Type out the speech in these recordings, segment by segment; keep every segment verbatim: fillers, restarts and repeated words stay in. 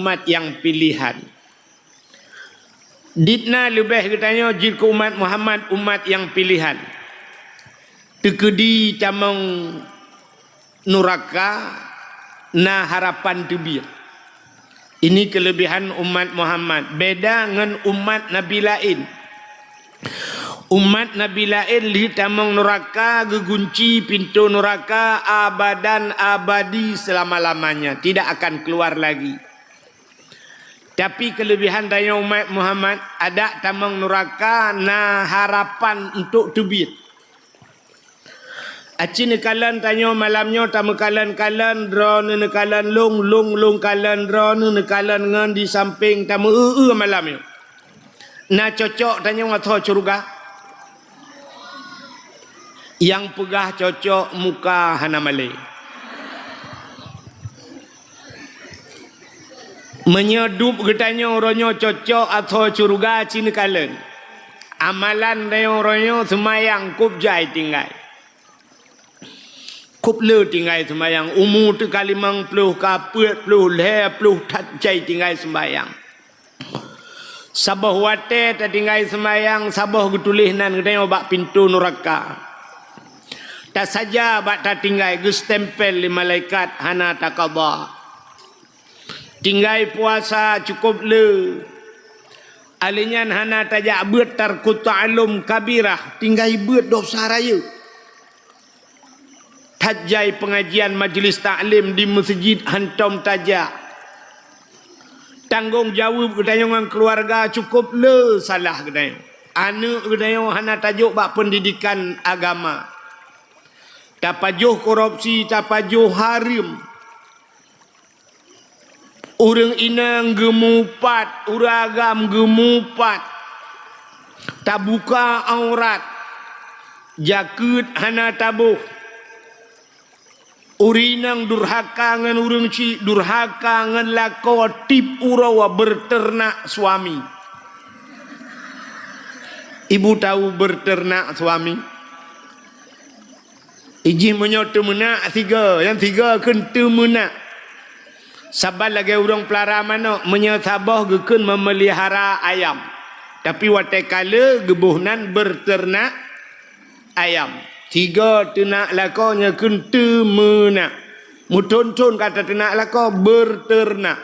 umat nyang pilihan. Dit na leubeh geutanyoe jeuet keu umat Muhammad, umat nyang pilihan. Teukeudi tamong nuraka na harapan teubiet. Ini keulebihan umat Muhammad, beda ngon umat nabi laén. Umat nabi laén lheueh tamong nuraka, geugunci pintoe nuraka abadan abadi, selama-lamanya, tidak akan keluar lagi. Tapi keulebihan tanyoe umat Muhammad, adak tamong nuraka na harapan untuk teubiet. Aci neukalon tanyoe malam nyoe, tameukalon-kalon, droeneuh neukalon lôn, lôn, lôn kalon droeneuh, neukalon ngon di sampéng, tameu-eu-eu malam nyoe. Na cocok tanyoe ateueh syeuruga? Nyang peugah cocok muka hana malée. Meunyoe dub geutanyoe uroe nyoe cocok ateueh syeuruga, ci neukalon. Amalan tanyoe uroe nyoe seumayang kôb jai tinggai. Kôb le tinggai seumayang, umu teuka limong ploh, ka peuet ploh, lhée ploh that jai tinggai seumayang. Saboh watée tatinggai seumayang, saboh geutuléh nan geutanyoe bak pintoe nuraka. Tasaja bak tatinggai, geustempel lé malaikat, hana takaba. Tinggai puasa cukôp le. Alèh nyan hana tajak beuet tarku ta'allum kabirah, tinggai beuet dosa rayeuk. That jai peungajian majlis taklim di meuseujid hantom tajak. Tanggong jaweueb geutanyoe ngon keuluwarga cukôp le salah geutanyoe. Aneuëk geutanyoe hana tajok bak peundidikan agama. Tapajoh korupsi, tapajoh hareuem. Ureuëng inong geumupat, ureuëng agam geumupat, tabuka aurat, jakeuet hana taboh. Ureuëng inong durhaka ngon ureuëng chik, durhaka ngon lakoe, tiep uroe beuteunak suami. Ibu tahu beuteunak suami? Ijih meunyoe teumeunak sigoe, nyang sigoe kheun teumeunak. Saban lagée ureuëng peulara manok, meunyoe saboh geukheun meumeulihara ayam. Tapi watée ka le geuboh nan beuteunak ayam. Sigoe teunak lakoe nyan kheun teumeunak. Meuthon-thon ka tateunak lakoe, beuteunak.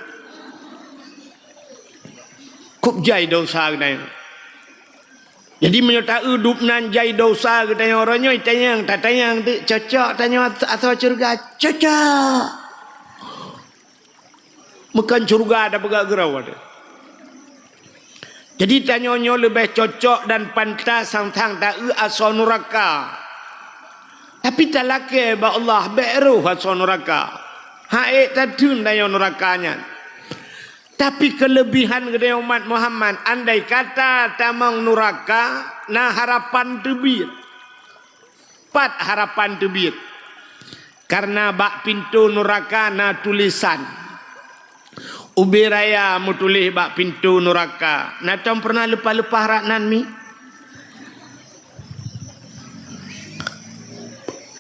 Kôb jai dosa geutanyoe. Jadi meunyoe taeu dub nan jai dosa geutanyoe uroe nyoe, tanyong, tatanyong teuk, cocok tanyoe ateueh syeuruga? Cocok! Meukeun syeuruga tapeugah keudroe teuh. Jadi tanyoe nyoe leubeh cocok dan pantas sang-sang taeu asoe nuraka. Tapi talakée bak Allah bék roh asoe nuraka. Hak ék tatheun tanyoe nuraka nyan. Tapi keulebihan geutanyoe umat Muhammad, andai kata tamong nuraka, na harapan teubiet. Pat harapan teubiet? Kareuna bak pintoe nuraka na tulésan. Ubé raya meutuléh bak pintoe nuraka. Na tom peureunah leupah-leupah rat nan mi?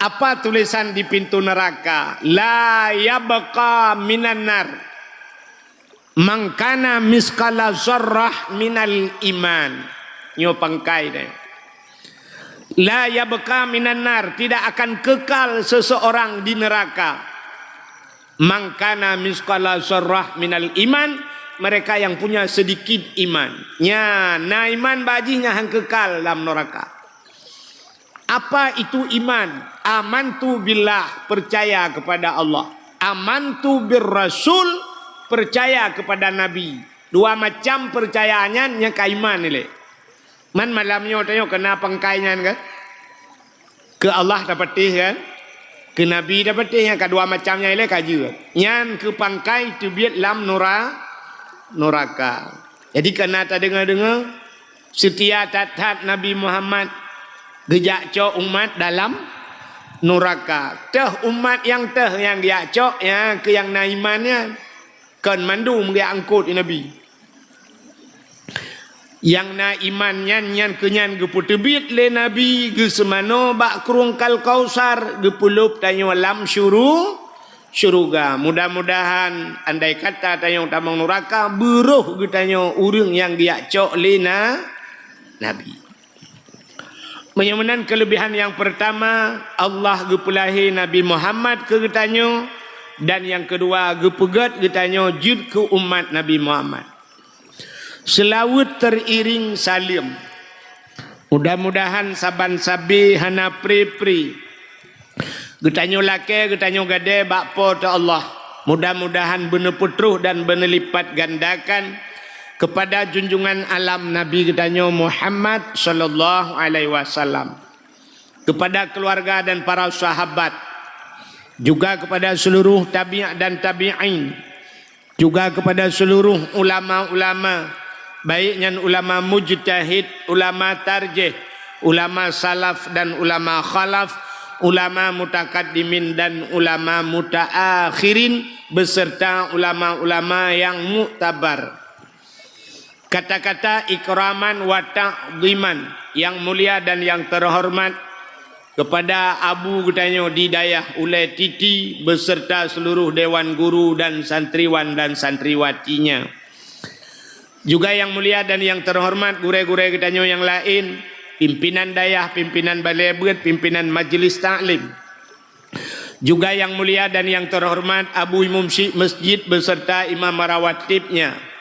Apa tulésan di pintoe nuraka? La yabqa minan nar. Mangkana miskala zarrah minal iman. Nyoe pangkai deh. La yabqa minan nar, tidak akan kekal seseorang di neraka. Mangkana miskala zarrah minal iman, mereka yang punya sedikit iman. Nya, na iman bak jih nyan han kekal lam neraka. Apa itu iman? Amantu billah, percaya kepada Allah. Amantu bir rasul, percaya kepada Nabi. Dua macam percaya nyan nyang ka iman ilée. Man malam nyoe tanyoe keu na pangkai nyan kan? Keu Allah tapatéh kan? Keu Nabi tapatéh, nyang ka dua macam nyan ilée ka jeuet. Nyan keu pangkai teubiet lam nura-, nuraka. Jadi keu na tadeungoe-deungoe, seutia that-that Nabi Muhammad geujak cok umat dalam nuraka. Teuh umat nyang teuh nyang geujak cok, nyan keu nyang na iman nyan. Kon mandum geujak angkot lé Nabi. Nyang na iman nyan, nyan keu nyan geupeuteubiet lé Nabi, geuseumanoe bak krueng Kal Kausar, geupeulôb tanyoe lam syuru-, syeuruga. Mudah-mudahan andai kata tanyoe tamong nuraka, beuroh geutanyoe ureuëng nyang geujak cok lé na-, Nabi. Meunyoe meunan, keulebihan nyang peurtama, Allah geupeulahé Nabi Muhammad keu geutanyoe, dan nyang keudua, geupeugét geutanyoe jeuet keu umat Nabi Muhammad. Seulaweuet teuiréng saleuem. Mudah-mudahan saban sabe hana pri-pri geutanyoe lakée, geutanyoe gadée bak Po teu Allah. Mudah-mudahan beuneupeutroh dan beuneulipatgandakan keupada junjungan alam Nabi geutanyoe Muhammad sallallahu alaihi wasallam, keupada keuluwarga dan para sahabat, juga keupada seuluruh tabi' dan tabi'in, juga keupada seuluruh ulama-ulama, baik nyan ulama mujtahid, ulama tarjih, ulama salaf dan ulama khalaf, ulama mutakaddimin dan ulama mutaakhirin, beserta ulama-ulama nyang muktabar. Kata-kata ikraman wa ta'dhiman, yang mulia dan yang terhormat, kepada Abu geutanyoe di Dayah Ulée Titi beserta seluruh dewan guru dan santriwan dan santriwatinya. Juga yang mulia dan yang terhormat gurée-gurée geutanyoe nyang laén, pimpinan dayah, pimpinan balée beuet, pimpinan majlis taklim. Juga yang mulia dan yang terhormat Abu Imum Syik Masjid beserta imam rawatibnya.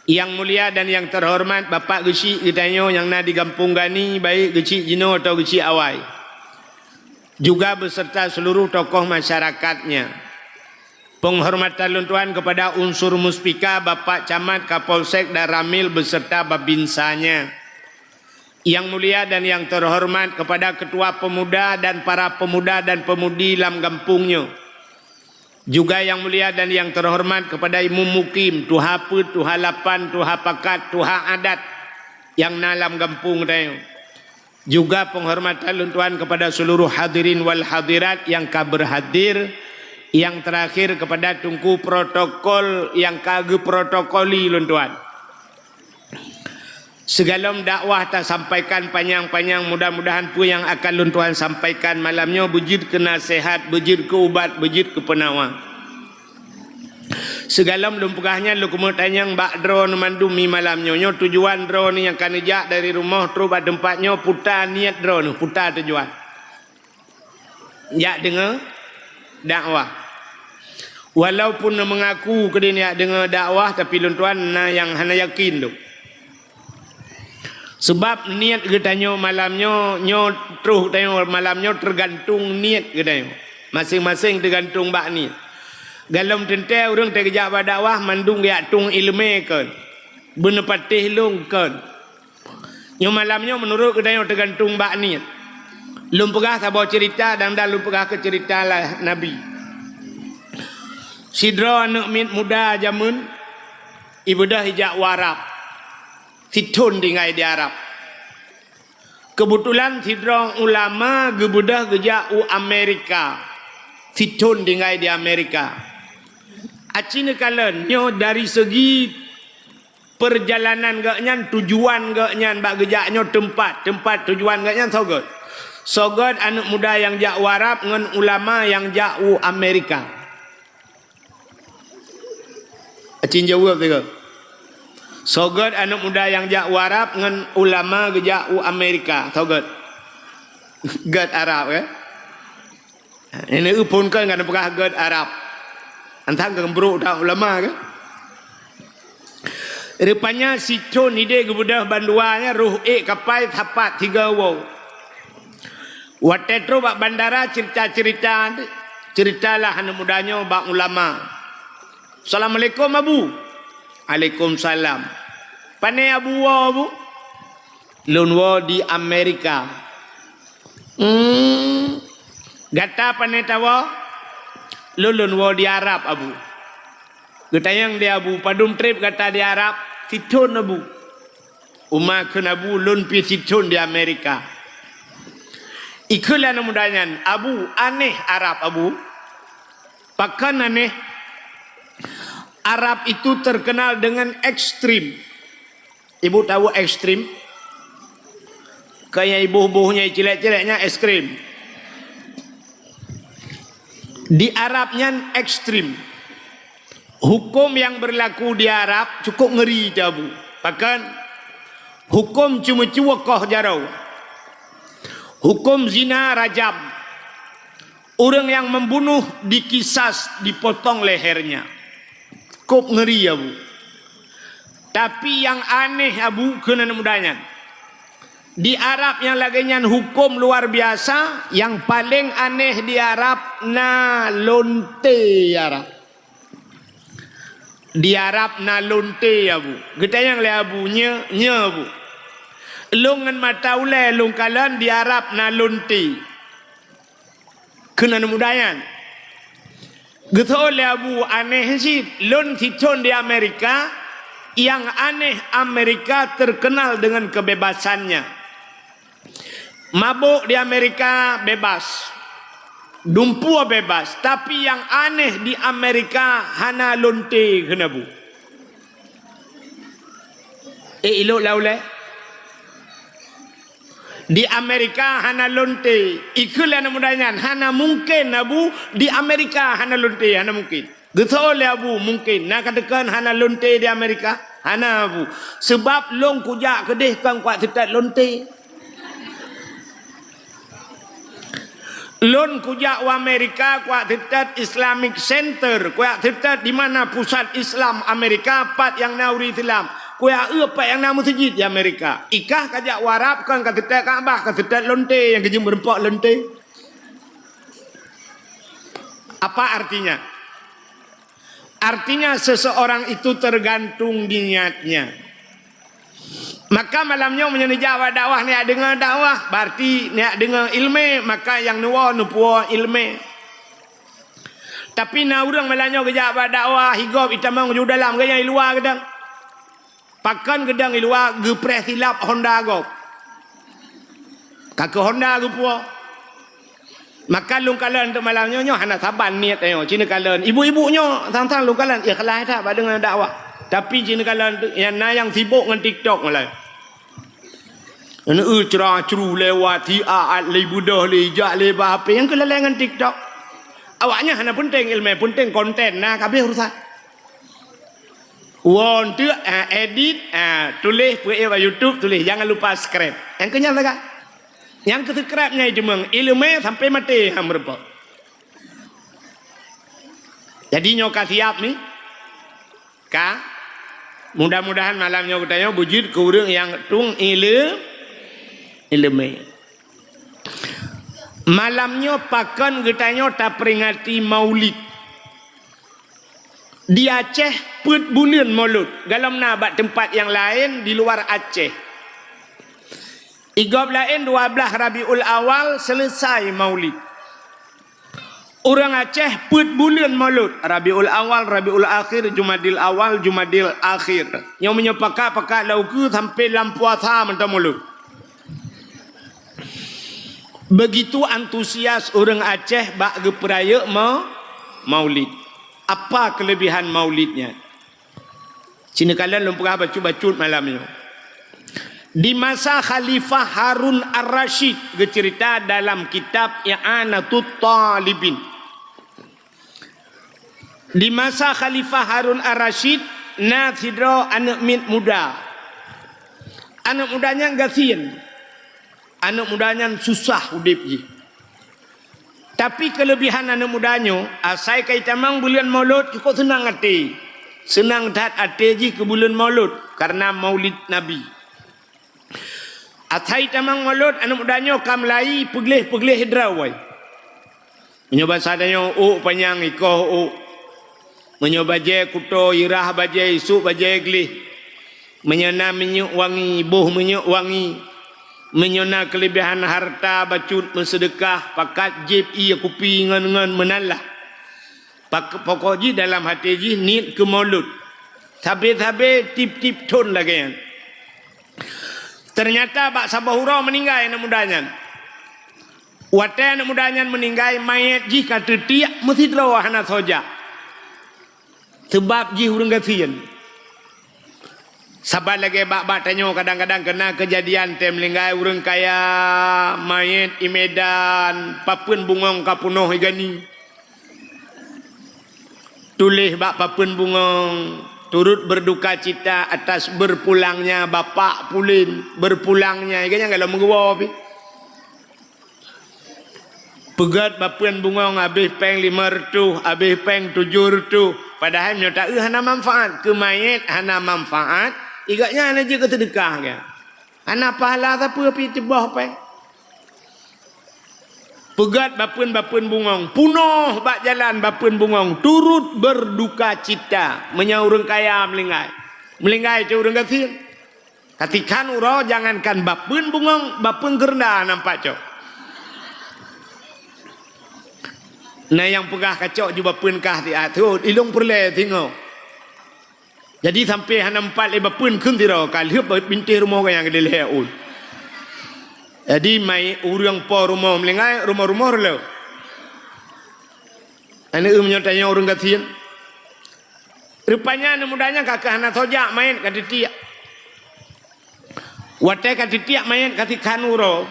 Yang mulia dan yang terhormat Bapak Geuchik geutanyoe nyang na di Gampông Gani, baik Geuchik jinoe atau Geuchik awai. Juga beserta seluruh tokoh masyarakatnya. Penghormatan lôn tuan kepada unsur muspika, Bapak Camat, Kapolsek dan Ramil beserta babinsanya. Yang mulia dan yang terhormat kepada ketua pemuda dan para pemuda dan pemudi lam gampông nyoe. Juga yang mulia dan yang terhormat kepada imum mukim, tuha peuet, tuha lapan, tuha pakat, tuha adat nyang na lam gampông tanyoe. Juga penghormatan lôn tuan kepada seluruh hadirin wal hadirat nyang ka berhadir. Yang terakhir kepada teungku protokol nyang ka geuprotokoli lôn tuan. Sigohlom dakwah tasampaikan panyang-panyang, mudah-mudahan peue nyang akan lôn tuan sampaikan malam nyoe beujeuet keu naseuhat, beujeuet keu ubat, beujeuet keu peunawa. Sigohlom lôn peugah nyan, lôn keumeung tanyong bak droeneuh mandum di malam nyoe. Nyoe tujuan droeneuh nyang ka neujak dari rumoh trok bak teumpat nyoe, peue niet droeneuh, peue tujuan? Jak deungoe dakwah. Walaupun meungaku keudeh jak deungoe dakwah, tapi lôn tuan na nyang hana yakin tu. Sabab niet geutanyoe malam nyoe, nyoe troh geutanyoe malam nyoe teugantung niet geutanyoe. Maséng-maséng teugantung bak niet. Gohlom teuntée ureuëng teugeujak bak dakwah mandum geujak tueng iéleumé kon, beuneupatéh lôn kon. Nyoe malam nyoe meunurot geutanyoe teugantung bak niet. Lôn peugah saboh ceurita dan, dan lôn peugah keu ceurita lah Nabi. Sidroe aneuëk miet muda jameun ibeudôh ijak u Arab. Sithon tinggai di Arab. Keubeutulan sidroe ulama geubeudôh geujak u Amerika. Sithon tinggai di Amerika. Aci neukalon nyoe dari segi peurjalanan geuhnyan, tujuan geuhnyan bak geujak nyoe teumpat, teumpat tujuan geuhnyan soe gét. Soe gét aneuëk muda nyang jak u Arab ngon ulama nyang jak u Amerika. Acin jaweueb sigoe. Soe gét aneuëk muda nyang jak u Arab ngon ulama geujak u Amerika, soe gét. Gét Arab, kan? Ini phon kan, kan peugah gét Arab. Antang keu brok that ulama, kan? Rupanya sithon ideh geubeudôh bandua nyan, roh ék kapai sapat tiga woe. Watée troh bak bandara, ceurita-ceurita, ceuritalah aneuëk muda nyoe bak ulama. "Assalamualaikum, Abu." "Waalaikumsalam." "Pane Abu woe, Abu?" "Lôn woe di Amerika." "Hmm. Gata pane tawoe?" "Lôn, lôn woe di Arab, Abu." Geutanyong di Abu, "Padum treb gata di Arab?" "Sithon, Abu." "Uma kheun Abu, lôn pih sithon di Amerika." Ikheun lé aneuëk muda nyan, "Abu, aneh Arab, Abu." "Pakon aneh?" "Arab itu terkenal dengan ekstrim." Ibu tahu ekstrim? Kayak ibu-ibu nyang cilek-cilek nyan ekstrim. Di Arab nyan ekstrem. Huköm nyang beurlaku di Arab cukup ngeuri, Abu. Pakon? Huköm ceumeucue koh jaroe. Huköm zina rajam. Ureuëng nyang membunuh dikisas, dipotong lehernya. Cukup ngeuri, Abu. Tapi nyang aneh, Abu, kheun aneuk muda nyan. Di Arab nyang lagée nyan huköm luar biasa, nyang paleng aneh di Arab na lonte Arab. Di Arab na lonte, Abu. Geutanyong lé Abu, "Nyo, nyo, Abu? Lôn ngon mata ulée lôn kalon di Arab na lonte." Kheun aneuk muda nyan. Geuseuôt lé Abu, "Aneh cit, lôn sithon di Amerika, nyang aneh Amerika terkenal dengan kebebasannya. Mabök di Amerika bebas, dumpue bebas, tapi nyang aneh di Amerika hana lonte," kheun Abu. Eh, ilok lau lé. Di Amerika hana lonte. Ikheun lé aneuk muda nyan, "Hana mungken, Abu, di Amerika hana lonte, hana mungken." Geuseuôt lé Abu, "Mungken. Na ka teukeun hana lonte di Amerika?" "Hana, Abu. Seubab lôn kujak keudeh kon kuat seutôt lonte. Lôn kujak u Amerika, kuat seutôt Islamic Center, kuat seutôt di mana pusat Islam Amerika, pat nyang na ureuëng Islam. Kuat eu pat nyang na meuseujid di Amerika. Ikah kajak u Arab kon ka seutôt Ka'bah, ka seutôt lonte nyang geujeuet meureumpok lonte." Apa artinya? Artinya, seseorang itu tergantung niatnya. Maka malam nyoe meunyoe neujak bak dakwah, neujak deungoe dakwah, berarti neujak deungoe iéleumé, maka nyang neuwoe neupuwoe iéleumé. Tapi na ureuëng malam nyoe geujak bak dakwah, higop itamong ju dalam, geuhnyan i luwa geudong. Pakon geudong i luwa, geupreh silap honda gob. Ka keu honda geupuwoe. Maka lôn kalon teuk malam nyoe, nyoe hana saban niet nyoe. Ci neukalon ibu-ibu nyoe, sang-sang lôn kalon ikhlas that bak deungon dakwah. Tapi ci neukalon teuk, nyang na nyang sibok ngon TikTok malam. Neu ceura-ceuru lewat, hi a-at lé beudôh lé, jak lé bak H P, nyang keulalai ngon TikTok. Awaknyan hana peunteng iéleumé, peunteng konten, na ka habéh urusan. Woe teuk, ah, edit, ah, tuléh, peuék bak YouTube, tuléh, jangan lupa subscribe. Nyang keu nyan lagak. Nyang keu subscribe nyan jimeueng, iéleumé sampai maté han meureumpok. Jadi nyoe ka siap ni? Ka? Mudah-mudahan malam nyoe geutanyoe beujeuet keu ureuëng nyang tueng iéle-, iéleumé. Malam nyoe pakon geutanyoe taperingati Maulid. Di Aceh peuet buleuen Molot, gohlom na bak teumpat nyang laén di luar Aceh. I gob laén dua blaih Rabiul Awal seuleusai Maulid. Ureuëng Aceh peuet buleuen Molot, Rabiul Awal, Rabiul Akhir, Jumadil Awal, Jumadil Akhir. Nyoe meunyoe pakat-pakat lam ukeue sampai lam puasa mantong Molot. Begitu antusias ureuëng Aceh bak geupeurayeuk ma-, Maulid. Apa kelebihan Maulid nyan? Ci neukalon lôn peugah bacut-bacut malam nyoe. Di masa Khalifah Harun Ar-Rasyid, geuceurita dalam kitab I'anatut Talibin. Di masa Khalifah Harun Ar-Rasyid, na sidroe aneuëk miet muda. Aneuëk muda nyan gasien. Aneuëk muda nyan susah udeb jih. Tapi keulebihan aneuëk muda nyoe, asai ka itamong buleuen Molot, cukôp seunang até. Seunang that até jih keu buleuen Molot, kareuna Maulid Nabi. Asai itamong Molot, aneuëk muda nyoe ka meulai peugleh-peugleh droe. Meunyoe basa tanyoe, ôk panyang ikoh ôk. Meunyoe bajée kuto, irah bajée, isôk bajée gleh. Meunyoe na minyeuk wangi, boh minyeuk wangi. Meunyoe na keulebihan hareuta bacut meuseudeukah, pakat jieb ié kupi ngon-ngon meunan lah. Pak-, pokok jih dalam até jih niet keu Molot. Sabe-sabe tieb-tieb thon lagée nyan. Teunyata bak saboh uroe meuninggai aneuëk muda nyan. Watée aneuëk muda nyan meuninggai, manyét jih ka teutiek meusidroe hana soe jak. Seubab jih ureuëng gasien. Saban lagée bak-bak tanyoe kadang-kadang keu na keujadian teumeulinggai ureuëng kaya, manyét i Medan, papeuen bungöng ka peunoh i gani. Tuléh bak papeuen bungöng, turut berduka cita atas berpulangnya Bapak Pulen, berpulangnya, iga nyan galom meuguwoe pih. Peugöt papeuen bungöng habéh péng limong reutôh, habéh péng tujoh reutôh. Padahai meunyoe taeu hana manfaat, keu manyét hana manfaat, iga nyan hana jeuet keu seudeukah nyan. Hana pahala sapeue pih teuboh péng. Peugöt papeuen-papeuen bungöng, peunoh bak jalan papeuen bungöng, turut berduka cita. Meunyoe ureuëng kaya meulinggai, meulinggai cit ureuëng gasien. Katikhan uroe jangankan papeuen bungöng, papeuen geurenda nampak cok. Na nyang peugah kacok ju papeuen kah siat thot, ilong peureulée singoh. Jadi sampoe hana meupat lé papeuen kheun sidroe, ka lheueh bintéh rumoh gobnyan keudéh lhée ôn. Jadi mai ureuëng po rumoh meulinggai, rumoh-rumoh reuleu. Aneuk meunyoe tanyoe ureuëng gasien. Rupanya aneuk muda nyan ka keuh hana soe jak manyét ka teutiek. Watée ka teutiek manyét katikhan uroe,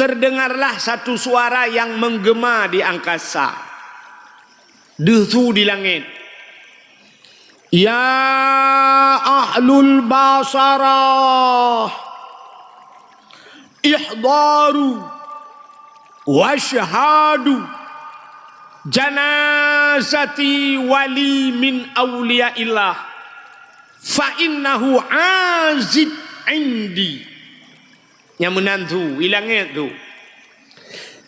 terdengarlah satu suara yang menggema di angkasa. Deuh su di langét. Ya ahlul basarah, ihdaru wasyhadu janazati wali min auliyaillah, fa innahu azid indi. Nyang meunan su, i langét su.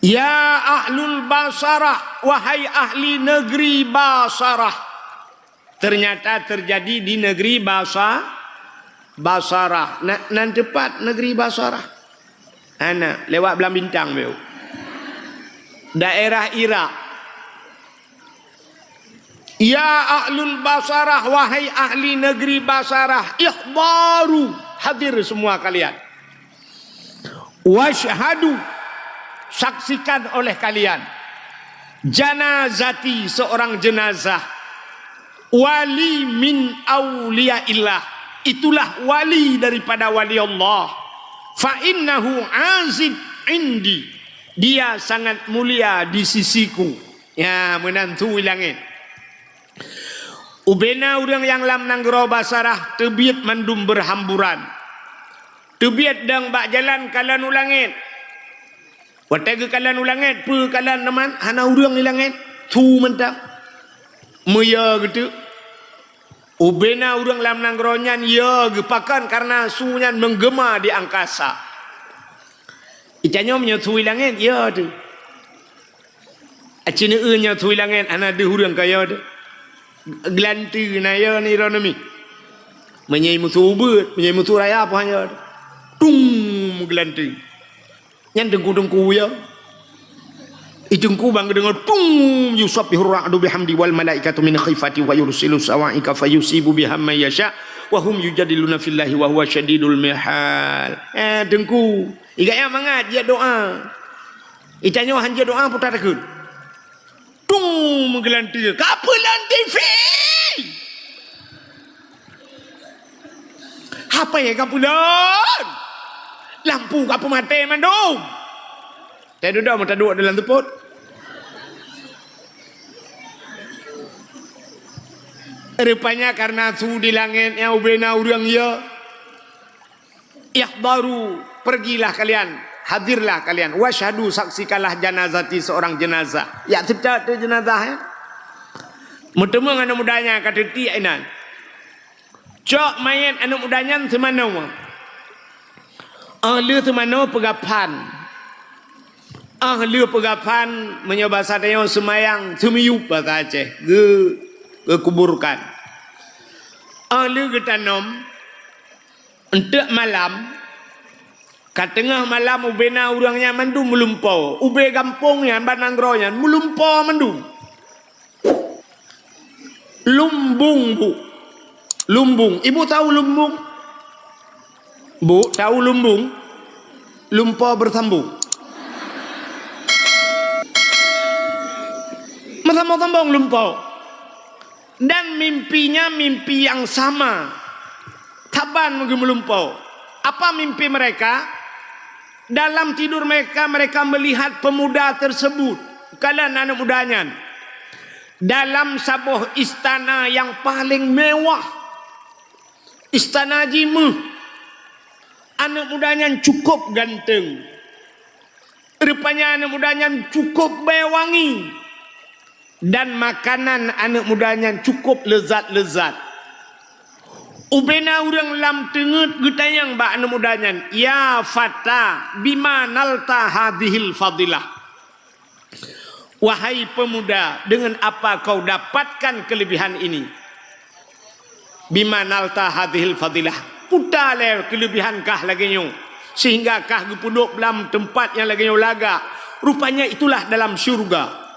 Ya ahlul Basarah, wahai ahli negeri Basarah. Ternyata terjadi di negeri Basa-, Basarah. Na, nan teupat negeri Basarah. Hana, lewat Blang Bintang beu. Daerah Irak. Ya ahlul Basarah, wahai ahli negeri Basarah, ihdaru, hadir semua kalian. Wasyhadu, saksikan oleh kalian. Janazati, seorang jenazah. Wali min auliyaillah, itulah wali daripada wali Allah. Fa innahu azid indi, dia sangat mulia di sisiku. Ya, meunan su i langét. Ubena ureuëng nyang lam nanggroe Basarah teubiet mandum beuhamburan. Teubiet dong bak jalan kalon u langét. Watée geukalon u langét, peue kalon teuma, hana ureuëng i langét, su mantong. Meuyo geuteuk. Ubena ureuëng lam nanggroe nyan yo geupakon kareuna su nyan menggema di angkasa. Itanyoe meunyoe su i langét, yo teuh. Aci neueu nyoe su i langét hana deuh ureuëng ka yo teuh. Geulanteue na yo ni droeneuh mi. Meunyoe musoh ubeut, meunyoe musoh raya pih yo teuh. Tung geulanteue. Nyan teungku-teungku yo. I teungku ban geudeungoe tung yusabbihu ra'du bihamdi wal malaikatu min khifati wa yursilu sawaika fayusibu biha man yasha wa hum yujadiluna fillahi wa huwa syadidul mihal. Eh, teungku. Iga nyang mangat jeuet doa. Itanyoe han jeuet doa puta takheun. Tung meugeulante. Ka peulon T V. Hapé ka peulon. Lampu ka peumaté mandum. Teududoe meutaduek dalam teupot. Rupanya kareuna su di langét nyang ubena ureuëng yo. Ihdaru, pergilah kalian, hadirlah kalian. Wasyhadu, saksikanlah janazati, seorang jenazah. Ya, seutôt tu jenazah, ya. Meuteumé aneuk muda nyan ka teutiek inan. Cok manyét aneuk muda nyan seumanoe. Óh lheueh seumanoe peugah phan. Óh lheueh peugah phan, meunyoe basa tanyoe seumayang, seumiyup basa Aceh, geu-, geukuburkan. Óh lheueh geutanom, Eunteuk malam, ka teungoh malam ubena ureuëng nyan mandum meulumpoe. Ubé gampông nyan, ban nanggroe nyan, meulumpoe mandum. Lumbung, Bu. Lumbung. Ibu tahu lumbung? Bu, tahu lumbung? Lumpoe beusambông. Meusambông-sambông lumpoe. Dan mimpinya mimpi yang sama. Saban meugeumulumpoe. Apa mimpi mereka? Dalam tidur mereka, mereka melihat pemuda tersebut. Kalon aneuk muda nyan. dalam saboh istana nyang paleng mewah. Istana jimeuh. Aneuk muda nyan cukup ganteng. Rupanya aneuk muda nyan cukup bée wangi. Dan makanan aneuk muda nyan cukup lezat-lezat. Ubena ureuëng lam teungeut geutanyong bak aneuk muda nyan, "Ya fata, bima nalta hadhil fadilah?" Wahai pemuda, dengan apa kau dapatkan kelebihan ini? "Bima nalta hadhil fadilah?" Puta lé kelebihan kah lagée nyoe, sehingga kah geupeuduek lam teumpat nyang lagée nyoe lagak. Rupanya itulah dalam syurga.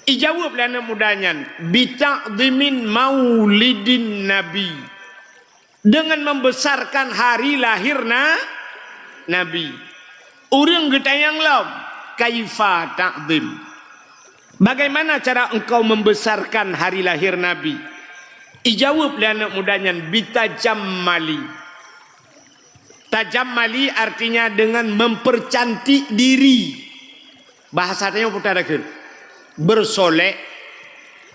Ijaweueb lé aneuk muda nyan, "Bita'dhimin maulidin nabi." Dengan membesarkan hari lahir na, Nabi. Ureuëng geutanyong lom, "Kaifa ta'dhim?" Bagaimana cara engkau membesarkan hari lahir Nabi? Ijaweueb lé aneuk muda nyan, "Bitajammali." Tajammali artinya dengan mempercantik diri. Bahasa tanyoe puta dakeuet. Bersolek.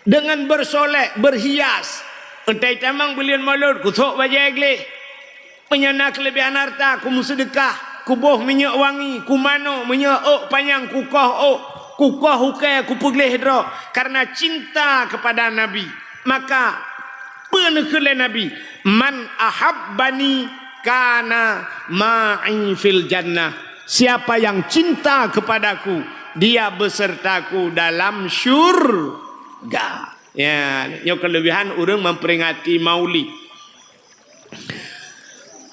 Dengan bersolek, berhias. Entai tamong buleuen Maulud, kusok bajée gleh. Meunyoe na keulebihan harta, kumeuseudeukah, kuboh minyeuk wangi, kumano, meunyoe ôk panyang, kukoh ôk, kukoh ukée, kupeugleh droe, karena cinta kepada Nabi. Maka, peue neukheun lé Nabi, "Man ahabbani kana ma'i fil jannah." Siapa yang cinta kepadaku, dia besertaku dalam syurga. Ya, nyoe kelebihan ureuëng memperingati Maulid.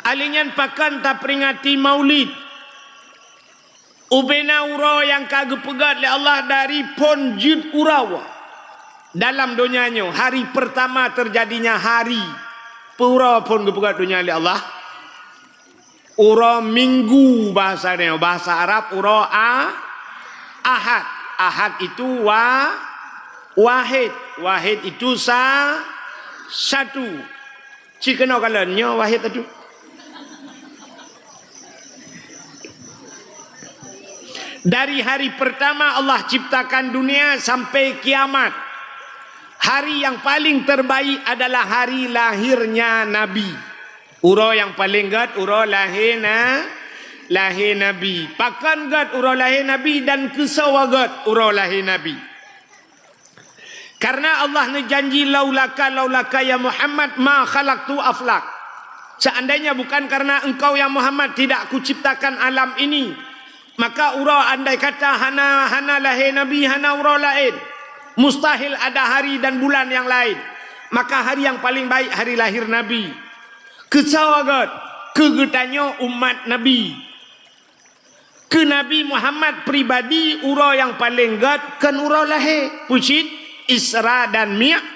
Alèh nyan pakon taperingati Maulid? Ubena uroe nyang ka geupeugét lé Allah dari phon jeuet uroe dalam donya nyoe, hari pertama terjadinya hari. Peue uroe phon geupeugét donya lé Allah? Uroe Minggu bahasa nyoe, bahasa Arab uroe A-, Ahad. Ahad itu wa-, wahid. Wahid itu sa-, satu. Ci keunoe kalon nyoe wahid atu. Dari hari pertama Allah ciptakan dunia sampai kiamat, hari yang paling terbaik adalah hari lahirnya Nabi. Uroe nyang paleng gét, uroe lahé na-, lahé Nabi. Pakon gét uroe lahé Nabi dan keusoe gét uroe lahé Nabi? Karena Allah neujanji, "Laulaka, laulaka ya Muhammad, ma khalaqtu aflak." Seandainya bukan karena engkau ya Muhammad, tidak kuciptakan alam ini. Maka uroe andai kata hana, hana lahé Nabi, hana uroe laén. Mustahil ada hari dan bulan yang lain. Maka hari yang paling baik hari lahir Nabi. Keusoe gét, keu geutanyoe umat Nabi. Keu Nabi Muhammad pribadi, uroe nyang paleng gét kon uroe lahé, peue cit Isra dan Mi-,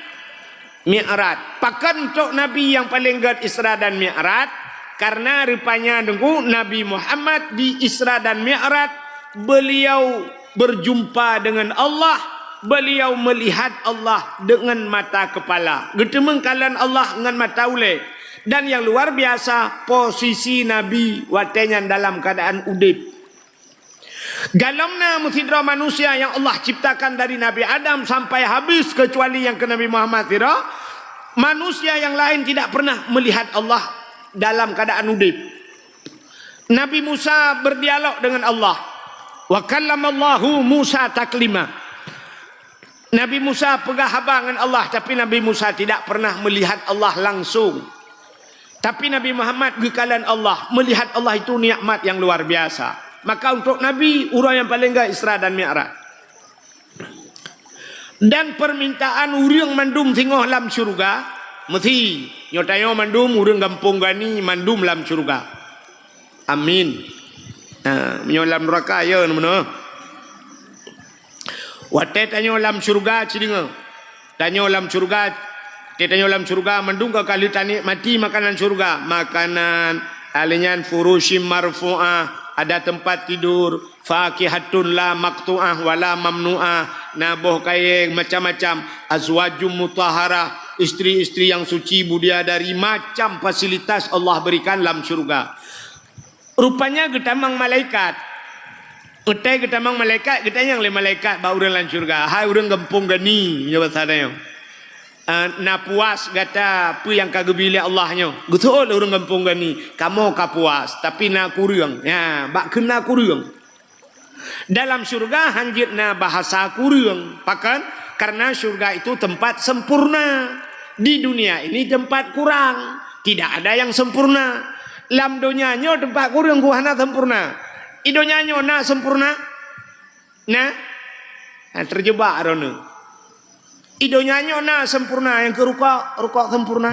Mi'raj. Pakon trok Nabi nyang paleng gét Isra dan Mi'raj? Karena rupanya deungoe Nabi Muhammad di Isra dan Mi'raj, beliau berjumpa dengan Allah, beliau melihat Allah dengan mata kepala. Geuteumeung kalon Allah ngon mata ulée. Dan yang luar biasa, posisi Nabi watée nyan dalam keadaan udeb. Golom na meusidroe manusia nyang Allah ciptakan dari Nabi Adam sampai habis, kecuali nyang keu Nabi Muhammad sidroe, manusia nyang laén tidak pernah melihat Allah dalam keadaan udeb. Nabi Musa berdialog dengan Allah. "Wa kallamallahu Musa taklima." Nabi Musa peugah haba ngon Allah, tapi Nabi Musa tidak pernah melihat Allah langsung. Tapi Nabi Muhammad geukalon Allah, melihat Allah itu nikmat yang luar biasa. Maka untuk Nabi, uroe nyang paleng gét Isra dan Mi'raj. Dan permintaan ureuëng mandum singoh lam syeuruga, meusi nyoe tanyoe mandum ureuëng gampông Gani mandum lam syeuruga. Amin. Ha, meunyoe lam nuraka, ya, na meunoe. Watée tanyoe lam syeuruga, ci deungoe. Tanyoe lam syeuruga, watée tanyoe lam syeuruga, mandum ka lheueh tanikmati makanan syeuruga. Makanan, alèh nyan furusyim marfu'ah, ada tempat tidur, fakihatun la maqtu'ah wa la mamnu'ah, na boh kayée macam-macam, azwajum mutahharah, istri-istri yang suci, bidadari, macam fasilitas Allah berikan lam syeuruga. Rupanya geutamong malaikat. Watèe geutamong malaikat, geutanyong lé malaikat bak ureuëng lam syeuruga, "Hai ureuëng gampông gani," nyoe basa tanyoe. "Ah, na puas gata peue nyang ka geubri lé Allah nyoe?" Geuseuôt lé ureuëng gampông gani, "Kamoe ka puas, tapi na kureueng." Nyan, bak kheun na kureueng. Dalam syeuruga hán jeuet na bahasa kureueng. Pakon? Karena syeuruga itu tempat sempurna. Di dunia ini tempat kurang. Tidak ada yang sempurna. Lam donya nyoe teumpat kureueng, ku hana sempurna. I donya nyoe na sempurna? Na? Na, terjebak droeneuh. I donya nyoe na sempurna nyang keu rukok, rukok sempurna.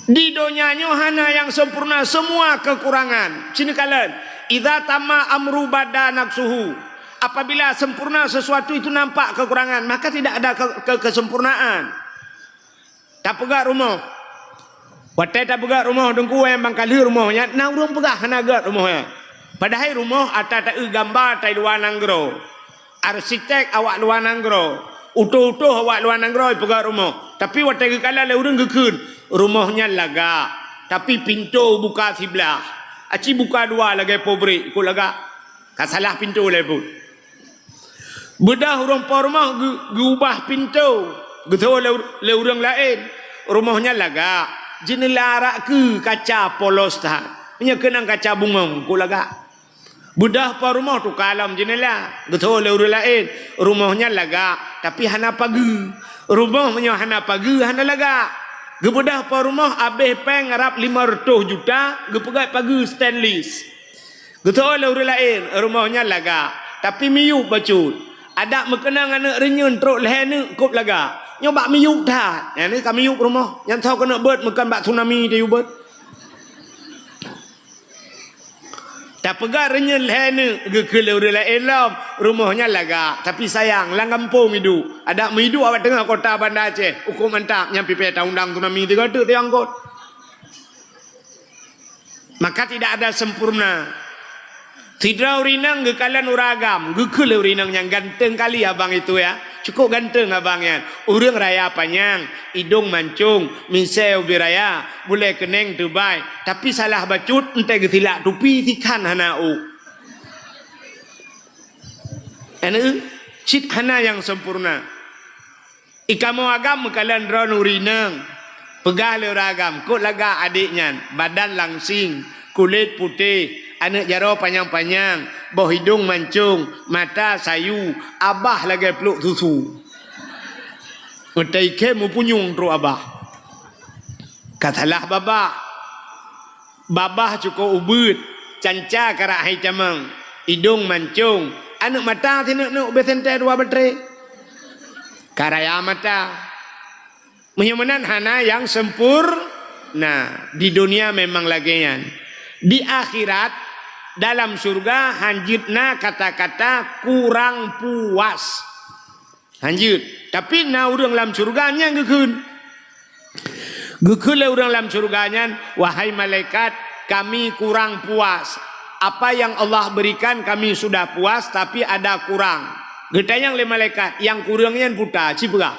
Di donya nyoe hana nyang sempurna, semua kekurangan. Sini kalian, "Idza tamma amru bada naqsuhu." Apabila sempurna sesuatu itu nampak kekurangan, maka tidak ada ke-, ke-, kesempurnaan. Tapeugah rumoh. Watèe tapeugah rumoh, Teungku, eh, bang ka lheueh rumoh nyan, na ureuëng peugah hana gét rumoh nyan. Padahai rumoh ata taeu gamba tai luwa nanggroe. Arsitek awak luwa nanggroe. Utôh-utôh awak luwa nanggroe peugah rumoh. Tapi watèe geukalon lé ureuëng geukheun, "Rumoh nyan lagak, tapi pintoe buka siblah. Aci buka dua lagèe pabrik," kok lagak. Ka salah pintoe lé buet. Beudôh ureuëng po rumoh geu-, geuubah pintoe, geuseuôt lé, lé ureuëng laén. "Rumoh nyan lagak, jeuneula arak keu kaca polos that. Meunyoe keunong kaca bungong," kok lagak. Beudôh po rumoh tuka lom jeuneula, geuseuôt lé ureuëng laén. "Rumoh nyan lagak, tapi hana pageue. Rumoh meunyoe hana pageue, hana lagak." Geubeudôh po rumoh abéh péng rab lima reutôh juta, geupeugöt pageue stainless. Geuseuôt lé ureuëng laén, "Rumoh nyan lagak, tapi miyueb bacut. Adak meukeunong aneuëk reunyeuen trok lhèe neuk kôb lagak. Nyoe bak miyueb that, nyan ka miyueb rumoh. Nyan soe keuneuk beuet, meukon bak tsunami tayue beuet." Tapeugah reunyeuen lhèe neuk, geukheun lé ureuëng laén lom, "Rumoh nyan lagak, tapi sayang, lam gampông iduek. Adak meuiduek awak teungoh kota Banda Aceh, ukeue mantap, nyan pipée taundang tsunami tiga teuk teuangkot." Maka tidak ada sempurna. Sidroe ureuëng inong geukalon ureuëng agam, geukheun lé ureuëng inong nyan, "Ganteng kali abang itu ya. Cukup ganteng abang nyan. Ureuëng raya panyang, idong mancong, misée ubé raya, bulée keuneng teubai, tapi salah bacut entée geusilak tupi sikhan hana ôk." Aneuëk, cit hana nyang sempurna. I kamoe agam meukalon droeneuh ureuëng inong. Peugah lé ureuëng agam, "Kok lagak adék nyan, badan langsing, kulét putéh, aneuëk jaroe panyang-panyang, boh idong mancong, mata sayu, abah lagée pluek susu." Meutai khe meupunyueng trok abah. Ka salah babah. Babah cukôp ubeuet, canca karak hai tamong, idong mancong, aneuëk mata sineuk-neuk ubé sentée dua batré. Ka raya mata. Meunyoe meunan hana nyang sempurna. Di dunia memang lagée nyan. Di akhirat, dalam syeuruga hán jeuet na kata-kata kurang puas. Hán jeuet. Tapi na ureuëng lam syeuruga nyang geukheun. Geukheun lé ureuëng lam syeuruga nyan, "Wahai malaikat, kami kurang puas. Apa yang Allah berikan kami sudah puas, tapi ada kurang." Geutanyong lé malaikat, "Nyang kureueng nyan peue?" Ci peugah.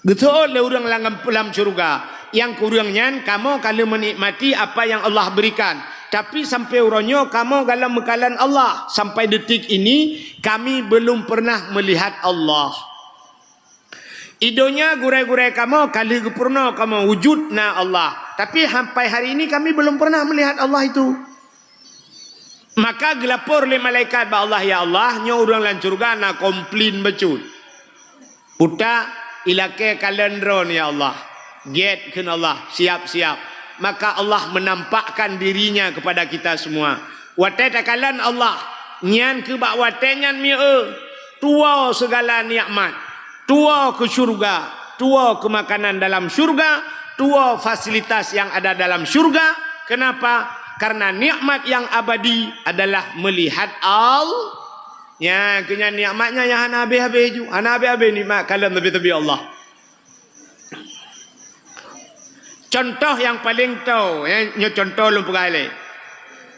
Geuseuôt lé ureuëng lam, lam syeuruga, "Nyang kureueng nyan kamoe ka lheueh meunikmati apa yang Allah berikan. Tapi sampai uroe nyoe kamoe galom meukalon Allah. Sampai detik ini kami belum pernah melihat Allah. Di donya gurée-gurée kamoe ka lheueh geupeurunoe kamoe wujud na Allah. Tapi sampai hari ini kami belum pernah melihat Allah itu." Maka geulapor lé malaikat bak Allah, "Ya Allah, nyoe ureuëng lam syeuruga na komplain bacut. Utak ilakée kalon droeneuh, ya Allah." "Gét," kheun Allah, "siap-siap." Maka Allah menampakkan dirinya kepada kita semua. Watée takalon Allah, nyan keuh bak watée nyan mieu tuwoe sigala nikmat. Tuwoe keu syeuruga, tuwoe keu makanan dalam syeuruga, tuwoe fasilitas nyang ada dalam syeuruga. Kenapa? Karena nikmat yang abadi adalah melihat Allah. Nyan keuh nyan nikmat nyan nyang hana habéh-habéh ju, hana habéh-habéh nikmat kalon teubi-teubi Allah. Contoh nyang paleng toe, eh, nyoe contoh lôn peugah lé.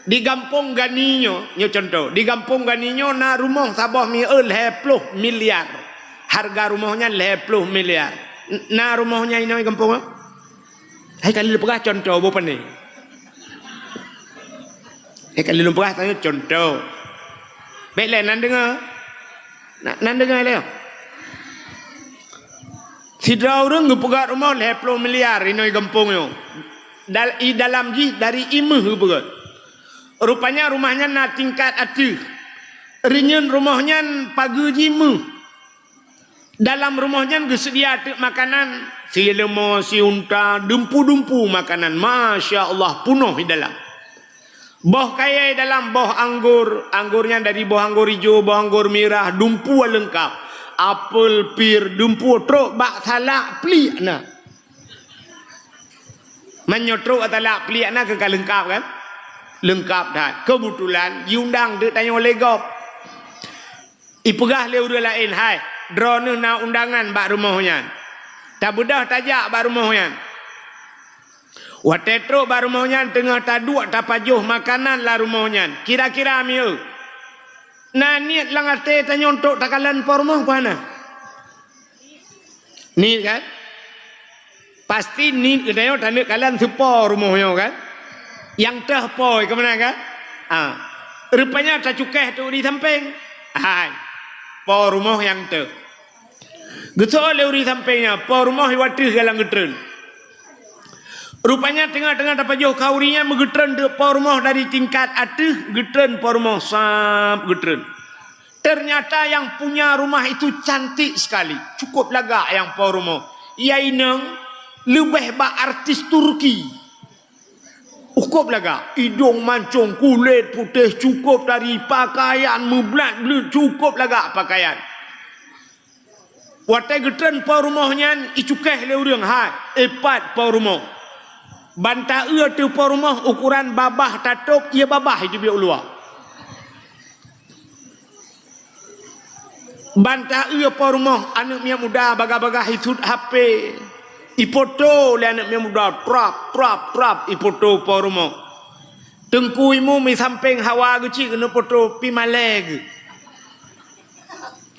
Di gampông Gani nyoe, nyoe contoh. Di gampông Gani nyoe na rumoh saboh mieu lhée ploh miliar. Hareuga rumoh nyan lhée ploh miliar. N-, na rumoh nyan inoe gampông nyoe? Hai ka lheueh peugah contoh boh pane. Eh, ka lheueh lôn peugah tanyoe contoh. Bèk lé nan deungö. Na, nan deungö lé. Sidroe ureueng geupeugöt rumoh lhèe plôh miliar inoe gampông nyoe. Dal-, i dalam jih dari ié méuh geupeugöt. Rupanya rumoh nyan na tingkat ateueh. Reunyeun rumoh nyan pageue jih méuh. Dalam rumoh nyan geuseudia teuk makanan, sileumô, siunta, dumpu-dumpu makanan. Masya Allah, punoh di dalam. Boh kayèe dalam, boh anggor, anggor nyan dari boh anggor ijo, boh anggor mirah, dumpu leungkap. Apel, pir, dumpu, trôk bak salak pliek na. Meunyoe trôk bak salak pliek na keu ka leungkap kan? Leungkap that. Keubeutulan jiundang teuk tanyoe lé gob. Ipeugah lé ureueng laén, "Hai, droeneuh na undangan bak rumoh nyan. Tabeudôh tajak bak rumoh nyan." Watèe trôk bak rumoh nyan teungoh taduek tapajoh makanan lam rumoh nyan. Kira-kira mieu, na niet lam até tanyoe untuk takalon po rumoh peue hana? Niet kan? Pasti niet geutanyoe taneuk kalon si po rumoh nyoe kan? Nyang teuh po keumanö kan? Ha. Rupanya tacukéh teuk di sampéng. Hai. Po rumoh nyang teuh. Geusoe lé ureueng sampéng nyan, po rumoh iwateuh galang geutreun. Rupanya teungoh-teungoh tapajoh khauri nyan meugeutreun teuk po rumoh dari tingkat ateueh, geutreun po rumoh sab geutreun. Ternyata yang punya rumah itu cantik sekali, cukup lagak nyang po rumoh. Ia inong leubeh bak artis Turki. Cukup lagak, idong mancong, kulét putéh, cukup tari, pakaian meublat-blat, cukup lagak pakaian. Watèe geutreun po rumoh nyan, icukéh lé ureueng, hai, ipat po rumoh. Ban taeu ateueh po rumoh ukuran babah tatôb, ié babah iteubiet u luwa. Ban taeu po rumoh, aneuk miet muda bagah-bagah isut H P. Ipoto lé aneuk miet muda, trap, trap, trap, ipoto po rumoh. Teungku imum di sampéng hawa geucit keuneuk poto pi malèe geuh.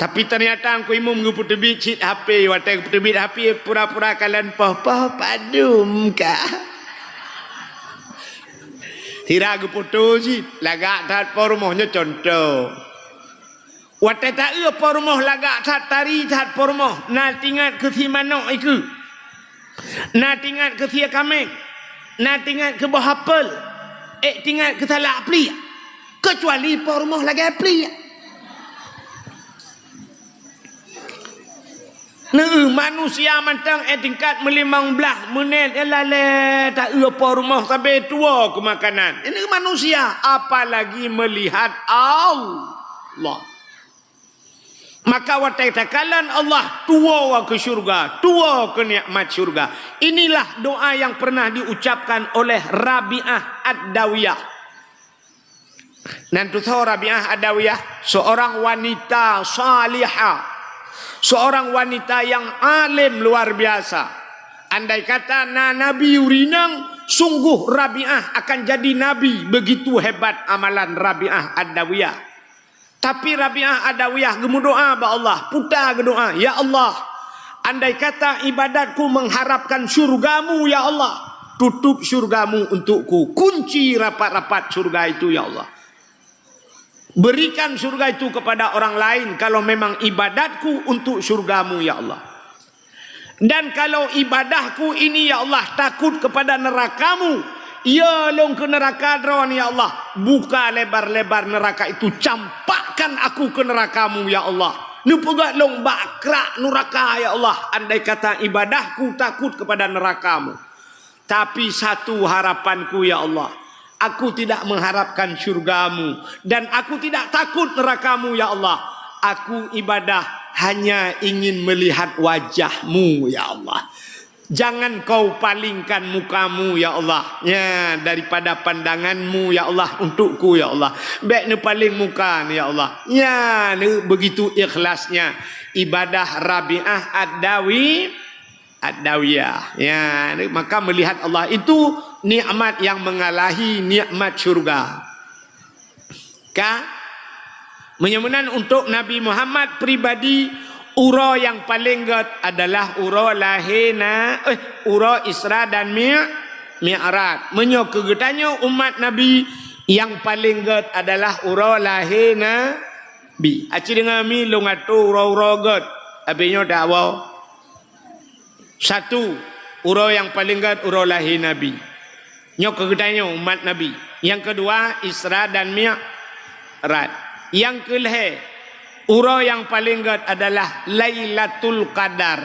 Tapi ternyata Teungku imum geupeuteubiet cit H P, watèe geupeuteubiet H P pura-pura kalon poh-poh padum kah. Sira geupoto cit, lagak that po rumoh nyoe contoh. Watèe taeu po rumoh lagak that, tari that po rumoh, na tingat keu si manok ikeue. Na tingat keu sie kaméng, na tingat keu boh apel, ék tingat keu salak pliek, keucuali po rumoh lagèe pliek. Neu manusia mantong ék tingkat meulimong blaih menit, ék lalée taeu po rumoh sabe tuwoe keu makanan. Neu manusia, apalagi melihat Allah. Maka watée takalon Allah, tuwoe keu syeuruga, tuwoe keu nikmat syeuruga. Inilah doa yang pernah diucapkan oleh Rabi'ah Ad-Dawiyah. Nan tusoe Rabi'ah Ad-Dawiyah, seorang wanita salihah, seorang wanita yang alim luar biasa. Andai kata na nabi urinang, sungguh Rabi'ah akan jadi nabi, begitu hebat amalan Rabi'ah Ad-Dawiyah. Tapi Rabi'ah Adawiyah geumeudoá bak Allah, puta geudoá, "Ya Allah, andai kata ibadatku mengharapkan syurga-Mu, ya Allah, tutup syurga-Mu untukku, kunci rapat-rapat syurga itu, ya Allah. Berikan syurga itu kepada orang lain kalau memang ibadatku untuk syurga-Mu, ya Allah." Dan kalau ibadahku ini, ya Allah, takut kepada neraka-Mu, ya lôn keu neraka Droe, ya Allah, buka lebar-lebar neraka itu, campakkan aku ke neraka-Mu, ya Allah. Neupeugöt lôn bak krak nuraka, ya Allah, andai kata ibadahku takut kepada neraka-Mu. Tapi satu harapanku, ya Allah, aku tidak mengharapkan syurga-Mu dan aku tidak takut neraka-Mu, ya Allah. Aku ibadah hanya ingin melihat wajah-Mu, ya Allah. Jangan Kau palingkan muka-Mu, ya Allah, ya, daripada pandangan-Mu, ya Allah, untukku, ya Allah. Bék neupaleng muka, ya Allah. Ya, begitu ikhlasnya ibadah Rabi'ah Ad-Dawi, Ad-Dawiyah. Ya, maka melihat Allah itu nikmat yang mengalahi nikmat syurga. Ka? Meunyoe meunan untuk Nabi Muhammad pribadi, uroe nyang paleng gét adalah uroe lahé na, eh, uroe Isra dan Mi-, Mi'raj. Meunyoe keu geutanyoe umat Nabi, Nyang paleng gét adalah uroe lahé Nabi. Aci deungoe mi lôn atô uroe-uroe gét, abéh nyoe tawoe. Satu, uroe nyang paleng gét uroe lahé Nabi. Nyoe keu geutanyoe umat Nabi. Nyang keudua, Isra dan Mi'raj. Nyang keulhée, uroe nyang paleng gét adalah Lailatul Qadar.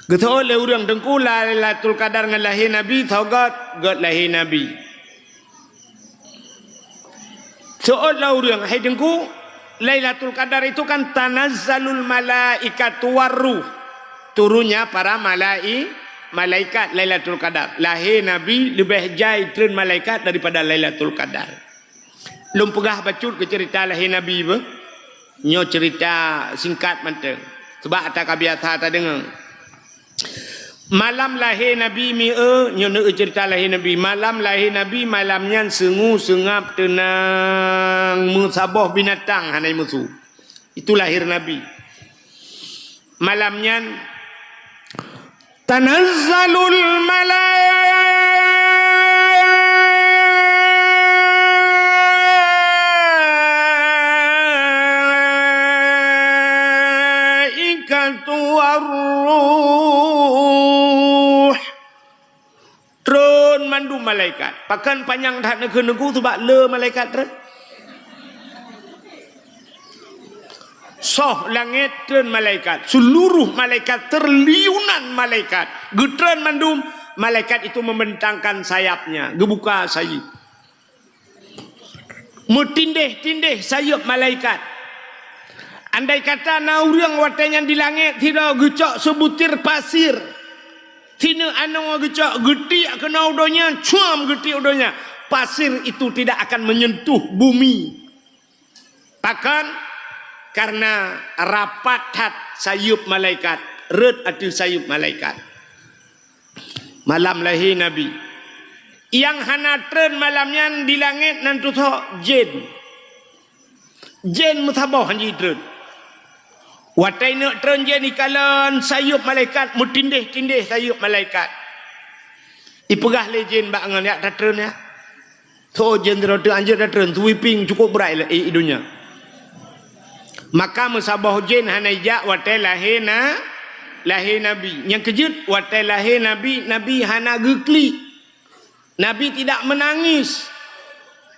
Geuseuôt lé ureuëng, "Teungku, Lailatul Qadar ngon lahé Nabi, soe gét?" "Gét lahé Nabi." Seuôt lé ureuëng, "Hai Teungku, Lailatul Qadar itu kan tanazzalul malaikatu warruh, turunnya para malai-, malaikat Lailatul Qadar. Lahé Nabi leubeh jai treun malaikat daripada Lailatul Qadar." Lôn peugah bacut keu ceurita lahé Nabi beuh. Nyoe ceurita singkat mantong, seubab ata ka biasa tadeungoe. Malam lahé Nabi mi-, eu, nyoe neu ceurita lahé Nabi. Malam lahé Nabi, malam nyan seungue seungab teunang, meusaboh binatang hana musu. Itu lahé Nabi. Malam nyan tanazzalul malaikatu warruh. Treun mandum malaikat. Pakon panyang that neukheun Teungku, seubab le malaikat treun. Soh langét treun malaikat, seuluruh malaikat, triliunan malaikat. Geutreun mandum, malaikat itu membentangkan sayapnya, geubuka sayeuep. Meutindeh-tindeh sayeuep malaikat. Andai kata na ureuëng watée nyan di langét sidroe geucok seubutir pasir, sineuk anoe geucok, geutiek keunoe u donya, cuam geutiek u donya, pasir itu tidak akan menyentuh bumi. Pakon? Karena rapat that sayeuep malaikat, rhot ateueh sayeuep malaikat. Malam lahé Nabi. Nyang hana treun malam nyan di langét nan tusoe jén. Jén meusaboh han jitreun. Watée neuk treun jén ikalon sayeuep malaikat, meutindeh-tindeh sayeuep malaikat. Ipeugah lé jén bak ngon, "Yak tatreun, yak." Tho jén droe teuh anjeut datreun, sweeping cukôp brat i, i donya. Maka meusaboh jén hana ijak watée lahé na, lahé Nabi. Nyang keujeuet, watée lahé Nabi, Nabi hana geuklik. Nabi tidak menangis.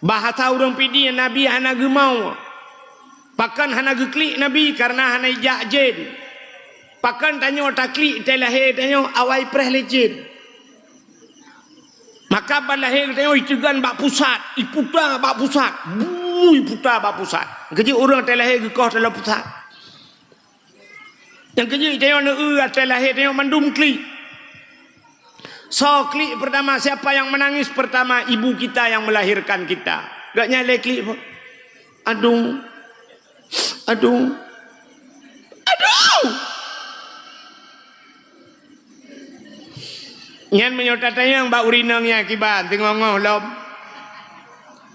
Bahasa ureuëng Pidie, Nabi hana geumao. Pakon hana geuklik Nabi? Karena hana ijak jén. Pakon tanyoe taklik teuh lahé tanyoe awai preh lé jén. Maka ban lahé geutanyoe iteugan bak pusat, iputa bak pusat, bu, iputa bak pusat. Keujeuet ureuëng watée lahé geukoh dalam pusat. Nyang keujeuet tanyoe neu-eu watée lahé tanyoe mandum klik. Soe klik pertama, siapa yang menangis pertama? Ibu kita yang melahirkan kita. Gak nyang lé klik pun. Aduh. Aduh. Aduh. Nyan meunyoe tatanyong bak ureuëng inong nyan kiban teungoh-ngoh lom.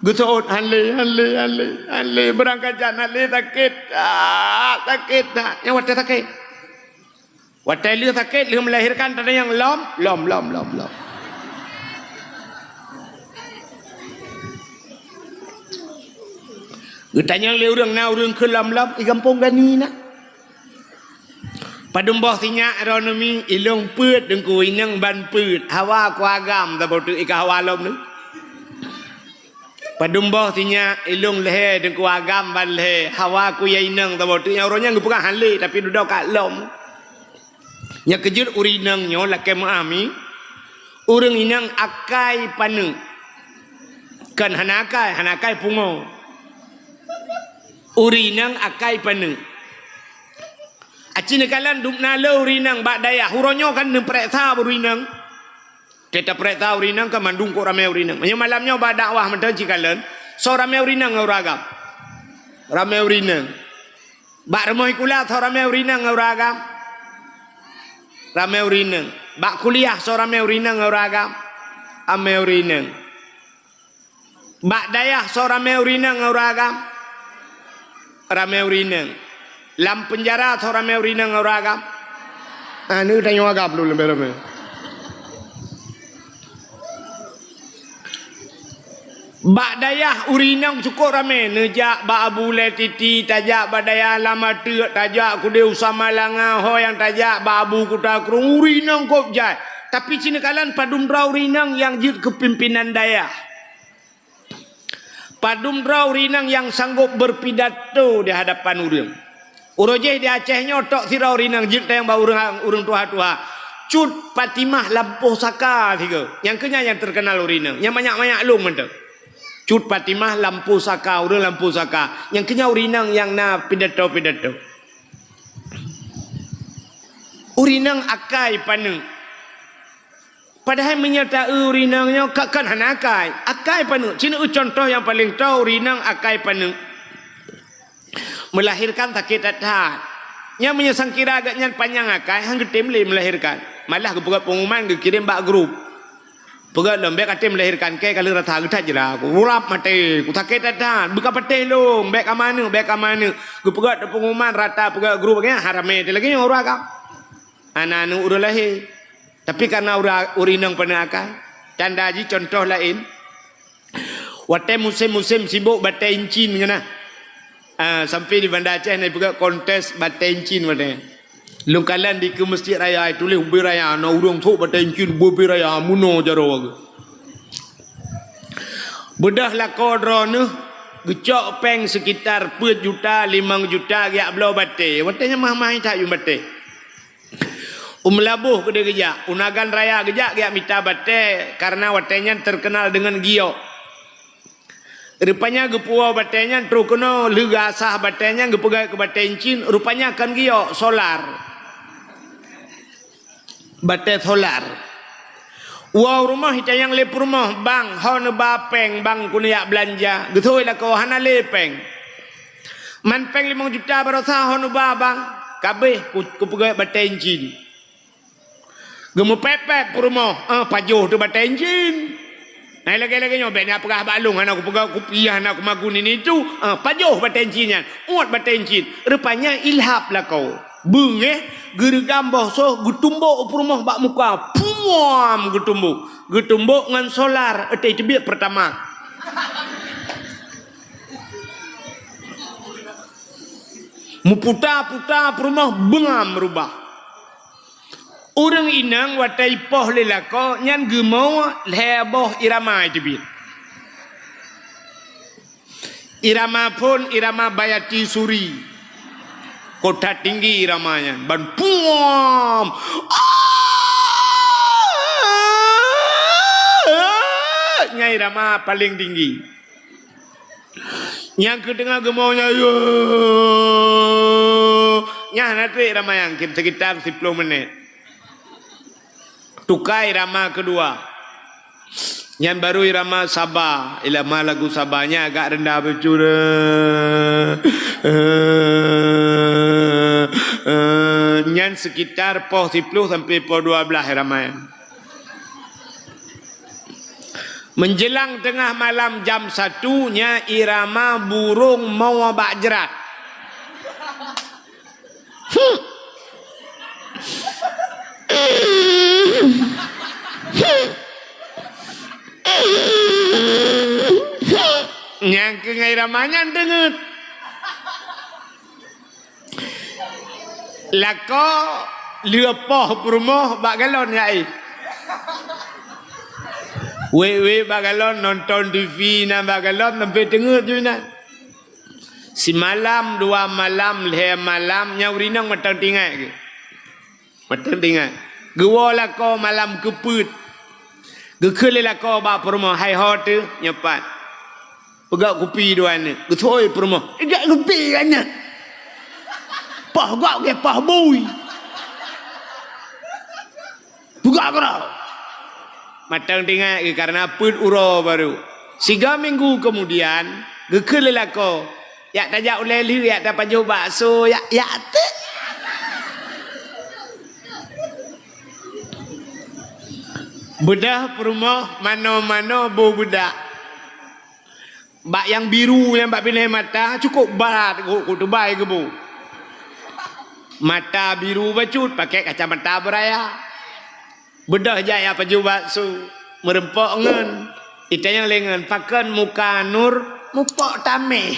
Geuseuôt han lé, han lé, han lé, han lé, beurangkat jan han lé, sakét that, sakét that. Nyang watée sakét. Watée lheueh sakét, lheueh melahirkan tatanyong lom, lom, lom, lom, lom. Geutanyong lé ureuëng na ureuëng keu lom-lom, i gampông gani na. Padum boh sinyak droeneuh mi, ilong peuet deungku inong ban peuet, hawa ku agam saboh teuk i ka hawa lom nyoe. Padum boh sinyak ilong lhée deungku agam ban lhée, hawa ku ya inong saboh teuk, nyang uroe nyan geupeugah han lé tapi dudoe ka lom. Nyang keujeuet ureuëng inong nyoe lakée meuah mi, ureuëng inong akai paneuk. Kon hana akai, hana akai pungo. Ureuëng inong akai paneuk. Aci neukalon dum na le ureuëng inong bak dayah. Uroe nyoe kan neupareksa ureuëng inong. Teuta pareksa ureuëng inong kan mandum kok ramé ureuëng inong. Meunyoe malam nyoe bak dakwah mantong ci kalon, soe ramé ureuëng inong ngon ureuëng agam? Ramé ureuëng inong. Bak rumoh sikula soe ramé ureuëng inong ngon ureuëng agam? Ramé ureuëng inong. Bak kuliah soe ramé ureuëng inong ngon ureuëng agam? Ramé ureuëng inong. Bak dayah soe ramé ureuëng inong ngon ureuëng agam? Ramé ureuëng inong. Lam peunjara soe ramé ureuëng inong ngon ureuëng agam? Ah, neu tanyoe agam dulu leubeh ramé. Bak dayah ureueng inong cukôp ramé, neujak bak Abu Lé Titi, tajak bak dayah Lam Ateuk, tajak keudéh Usama Langa, ho nyang tajak bak Abu Kuta Krueng, ureueng inong kôb jai. Tapi ci neukalon padum droe ureueng inong nyang jeuet keu pimpinan dayah. Padum droe ureueng inong nyang sanggôp beurpidato di hadapan ureueng. Uroe jéh di Aceh nyoe tok sidroe ureueng inong jeuet teueng bak ureueng, ureueng tuha-tuha. Cut Fatimah Lampôh Saka sigoe. Nyang keu nyan nyang teukeunal ureueng inong. Nyang manyak-manyak lôn mantong. Cut Fatimah Lampôh Saka, ureueng Lampôh Saka. Nyang keu nyan ureueng inong nyang na pidato-pidato. Ureueng inong akai paneuk. Padahai meunyoe ta-eu ureueng inong nyoe ka, kan hana akai. Akai paneuk. Ci neueu cuntoh nyang paleng toe, ureueng inong akai paneuk. Meulahirkan sakét that-that. Nyan meunyoe sangkira gobnyan panyang akai, han geutem lé meulahirkan. Malah geupeugöt pengumuman geukirém bak grup. Peugöt lom, bèk katem meulahirkan, kèe ka lheueh rasa geutat jira. Kurap maté, kusakét that-that. Beuka patéh lôn, bèk kama aneuk, bèk kama aneuk. Geupeugöt pengumuman rata peugöt grup, nyan ha ramé lagèe nyoe ureueng agam. Hana aneuk ureueng lahé. Tapi kareuna ura-, ureueng inong paneuk akai. Tanda jih cuntoh laén. Watèe musém-musém sibôk batèe incin nyan na. Ah, sampoe di Banda Aceh na ipeugöt kontes batèe incin watèe. Lôn kalon dikeue Meuseujid Raya, ituléh ubé raya, na ureueng sôk batèe incin ubé-ubé raya, meunoe jaroe. Beudôh lakoe droeneuh geucok péng sekitar peuet juta, limong juta geujak bloe batèe. Watèe nyan mah-mah that yum batèe. U Meulaboh keudéh geujak, u Nagan Raya geujak, geujak mita batèe, kareuna watèe nyan teukeunal deungon giok. Rupanya geupuwoe batèe nyan trôh keunoe, lheueh geuasah batèe nyan geupeugöt keu batèe incin, rupanya kon giok, solar. Batèe solar. Woe u rumoh itanyong lé peurumoh, "Bang, ho neuba péng, Bang, keuneuk jak beulanja?" Geusôi lakoe, "Hana lé péng." "Man péng limong juta baroesa ho neuba, Bang?" "Ka abéh, ku-, kupeugöt batèe incin." Geumeupép-pép peurumoh, "Eh, pajoh teuh batèe incin." Nah, lagèe-lagèe nyoe, bèk neupeugah bak lôn, hana kupeugah, kupiah, hana kumagun ini itu. Eh, pajoh batèe incin nyan, uet batèe incin. Rupanya ilhab lakoe. Beungéh, geureugam boh soh, geutumbok u peurumoh bak muka. Puam! Geutumbok. Geutumbok ngon solar, ata teubiet Pertamax. Meuputa-puta peurumoh beungam rubah. Ureueng inong watèe ipoh lé lakoe nyan geumoe lhèe boh irama iteubiet. Irama phôn, irama Bayati Suri. Kota tinggi irama nyan, ban puam. Nyan irama paleng tinggi. Nyang keuteungoh geumoe nyan, yo. Nyan hana trép irama nyan, sekitar siploh menit. Tuka irama keudua. Nyan baru irama Saba, irama lagu Saba nyan agak rendah bacut. Nyan sekitar poh siploh sampai poh dua blah irama nyan. Menjelang teungoh malam jam satu nyan irama burông moe bak jrat. Nyang keu ngon irama nyan deungeut. Lakoe lheueh poh peurumoh bak galon jak éh. Wék-wék bak galon, nonton T V na bak galon, sampai teungeut ju inan. Simalam, dua malam, lhèe malam, nyan ureueng inong mantong teuingat geuh. Mantong teuingat. Geuwoe lakoe malam keupeuet. Geukheun lé lakoe bak peurumoh, "Hai ho teuh, nyoe pat. Peugöt kupi dua aneuk." Geusôi peurumoh, "Peugöt kupi dua aneuk. Poh gob gét poh bui. Peugöt keudroe." Mantong teuingat geuh kareuna peuet uroe baru. Siga minggu keumudian, geukheun lé lakoe, "Jak tajak ulèe lheueh, jak tapajoh bakso, jak, jak teuh." Beudôh peurumoh manoe-manoe boh beudak. Bak nyang biru nyan bak binéh mata, cukôp brat, ku, ku teubai geuboh. Mata biru bacut, pakai kacamata beuraya. Beudôh jak jak pajoh bakso, meureumpok ngon Itanyong lé ngon, pakon muka Nur mupok tameh.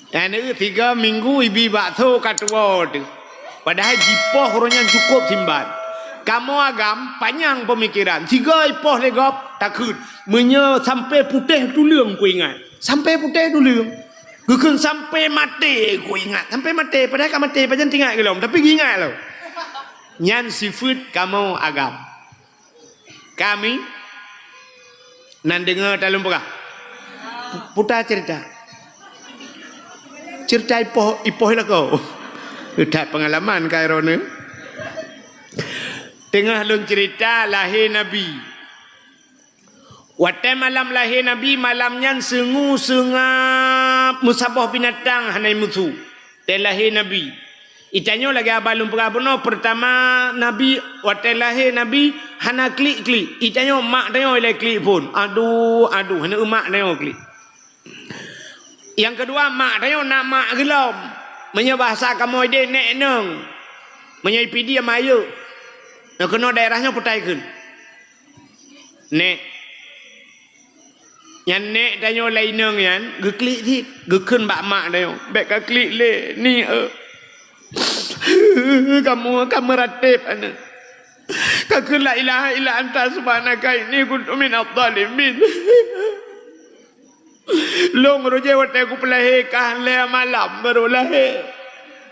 Nyan tiga minggu ibi bakso ka tuwoe teuh. Padahai jipoh uroe nyan cukôp simban. Kamoe agam panyang peumikeran. Sigoe ipoh lé gob takheun. Meunyoe sampoe putéh tuleueng kuingat. Sampoe putéh tuleueng. Geukheun sampoe maté kuingat. Sampoe maté, padahai ka maté, pajan teuingat gohlom, tapi geuingat lom. Nyan sifeuet kamoe agam. Kami nan deungoe ta lôn peugah. Puta cerita. Cerita ipoh, ipoh lakoe. That pengalaman ka droeneuh. Teungoh lôn cerita lahé Nabi. Watée malam lahé Nabi, malam nyan seungu seungab meusaboh binatang hana musu. Watée lahé Nabi. Itanyoe lagée haba lôn peugah bunoe, peurtama Nabi, watée lahé Nabi hana klik-klik. Itanyoe mak tanyoe ilée klik phon. Aduh, aduh, hana mak tanyoe klik. Nyang keudua, mak tanyoe na mak geulom. Meunyoe bahasa kamoe deh, nék inong. Meunyoe i Pidie, mak yeuek. Nyang keunoe daerah nyoe peutai kheun. Nék. Nyan nék tanyoe lé inong nyan geuklik cit, geukheun bak mak tanyoe, "Bék ka klik lé, Ni, eu." Kamoe ka meuratéb aneuëk. Ka kheun, "La ilaha illa anta subhanaka inni kuntu minadh dhalimin." Lôn rôh jih watée kupeulahé ka lhée malam barô lahé.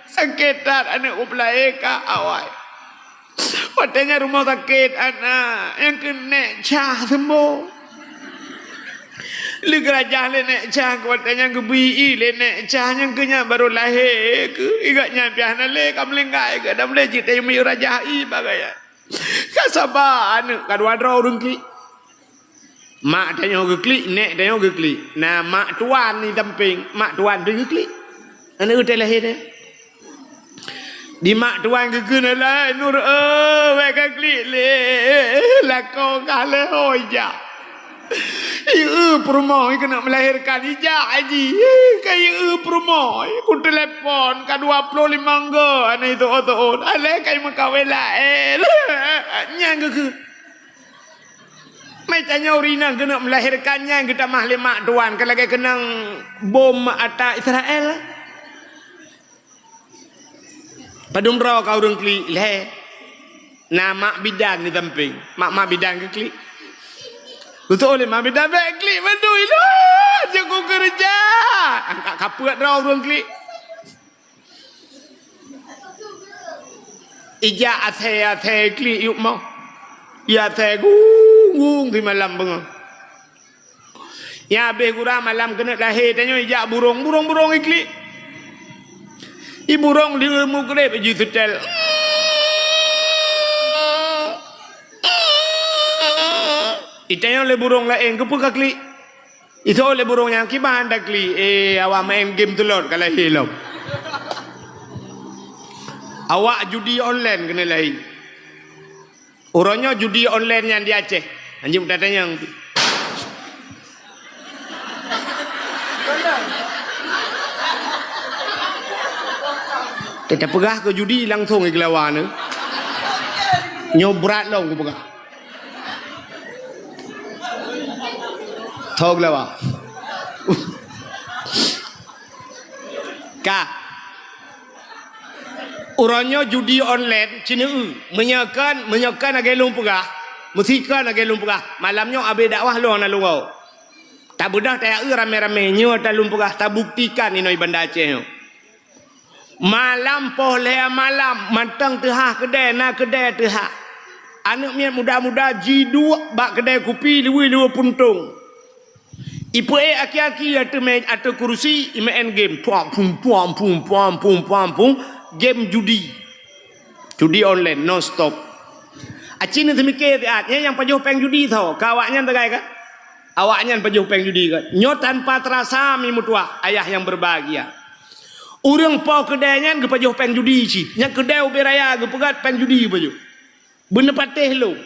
Sakét that aneuëk kupeulahé ka awai. Watée nyan rumoh sakét aneuëk, nyang keuh nék Cah seumbong. Lheueh geurajah lé nék Cah, watée nyan geubri ié lé nék Cah, nyang keuh nyan barô lahé keuh, i gobnyan pih hana lé ka meuninggai keuh, dan lé jeuet tayue miyueb rajah ié bak gobnyan. Ka saba aneuëk, ka dua droe ureuëng klik. Mak tanyoe geuklik, nék tanyoe geuklik. Na mak tuan di sampéng, mak tuan pih geuklik. Aneuëk watée lahé nyan. Di mak tuan geukheun, "Alah, Nur, eu, bék ka klik lé. Lakoe ka lheueh ho ijak. Ieu peurumoh keuneuk melahirkan ijak jih. Ka ieu peurumoh, kuteulepon ka dua ploh limong go aneuëk itu otoon. Alah, ka imeukawen laén." Nyan geukheun. Meutanyoe ureuëng inong keuneuk melahirkan nyan geutamah lé mak tuan, ka lagée keunong bom ata Israel. Padum droe ka ureuëng klik lhée. Na mak bidan di sampéng. Mak-mak bidan geuklik. Beutôi lé mak bidan, "Bék klik bandum ilôn, jeuet kukeureuja." Angkat kapeuet droe ureuëng klik. Ijak asée-asée klik yup moh. Iya asée gung-gung simalam beungoh. Nyang habéh gura malam keuneuk lahé tanyoe ijak burông, burông-burông iklik. I burông lheueh mugreb jih seutôt. Itanyoe lé burông laén, keupeue ka klik? Isoe lé burông nyan, "Kiban taklik, eh, awak maén game tulot ka lahé lom." Awak judi online keuneuk lahé. Uroe nyoe judi online nyan di Aceh. Anjing tatanyong. Teupeugah keu judi langsong i keulawa nyoe. Nyoe brat lom kupeugah. Tho geulawa. Ka. Uroe nyoe judi online, cineue. Meunyoe kon, meunyoe kon lagée lôn peugah, meusi kon lagée lôn peugah, malam nyoe abéh dakwah lôn hana lôn woe. Tabeudôh tayaue ramé-ramé, nyoe ta lôn peugah, tabuktikan inoe i Banda Aceh nyoe. Malam poh lhée malam, mantong teuhah keudée, na keudée teuhah. Aneuëk miet muda-muda jiduek bak keudée kupi liweue-liweue puntông. Ipeuék aki-aki ateueh mé-, ateueh kurusi, imeu'en game. Puam, pum, puam, pum, puam, pum, puam, pum. Game judi. Judi online, non stop. Aci neuseumiké siat, nyan nyang pajoh péng judi soe? Ka awaknyan sagai kan? Awaknyan pajoh péng judi kan? Nyoe tanpa terasa mi meutuah, ayah yang berbahagia. Ureuëng po keudée nyan geupajoh péng judi cit. Nyang keudée ubé raya geupeugét péng judi geupajoh. Beuneupatéh lôn.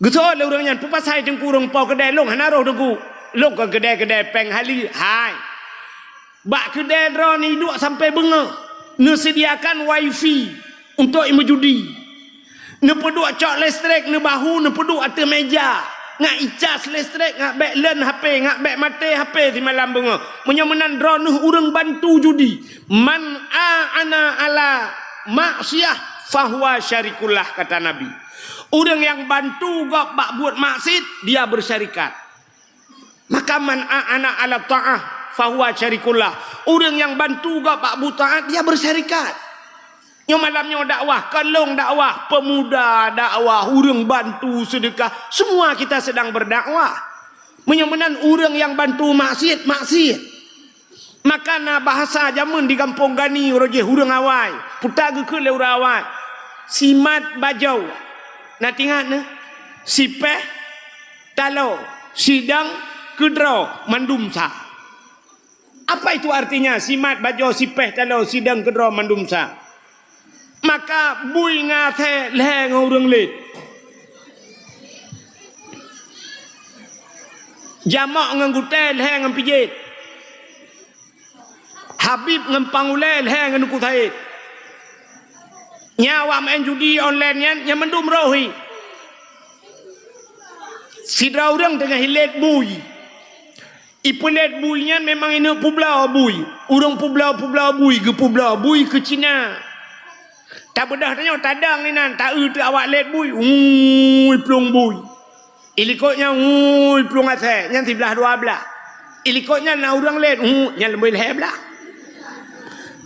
Geusoe lé ureuëng nyan, "Peue pasai Teungku ureuëng po keudée lôn hana roh Teungku? Lôn kon keudée-keudée péng hali." Hai. Bak keudée droeneuh iduek sampoe beungoh, neuseudiakan wifi untuk imeujudi. Neupeuduek cok listrik, neubahu neupeuduek ateueh meja. Ngat icas listrik, ngat bék leun H P, ngat bék maté H P simalam beungoh. Meunyoe meunan droeneuh ureuëng bantu judi. "Man a'ana ala maksiyah fahuwa syarikullah," kata Nabi. Ureuëng nyang bantu gob bak buet maksiat, dia bersyarikat. Maka, "Man a'ana ala ta'ah fahuwa syarikullah." Ureuëng nyang bantu gob bak buet taat, dia bersyarikat. Nyoe malam nyoe dakwah, kon lôn dakwah, pemuda dakwah, ureuëng bantu sedekah, semua kita sedang berdakwah. Meunyoe meunan ureuëng nyang bantu maksiat, maksiat. Maka na bahasa jameun di gampông Gani uroe jih ureuëng awai, puta geukheun lé ureuëng awai. Simat bajoe. Na tingat na? Sipéh taloe, sidang keudroe mandum sa. Apa itu artinya, simat bajoe, sipéh taloe, sidang keudroe mandum sa? Maka bui ngon asèe lhèe ngon ureuëng lét. Jamok ngon gutèe lhèe ngon pijét. Habib ngon Pangulèe lhèe ngon Teungku Said. Nyan awak meu'en judi online nyan, nyan mandum roh hi. Sidroe ureuëng teungoh ilét bui. Ipeulét bui nyan memang ineuk peubloe bui. Ureuëng peubloe-peubloe bui, geupeubloe bui keu Cina. Tabeudôh tanyoe tadong inan, taeu teuk awak lét bui, ui plueng bui. Ilikot nyan, ui plueng asèe, nyan siblaih dua blaih. Ilikot nyan na ureuëng lét, ui, nyan leubeh lhèe blaih.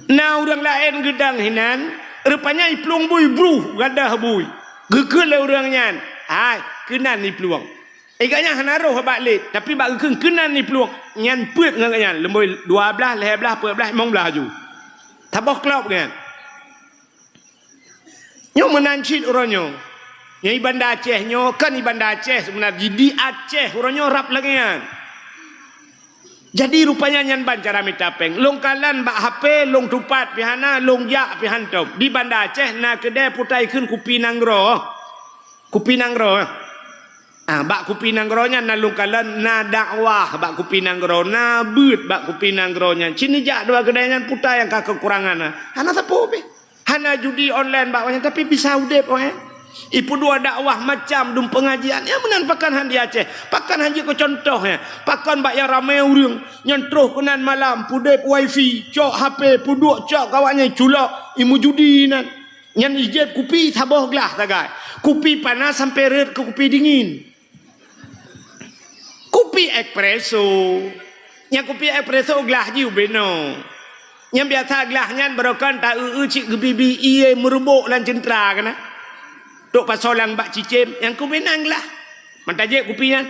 Na ureuëng laén geudong hinan, rupanya iplueng bui, bruh, gadôh bui. Geukheun lé ureuëng nyan, hai, keunan iplueng. Iga nyan hana roh bak lét, tapi bak geukheun keunan iplueng, nyan peuet ngon gobnyan, leubeh dua blaih, lhèe blaih, peuet blaih, limong blaih aju. Saboh klop nyan. Nyoe meunan cit uroe nyoe. Nyoe i Banda Aceh nyoe, kon i Banda Aceh seubeuna jih, di Aceh uroe nyoe rab lagèe nyan. Jadi rupanya nyan ban cara mita péng. Lôn kalon bak H P, lôn tupat pih hana, lôn jak pih hántom. Di Banda Aceh na keudè putai kheun kupi nanggroe. Kupi nanggroe. Ah, bak kupi nanggroe nyan na lôn kalon, na dakwah bak kupi nanggroe, na beuet bak kupi nanggroe nyan. Cit neujak dua keudè nyan putai nyang ka keukurangan na. Hana sapeue pih. Hana judi online bak awaknyan, tapi bisa udép awaknyan. Ipeuduek dakwah macam dum pengajian. Nyang meunan pakon han di Aceh. Pakon han jeuet keu contoh nyan. Pakon bak nyang ramé ureuëng. Nyan troh keunan malam, peudép wifi, cok H P, peuduek cok keu awaknyan culok, imeujudi nan. Nyan ijép kupi saboh glah sagai. Kupi panas sampai rhët keu kupi dingin. Kupi espresso. Nyang kupi espresso glah jih ubé noe. Nyang biasa glah nyan barokon ta eu-eu cit geubi-bi ié meureubok lam ceuntra keunan. Tok pasoe lam bak cicém, nyang keubinan glah. Meutajép kupi nyan.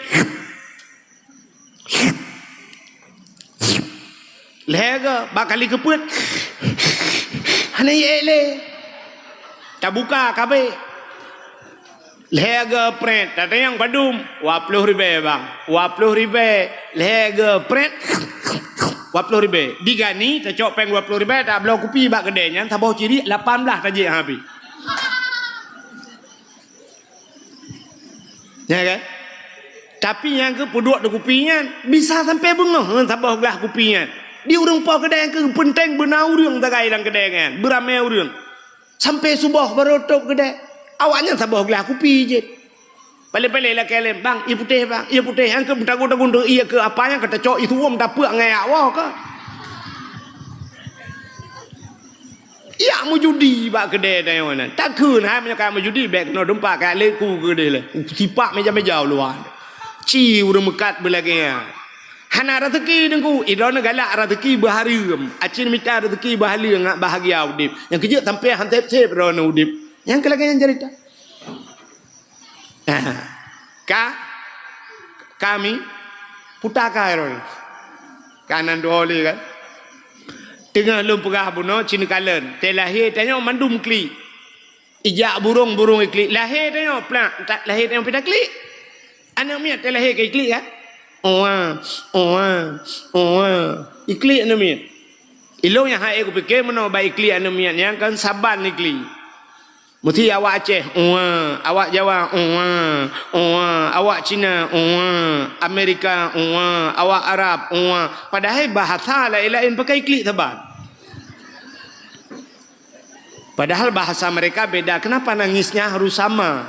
Lhèe goe, bak kali keupeuet. Hana iék lé. Tabuka kabeh. Lhèe goe prét, tatanyong padum, dua ploh ribèe, Bang. Dua ploh ribèe, lhèe goe prét, dua ploh ribèe. Di Gani, tacok péng dua ploh ribèe, tabloe kupi bak keudè nyan, saboh ciriek lapan blaih tajép habéh. Ya kan? Tapi nyang keu peuduek di kupi nyan, bisa sampai beungoh ngon saboh glah kupi nyan. Di ureuëng po keudè nyang keu peunteng beuna ureuëng sagai lam keudè nyan, beuramé ureuëng. Sampai suboh barô tôp keudè. Awaknyan saboh glah kupi jeuet. Paléng-paléng lakèe lé, "Bang, ié putéh, Bang, ié putéh." Nyang keu meutagun-tagun teu ié keu apa nyang ka tacok ié suwom tapeuk ngon yak woe ka. Yak meujudi bak keudè tanyoe nyan. Takheun hai meunyoe ka meujudi, bèk keunoe teumpat ka lé ku keudeh lé. Sipak meja-meja u luwa. Ci ureuëng meukat beulagèe nyan. Hana raseuki Teungku, idroeneuh galak raseuki beuhareuem. Acin mita raseuki beuhaleueng ngat bahagia udép. Nyang keujeuet sampai han sép-sép droeneuh udép. Nyang keu lagèe nyan carita. Ka, kami puta ka droeneuh. Ka nan dua lé kan. Teungoh lôn peugah bunoe cit neukalon. Teu lahé tanyoe mandum klik. Ijak burông, burông iklik. Lahé tanyoe plak, tak lahé tanyoe pih taklik. Aneuk miet teu lahé ka iklik kan? Oa, oa, oa. Iklik aneuk miet. Ilôn nyang hai kupike meunoe bak iklik aneuk miet nyan kan saban iklik. Meusti awak Aceh, oa, awak Jawa, oa, oa, awak Cina, oa, Amerika, oa, awak Arab, oa. Padahai bahasa laén-laén pakai iklik saban. Padahal bahasa mereka beda. Kenapa nangisnya harus sama?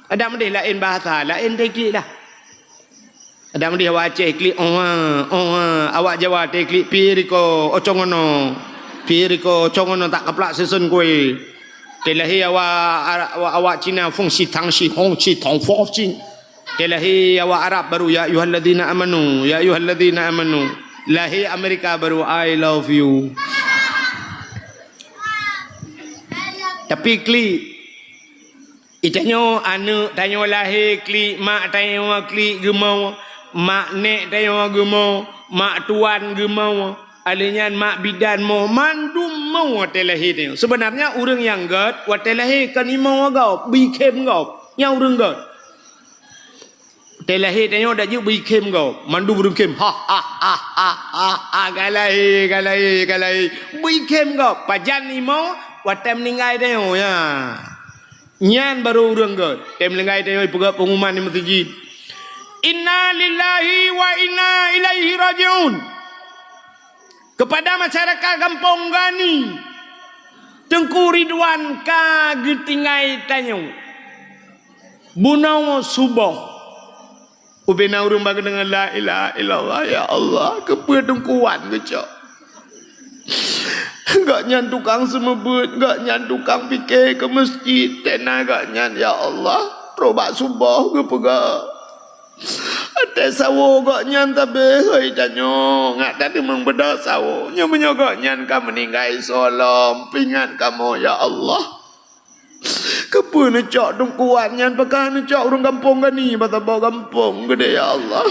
Adak meudeh laén bahasa, laén teuh klik lah. Adak meudeh awak Aceh klik, "Owa, owa." Awak Jawa teuh klik, "Piriko, ocongono. Piriko, ocongono, tak kaplak seusén kue." Teuh lahé awak, awak, awak Cina, "Fong shi tang shi hong shi tong fo shi." Teuh lahé awak Arab baru, "Ya ayyuhalladzina amanu, ya ayyuhalladzina amanu." Lahé Amerika baru, "I love you." Tapi klik, i tanyoe aneuëk tanyoe lahé klik, mak tanyoe klik geumoe, mak nèk tanyoe geumoe, mak tuan geumoe, alheuh nyan mak bidan moe, mandum moe watèe lahé tanyoe. Seubeunarnya ureuëng nyang gèt watèe lahé kon imoe gob, beuikhém gob, nyang ureuëng gèt. Watèe lahé tanyoe dak jeuet beuikhém gob, mandum ureuëng khém, "Ha, ha, ha, ha, ha, ha, ka lahé, ka lahé, ka lahé." Beuikhém gob, pajan imoe watèe meuninggai tanyoe, ya. Nyan barô ureuëng gèt. Watèe meuninggai tanyoe ipeugèt peungumuman di meuseujid, "Inna lillahi wa inna ilaihi raji'un." Kepada masyarakat Gampông Gani, Teungku Ridwan ka geutinggai tanyoe. Bunoe suboh. Ubena ureuëng bak geudeungoe, "La ilaha illallah, ya Allah, keupeue Teungku Wan geucok?" Gobnyan tukang seumeubeuet, gobnyan tukang pike keu meuseujid, tena gobnyan, ya Allah, trok bak suboh geupeugah. Watèe sawoe gobnyan tabeh, hôi tanyoe, ngat tadeungoe beudôh sawoe. Nyoe meunyoe gobnyan ka meuninggai soe lom, peuingat kamoe, ya Allah. Keupeue neucok Teungku Wan nyan, pakon neucok ureuëng Gampông Gani, bak saboh gampông geude, ya Allah.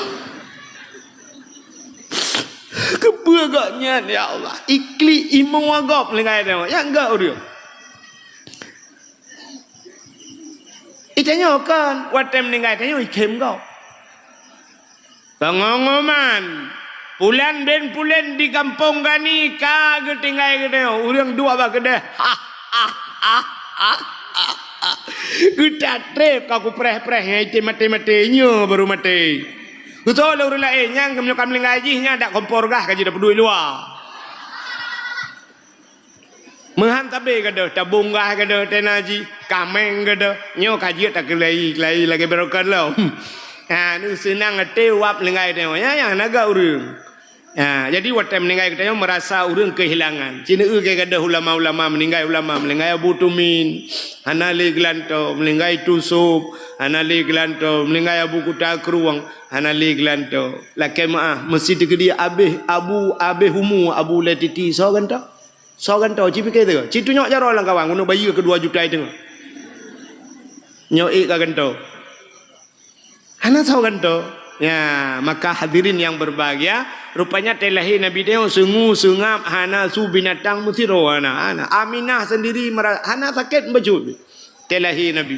Keupeue gobnyan, ya Allah. Iklik imoe gob meuninggai tanyoe, nyang gèt ureuëng. I tanyoe kon, watèe meuninggai tanyoe ikhém gob. Pengumuman, pulan bin pulan di Gampông Gani ka geutinggai geutanyoe, ureuëng duek bak keudeh. Geutat trép ka kupreh-preh nyan, item maté-maté, nyoe barô maté. Geutoe lé ureuëng laén, nyang meunyoe ka meuninggai jih, nyan dak kompor gah ka jeuet dak peuduek luwa. Meuhan tabé gadôh, tabông gah gadôh, tena jih, kaméng gadôh, nyoe ka jeuet takeulai-keulai lagèe barokon lom. Ha, nyoe seunang até wab meuninggai tanyoe, nyan nyang hana gèt ureuëng. Ha, jadi watèe meuninggai geutanyoe meurasa ureuëng keuhilangan. Ci neueu keu gadôh ulama-ulama meuninggai, ulama meuninggai Abu Tumin, hana lé geulantoe, meuninggai Tusôb, hana lé geulantoe, meuninggai Abu Kuta Krueng, hana lé geulantoe. Lakèe meuáh, meusti teukeudi abéh Abu, abéh umu Abu Lé Titi, soe gantoe? Soe gantoe, ci pike teuh. Ci tunyok jaroe lam kawan, keuneuk bayeue keu dua juta teungoh. Nyoe ék ka gantoe. Hana soe gantoe. Ya, maka hadirin yang berbahagia, rupanya watèe lahé Nabi tanyoe seungue seungab, hana su binatang meusidroe hana, hana. Aminah sendiri mera-, hana sakét bacut. Watèe lahé Nabi.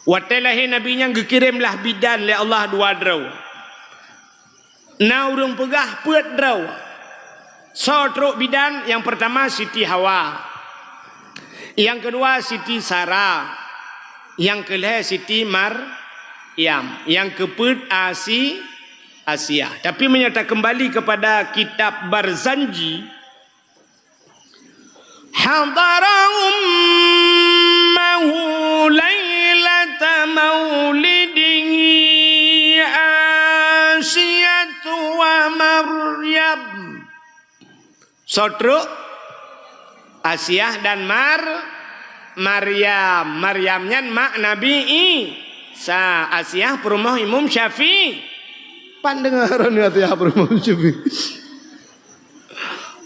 Watèe lahé Nabi nyan geukirém lah bidan lé Allah dua droe. Na ureuëng peugah peuet droe. Soe trok bidan? Nyang peurtama Siti Hawa. Nyang keudua Siti Sara. Nyang keulhèe Siti Maryam. Nyang keupeuet Asi-, Asiah. Tapi meunyoe takeumbali keupada kitab Barzanji, Hadara ummahu lailata maulidihi Asiyatu wa Maryam. Soe trok? Asiah dan Mar-, Maryam. Maryam nyan mak Nabi Isa. Asiah peurumoh Imam Syafi'i. Pan deungoe Asiah peurumoh Imam Syafi'i.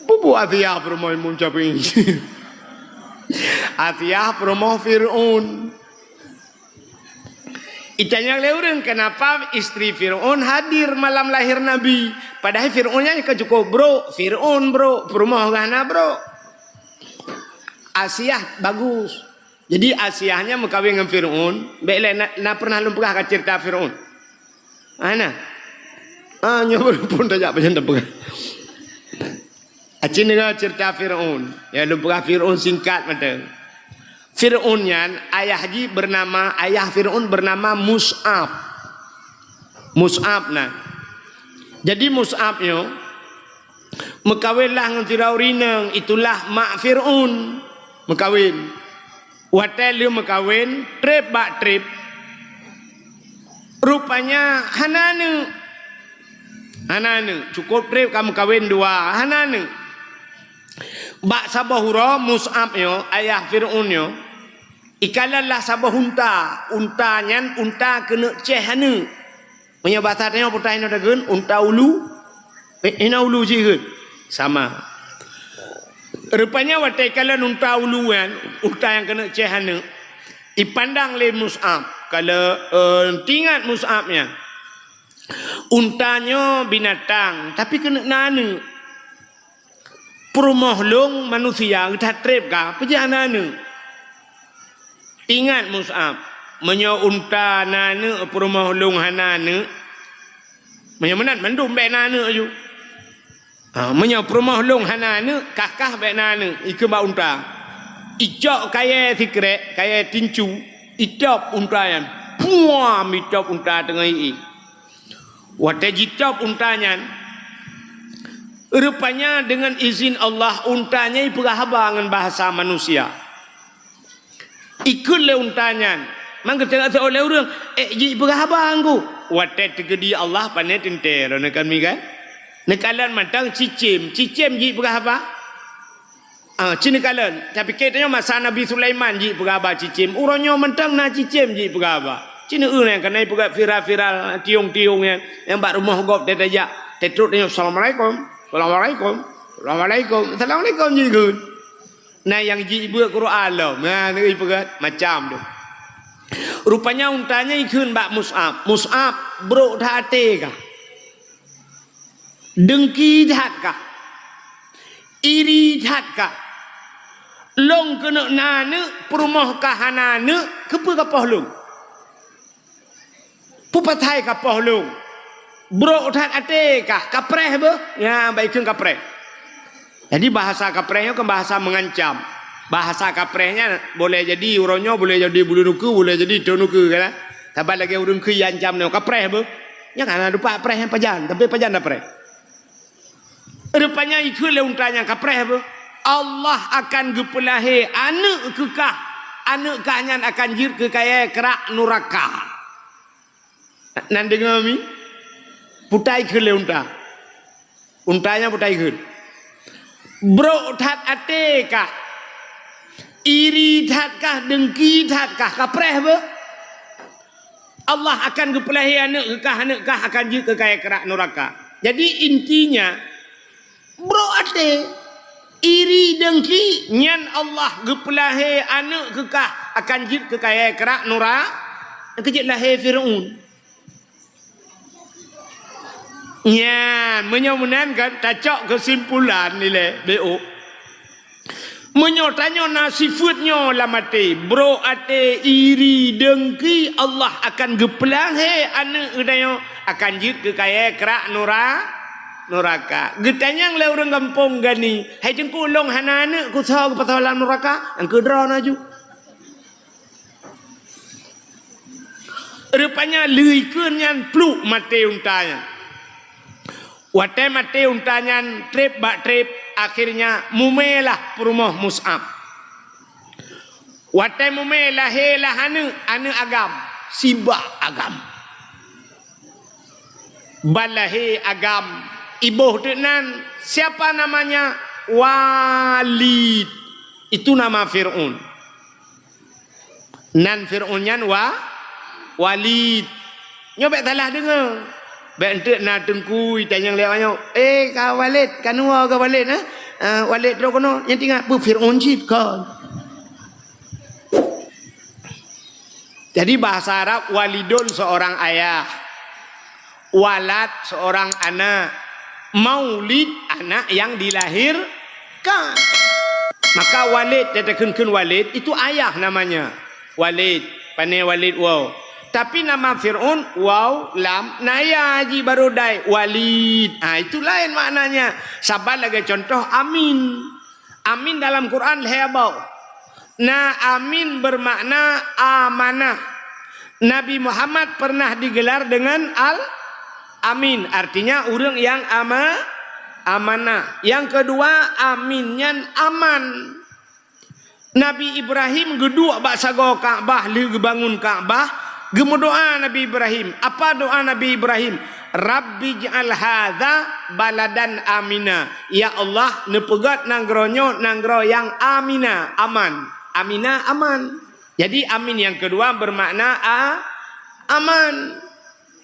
Peue buet Asiah peurumoh Imam Syafi'i? Asiah peurumoh Fir'aun. Itanyong lé ureuëng, kenapa istri Fir'aun hadir malam lahir Nabi? Padahai Fir'aun nyan ka cukup brok. Fir'aun brok, peurumoh geuh hana brok. Asiah bagus. Jadi Asiah nyan meukawen ngon Fir'aun, bèk lé na, na pernah lôn peugah ka ceurita Fir'aun? Hana. Ah, nyoe pun tajak pajan tapeugah. Aci deungoe ceurita Fir'aun. Ya, lôn peugah Fir'aun singkat mantong. Fir'aun nyan, ayah jih bernama, ayah Fir'aun bernama Mus'ab. Mus'ab na. Jadi Mus'ab nyoe, Meukawen lah ngon sidroe ureueng inong, itulah mak Fir'aun. Meukawen. Watèe lheueh meukawen, treb bak treb. Rupanya hana aneuk. Hana aneuk. Cukôp treb ka meukawen dua, hana aneuk. Bak saboh uroe Mus'ab nyoe, ayah Fir'aun nyoe, ikalon lah saboh unta. Unta nyan unta keuneuk céh aneuk. Meunyoe basa tanyoe peue ta hinoe takheun, unta ulu. Eh, hinoe ulu cit kheun. Sama. Rupanya watèe ikalon unta ulu nyan, unta nyang keuneuk céh aneuk, ipandang lé Mus'ab. Kalau, eh, teuingat Mus'ab nyan. Unta nyoe binatang, tapi keuneuk na aneuk. Peurumoh lôn manusia, that treb ka, peue jeuet hana aneuk. Ingat Mus'ab, meunyoe unta na aneuk, peurumoh lôn hana aneuk, meunyoe meunan mandum bèk na aneuk aju. Ha, meunyoe peurumoh lôn hana aneuk, kah-kah bèk na aneuk, ikheun bak unta. Icok kayèe sikrek, kayèe tincu, itôb unta nyan. Puam, itôb unta teungoh ié. Watèe jitôb unta nyan, rupanya deungon izin Allah, unta nyan ipeugah haba ngon bahasa manusia. Ikheun lé unta nyan, mangkeuteuk oleh ureueng, "Eh, jipeugah haba ngon ku." Watèe teukeudi Allah, pane teuntèe, droeneuh kan mi kan? Neukalon mantong cicém, cicém jipeugah haba? Ah, ci neukalon. Tapi keu tanyoe masa Nabi Sulaiman jipeugah haba cicém. Uroe nyoe mantong na cicém jipeugah haba. Ci neueu nyang keuneuk ipeugah viral-viral, tiong-tiong nyan, nyang bak rumoh gob teuh tajak. Teutrok tanyoe, "Assalamualaikum. Assalamualaikum. Assalamualaikum." "Assalamualaikum," jikheun. Na nyang jibeuet Quran lom. Na, neueu ipeugah macam tu. Rupanya unta nyan ikheun bak Mus'ab, "Mus'ab, brok that até kah? Deungki that kah? Iri that kah? Lôn keuneuk na aneuk, peurumoh kah hana aneuk, keupeue kapoh lôn? Peue pasai kapoh lôn? Brok that até kah? Kapreh beuh?" Nyan bak ikheun kapreh. Jadi, bahasa kapreh nyoe kan bahasa mengancam. Bahasa kapreh nyan boleh jadi uroe nyoe, boleh jadi buleuen ukeue, boleh jadi thôn ukeue, kan? Saban lagèe ureueng kheun iancam nyoe, "Kapreh beuh." Nyan hana dupat preh nyan pajan, tapi pajan tapreh. Rupanya ikheun lé unta nyan, "Kapreh beuh. Allah akan geupeulahé aneuk keu kah. Aneuk kah nyan akan jeuet keu kayèe keurak nuraka." Nan deungoe mi? Peue ta ikheun lé unta. Unta nyan peue ta ikheun. Brok that até kah. Iri that kah, deungki that kah, kapreh beuh. Allah akan geupeulahé aneuk keu kah, aneuk kah akan jeuet keu kayèe keurak nuraka. Jadi intinya, brok até, iri deungki, nyan Allah geupeulahé aneuk keu kah akan jeuet keu kayèe keurak nura-, keu jeuet lahé Fir'aun. Nyan, meunyoe meunan kan, tacok keusimpulan ilèe, B O. Meunyoe tanyoe na sifeuet nyoe lam até, brok até, iri, deungki, Allah akan geupeulahé aneuk geutanyoe akan jeuet keu kayèe keurak nura-, nuraka. Geutanyong lé ureueng gampông gani, "Hai Teungku, lôn hana aneuk, kusoe geupasoe lam nuraka?" Nyang keudroe na ju. Rupanya lheueh ikheun nyan pluek maté unta nyan. Watèe maté unta nyan treb bak treb, akhirnya mumèlah peurumoh Mus'ab. Watèe mumè lahé lah aneuk, aneuk agam, sibak agam. Ban lahé agam, iboh teuk nan, siapa namanya? Walid. Itu nama Fir'aun. Nan Fir'aun nyan Wa-, Walid. Nyoe bèk salah deungö. Bèk enteuk na teungku itanyong lé awak nyoe, "Eh, ka Walid, ka neuwoe ka Walid, eh? Ah, Walid trok keunoe." Nyan teuingat peue Fir'aun cit kon. Jadi bahasa Arab, walidun seorang ayah. Walad seorang anak. Maulid anak yang dilahirkan. Maka Walid, dia takheun-kheun Walid, itu ayah namanya. Walid, pane Walid, wow. Tapi nama Fir'aun, waw, lam, na ya ji baru dai, Walid. Ha, itu lain maknanya. Saban lagèe contoh Amin. Amin dalam Quran lhèe boh. Na Amin bermakna amanah. Nabi Muhammad pernah digelar dengan Al-Amin, artinya ureueng nyang ama-, Amanah. Nyang keudua, amin nyan aman. Nabi Ibrahim geuduek bak sagoe Ka'bah lheueh geubangun Ka'bah, geumeudoa Nabi Ibrahim. Apa doa Nabi Ibrahim? "Rabbij'al hadza baladan amina." Ya Allah, neupeugét nanggroe nyoe nanggroe nyang amina, aman. Amina, aman. Jadi, amin nyang keudua beumakna a-, aman.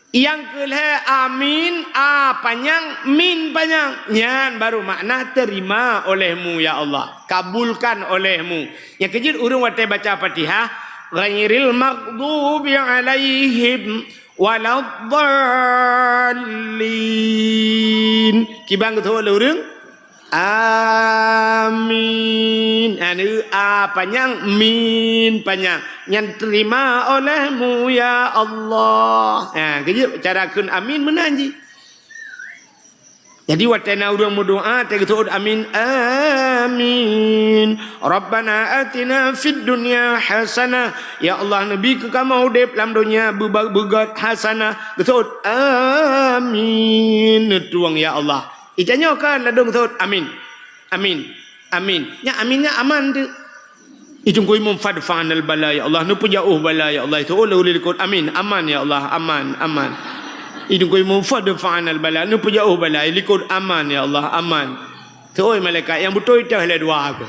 Nyang keu lhée amin, a panyang, min panyang. Nyan baru makna terima olehmu, ya Allah. Kabulkan olehmu. Nyang keujeuet ureuëng watée baca Fatihah, ghairil maghdubi alaihim waladdallin. Kiban geuteupeue lé ureuëng? Amin. Anu a panyang, min panyang. Nyan terima olehmu, ya Allah. Ha, keujeuet cara kheun amin meunan jih. Jadi, watée na ureuëng meudoa, teugeuteuôt amin. Amin. Rabbana atina fid dunya hasanah. Ya Allah, neubi keu kamoe udeb lam donya beuba-, beugét hasanah. Geuteuôt amin. Neutueng, ya Allah. Itanyoe kan ladôm geuteuôt amin. Amin. Amin. Nyan amin nyan aman teuk. Itungkui mum fadfa'nal bala, ya Allah, neupeujaoh bala, ya Allah. Itu oleh ulih likot. Amin. Aman, ya Allah. Aman, aman. Itungkui mum fadfa'nal bala, neupeujaoh bala, likot. Aman, ya Allah. Aman. Teuoi malaikat nyang beutôi teuh lé dua aku.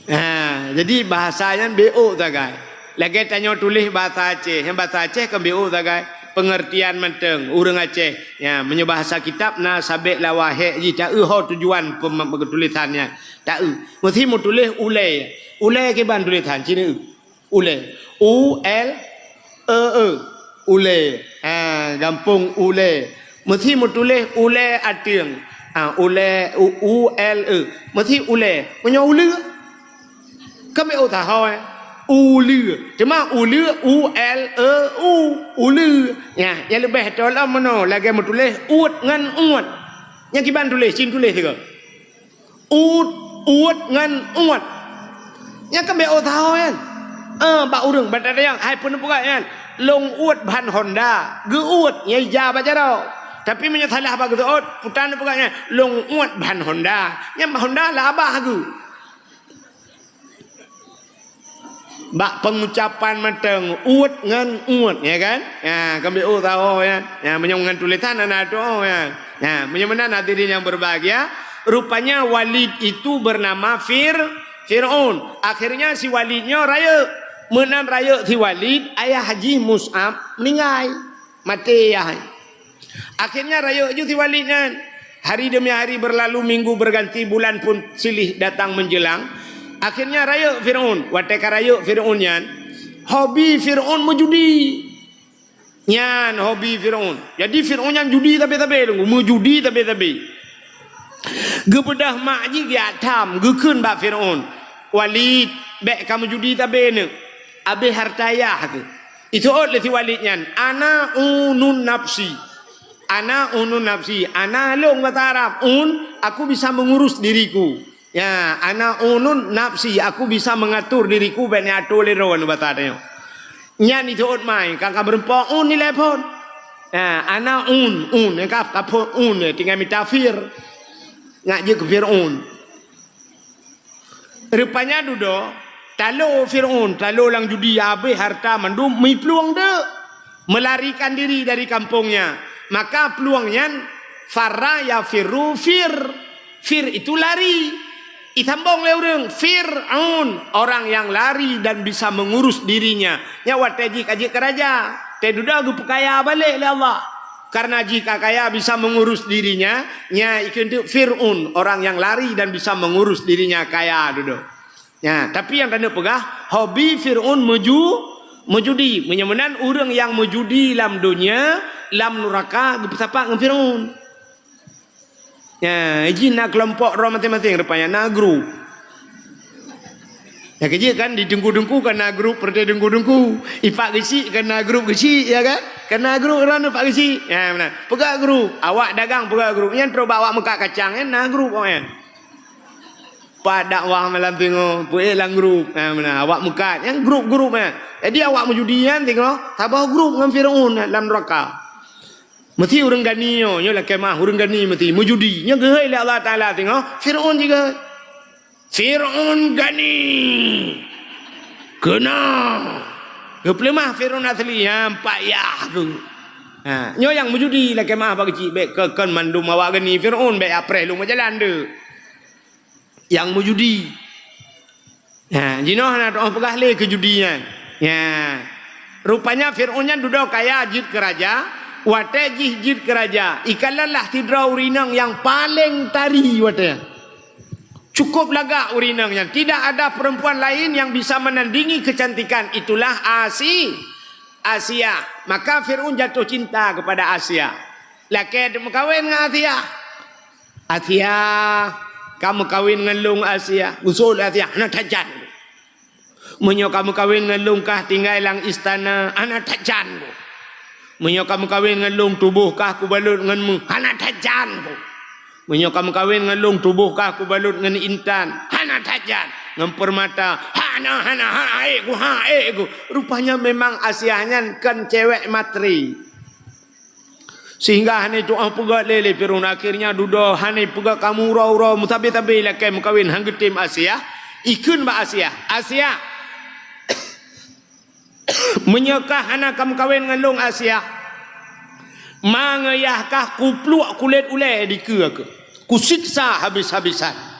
Ha, jadi bahasa nyan B O sagai. Lagée tanyoe tuléh bahasa Aceh, nyang bahasa Aceh kan B O sagai. Pengertian mantong ureuëng Aceh. Ya, meunyoe bahasa kitab na sabek lawa hek jih, ta-eu ho tujuan pem-, tulisan nyan. Ta-eu. Meusi meutuléh ulée. Ulée kiban tulisan, cina eu. Ulée. U L E E. Ulée. Ha, gampông ulée. Meusi meutuléh ulée ateueng. Ha, ulée, U, U L E. Meusi ulée. Meunyoe uleue. Kan B O tahoe. Uleue. Cuma uleue, U L E U. Uleue. Ya, nyang leubeh tolom meunoe lagée meutuléh uet ngon uet. Nyang kiban tuléh, cin tuléh sigoe. Ut, uet ngon uet. Nyan kan B O tahoe nyan. Eh, bak ureuëng, bak tatanyong, hai peue neupeugah nyan? Lôn uet ban honda. Geu-uet, nyang ija bak jaroe. Tapi meunyoe salah bak geuteuôt, putan neupeugah nyan, lôn uet ban honda. Nyan ban honda lah abah geu. Bak pengucapan mantong, uet ngon uet, ya kan? Ya, kan B O tahoe, ya. Ya, meunyoe ngon tulisan hana tuhoe, ya. Ya, meunyoe meunan hadirin yang berbahagia, rupanya Walid itu bernama Fir-, Fir'aun. Akhirnya si Walid nyoe rayeuk. Meunan rayeuk si Walid, ayah jih Mus'ab meuninggai. Maté ayah. Akhirnya rayeuk ju si Walid nyan. Hari demi hari berlalu, minggu berganti, bulan pun silih datang menjelang. Akhirnya rayeuk Fir'aun. Watée ka rayeuk Fir'aun nyan, hobi Fir'aun meujudi. Nyan hobi Fir'aun. Jadi Fir'aun nyan judi tabe-tabe, meujudi tabe-tabe. Geubeudôh mak jih geujak tham, geukheun bak Fir'aun, "Walid, bék kamoe judi tabe neuk. Abéh harta yah keuh." Iteuôt lé si Walid nyan, "Ana unun nafsi. Ana unun nafsi." Ana lôn basa Arab, un, aku bisa mengurus diriku. Ya, ana unun nafsi, aku bisa mengatur diriku, bék neuatur lé droe, basa tanyoe. Nyan iteuôt mai, ka, ka meurumpok un ilée phon. Ya, ana un, un, ka, ka phon un, tinggai mita fir. Ngat jeuet keu Fir'aun. Rupanya dudoe, talo Fir'aun, talo lam judi, abéh harta mandum, meuplueng deuk, melarikan diri dari kampungnya. Maka plueng nyan, farra yafirru fir. Fir itu lari. Isambong lé ureuëng, Fir'aun, orang yang lari dan bisa mengurus dirinya. Nyan watée jih ka jeuet keu raja, teududoe geupeukaya balek lé Allah. Karena jih ka kaya bisa mengurus dirinya, nya ikheun teuk Fir'aun, orang yang lari dan bisa mengurus dirinya kaya dudoe. Nya, tapi nyang taneuk peugah, hobi Fir'aun meuju-, meujudi. Meunyoe meunan ureuëng nyang meujudi lam donya, lam nuraka geupeusapat ngon Fir'aun. Nya, jih na keulompok droe maséng-maséng rupanya, na grup. Ya, keujeuet kan, di teungku-teungku kan na grup, peureuté teungku-teungku. Ipak geuchik kan na grup geuchik, ya kan? Kan na grup droeneuh pak geuchik. Ya, meunan. Peugah grup, awak dagang peugah grup. Nyan trok bak awak meukat kacang, nyan na grup awak nyan. Pat dakwah malam singoh, peuék lam grup. Ya, meunan. Awak meukat, nyan grup-grup nyan. Jadi awak meujudi nyan singoh, saboh grup ngon Fir'aun lam nuraka. Meusti ureuëng gani nyoe, nyoe lakée meuah ureuëng gani meusti meujudi. Nyoe geuhôi lé Allah Taala singoh, Fir'aun jih geuhôi. Fir'aun gani. Keuna. Geupeuleumah Fir'aun asli, ha, empat yah tu. Ha, nyoe nyang meujudi lakée meuah bak keuchik, bék keu kon mandum awak gani Fir'aun, bék apreh lôn meujalan deuh. Nyang meujudi. Ha, jinoe hana teuoh peugah lé keu judi nyan. Ya. Rupanya Fir'aun nyan dudoe kaya jeuet keu raja, watée jih jeuet keu raja, ikalon lah sidroe ureuëng inong nyang paleng tari watée nyan. Cukup lagak ureuëng inong nyan. Tidak ada perempuan lain yang bisa menandingi kecantikan. Itulah Asi-, Asia. Maka Fir'aun jatuh cinta kepada Asia. Lakée teumeukawen ngon Asia. Asia, ka meukawen ngon lôn Asia. Geuseuôt lé Asia, hana that jan. Meunyoe ka meukawen ngon lôn kah tinggai lam istana, hana that jan. Meunyoe ka meukawen ngon lôn tuboh kah kubalot ngon meuh, hana that jan. Meunyoe ka meukawen ngon lôn tuboh kah kubalot ngon intan, hana that jan. Ngon peurmata, hana, hana, ha, ék ku, ha, ék ku. Rupanya memang Asia nyan kon cewek materi. Sehingga hana tuoh peugét lé, lé Fir'aun. Akhirnya dudoe hana peugét kamoe uroe-uroe, meusabe-sabe lakée meukawen han geutem Asia. Ikheun bak Asia, "Asia, meunyoe kah hana ka meukawen ngon lôn Asia, ma ngon yah kah kupluek kulét ulée dikeue keuh, kusiksa habis-habisan."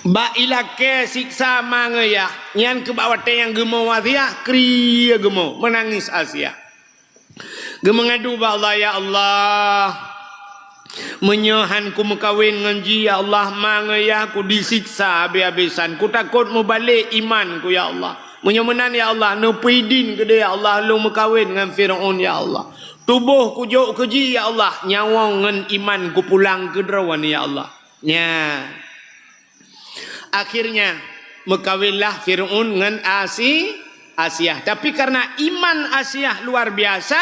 Bak ilakée siksa ma ngon yah, nyan keuh bak watée nyang geumo Asia, krie geumo, meunangis Asia. Geumeungadu bak Allah, "Ya Allah, meunyoe han kumeukawen ngon jih, ya Allah, ma ngon yah kudisiksa habéh-habésan. Kutakot meubalek iman ku, ya Allah. Meunyoe meunan, ya Allah, neupeuidin keudeh, ya Allah, lôn meukawen ngon Fir'aun, ya Allah. Tuboh kujok keu jih, ya Allah, nyawöng ngon iman kupulang keu droeneuh, ya Allah." Nya. Akhirnya, meukawenlah Fir'aun ngon Asi-, Asiah. Tapi karena iman Asiah luar biasa,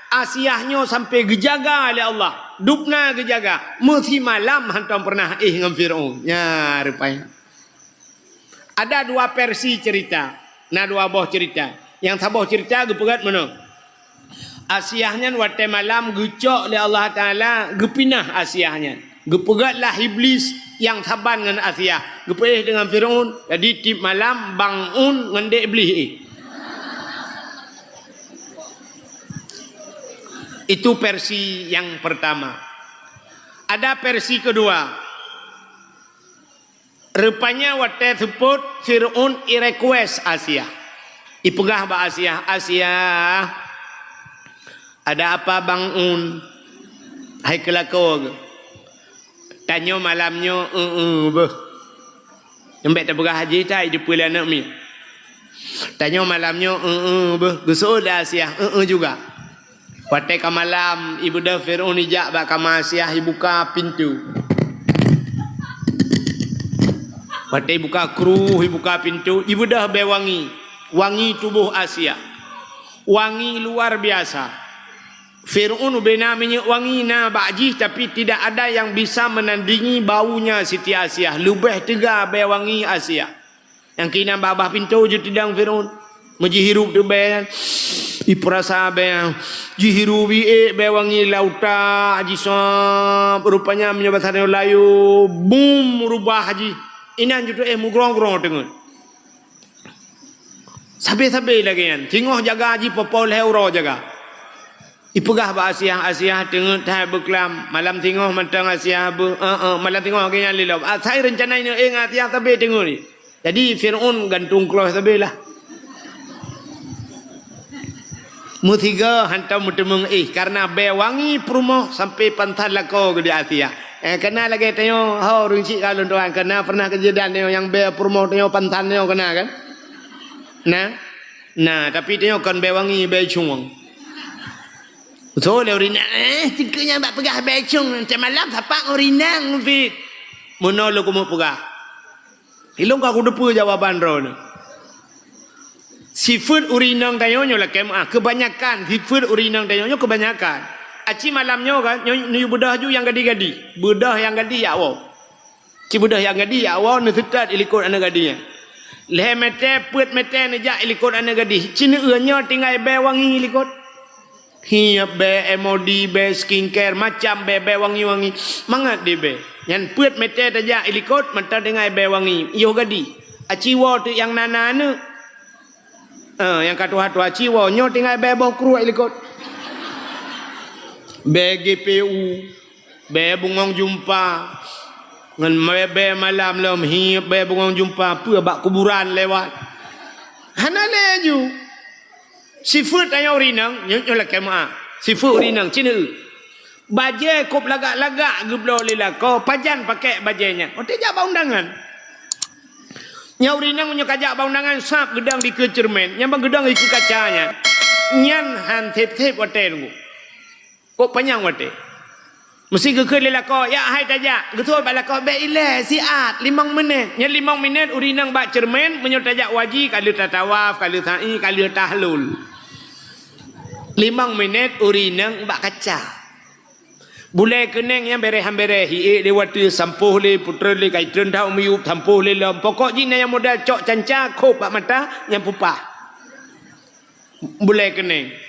Asiah nyoe sampai geujaga lé Allah. Dubna geujaga. Meusimalam hantom pernah éh ngon Fir'aun. Nya, rupanya. Ada dua versi cerita. Na dua boh cerita. Nyang saboh cerita geupeugét meunoe. Asiah nyan watée malam geucok lé Allah Taala, geupinah Asiah nyan. Geupeugét lah Iblis nyang saban ngon Asiah. Geupeuéh deungon Fir'aun. Jadi tiep malam bang un ngon dek Iblis éh. Itu versi yang pertama. Ada versi kedua. Rupanya watée seupôt Fir'aun i-request Asiah. Ipeugah bak Asiah, "Asiah, ada apa bang un? Hai keulakoe geuh? Tanyoe malam nyoe eu-eu beuh." Nyoe bék tapeugah jih that, jipeu lé aneuk miet. Tanyoe malam nyoe eu-eu beuh. Geuseuôt lé Asiah, eu-eu juga. Watée ka malam, ibeudôh Fir'aun ijak bak kama Asiah, ibuka pintoe. Watée ibuka kruh, ibuka pintoe, ibeudôh bée wangi. Wangi tuboh Asiah. Wangi luar biasa. Fir'aun ubena minyeuk wangi na bak jih, tapi tidak ada yang bisa menandingi baunya Siti Asiah. Leubeh teuga bée wangi Asiah. Nyang keunan babah pintoe jitidang Fir'aun. Meujihirup teuk bée nyan. Ipeurasa bée nyan. Jihirup iék bée wangi lauta jisab. Rupanya meunyoe basa tanyoe layu, bum, rubah jih. Inan jiteuéh mugrong-grong teungeut. Sabe-sabe lagée nyan. Singoh jaga jih, poh-poh lhée uroe jaga. Ipeugah bak Asiah, Asiah teungeut that beuklam. Malam singoh mantong Asiah beuh, eh, eh, malam singoh lagée nyan lé lom. Asai reuncana ineuk éh ngon Asiah sabe teungeut. Jadi Fir'aun gantung kloh sabe lah. Meusigoe hantom meuteumeung éh, karena bée wangi peurumoh sampai pansan lakoe geuh di Asiah. Eh, kana lagée tanyoe, ho, ureuëng chik ka lôn tuan, kana pernah kejadian tanyoe nyang bée peurumoh tanyoe pansan tanyoe kana kan? Nah. Nah, tapi tanyoe kon bée wangi, bée cueng. Beutôi lé ureuëng inong, eh, tingkeu nyan bak peugah bée cueng, teumalam sapat ngon ureuëng inong fit. Meunoe lôn keumeung peugah. Ilong ka kuteupeue jawaban droeneuh. Sifeuet ureuëng inong tanyoe nyoe lakée meuah, keubanyakan sifeuet ureuëng inong tanyoe nyoe keubanyakan. Aci malam nyoe kan, nyoe, nyoe beudôh ju nyang gadi-gadi. Beudôh nyang gadi jak woe. Ci beudôh nyang gadi jak woe neuseutôt ilikot aneuk gadi nyan. Lhèe mètè, peuet mètè neujak i likot aneuk gadih. Ci neueu nyoe tinggai bèe wangi likot. Hiep bèe, M O D bèe, skincare, macam bèe, bèe wangi-wangi. Mangat di bèe. Nyan peuet mètè tajak i likot, mantong tinggai bèe wangi. Yoh gadih. Aci woe teuk nyang na-na aneuk. Eh, nyang ka tuha-tuha ci woe, nyoe tinggai bèe boh kruek i likot. Bèe G P U. Bèe bungöng jeumpa, ngon bèe, bèe malam lom, hiep bèe bungöng jeumpa, peue bak kuburan lewat. Hana lé ju. Sifeuet tanyoe ureueng inong, nyoe, nyoe lakèe meu'ah. Sifeuet ureueng inong, ci neueu. Bajèe kôb lagak-lagak geubloe lé lakoe, pajan pakèk bajèe nyan. Watèe jak bak undangan. Nyan ureueng inong meunyoe ka jak bak undangan, sab geudong dikeue ceureumen, nyan ban geudong dikeue kaca nyan. Nyan han thèp-thèp watèe teungku. Kôb panyang watèe. Meusé geukheun lé lakoe, "Yak hai tajak." Geuteuôt bak lakoe, "Bèk ilèe, siat, limong minèt." Nyan limong minèt ureueng inong bak ceureumen, meunyoe tajak u haji, ka lheueh tatawaf, ka lheueh sa'i, ka lheueh tahlul. Limong minèt ureueng inong bak kaca. Bulèe keuneng nyan bèrèh han bèrèh, hi ék lé watèe, sampôh lé, putreun lé, ka itreun that u miyueb, sampôh lé lom. Pokok jih na nyang modal cok canca, khôb bak mata, nyan peupah. Bulèe keuneng.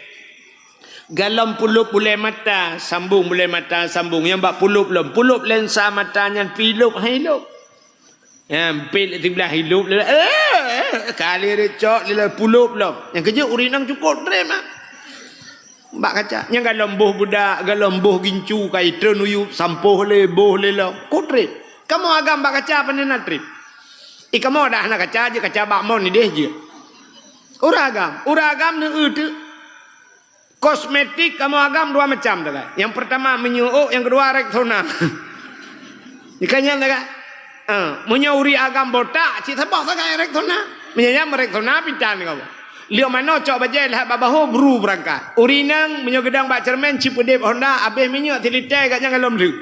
Galom pulôb bulèe mata, sambông bulèe mata, sambông nyang bak pulôb lom. Pulôb lensa mata nyan pih lôb, hai lôb. Nyan, pih siblah ilôb lé, eh, eh, ka lheueh cok lé pulôb lom. Nyang keujeuet ureueng inong cukôp trép ah. Bak kaca. Nyan galom boh beudak, galom boh gincu, ka itreun u yueb, sampôh lé, boh lé lom. Kôb trép. Kamoe agam bak kaca pane na trép. I kamoe dak hana kaca, jeuet kaca bak mon idéh jeuet. Ureueng agam, ureueng agam neueu teuk. Kosmetik kamoe agam dua macam sagai. Nyang peurtama minyeuk ôk, nyang keudua Rexona. Di ka nyan sagai. Ah, meunyoe ureueng agam botak, cit saboh sagai Rexona. Meunyoe nyan Rexona pitan kamoe. Lheueh manoe cok bajèe lheueh bak bahô bru beurangkat. Ureueng inong meunyoe geudong bak ceureumen ci peudép Honda, abéh minyeuk silitèe gobnyan galom lheueh.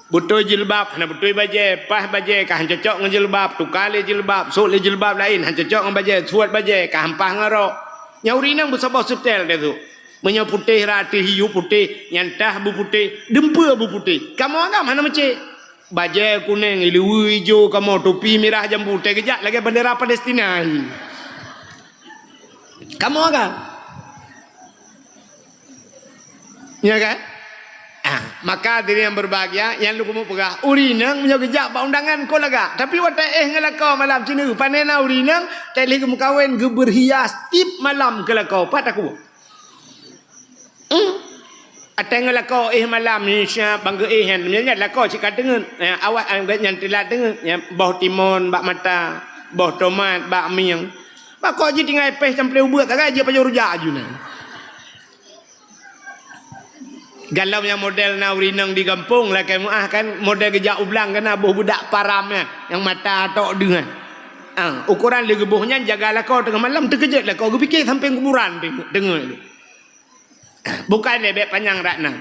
Beutôi jilbab, hana beutôi bajèe, paih bajèe ka han cocok ngon jilbab, tuka lé jilbab, sôk lé jilbab laén, han cocok ngon bajèe, suet bajèe ka han paih ngon rok. Nyan ureueng inong beusaboh seutèl teuh. Meunyoe putéh rata hiu putéh, nyan tah beuputéh, dumpeue beuputéh. Kamoe agam hana meucék. Bajèe kunèng, ileue ijo kamoe, tupi mirah jambu, teugeujak lagèe bendera Palestina. Kamoe agam. Ya kan? Ah, maka hadirin yang berbahagia, nyang lôn keumeung peugah, ureueng inong meunyoe geujak bak undangan kon lagak. Tapi watèe éh ngon lakoe malam ci neueu, pane na ureueng inong, teuk lheueh geumeukawen, geubeurhias tiep malam keu lakoe, pat takue. Hmm. Watèe ngon lakoe éh malam, insya bang geuéh nyan, nyan lakoe cit ka teungeut. Ya, awak nyan teulat teungeut, ya, boh timon bak mata, boh tomat bak mieng. Bak kok jih tinggai péh samplé ubeut, sagai jih pajoh rujak aju nyan. Galom nyang model na ureueng inong di gampông, lakèe meu'ah kan, model geujak u blang kan, na boh beudak param nyan, nyang mata tok deuh nyan. Ah, ukoran lé geuboh nyan jaga lakoe teungoh malam, teukeujot lakoe, geupike sampéng kuburan teungoh, teungoh. Bukan lé bèk panyang rat nan.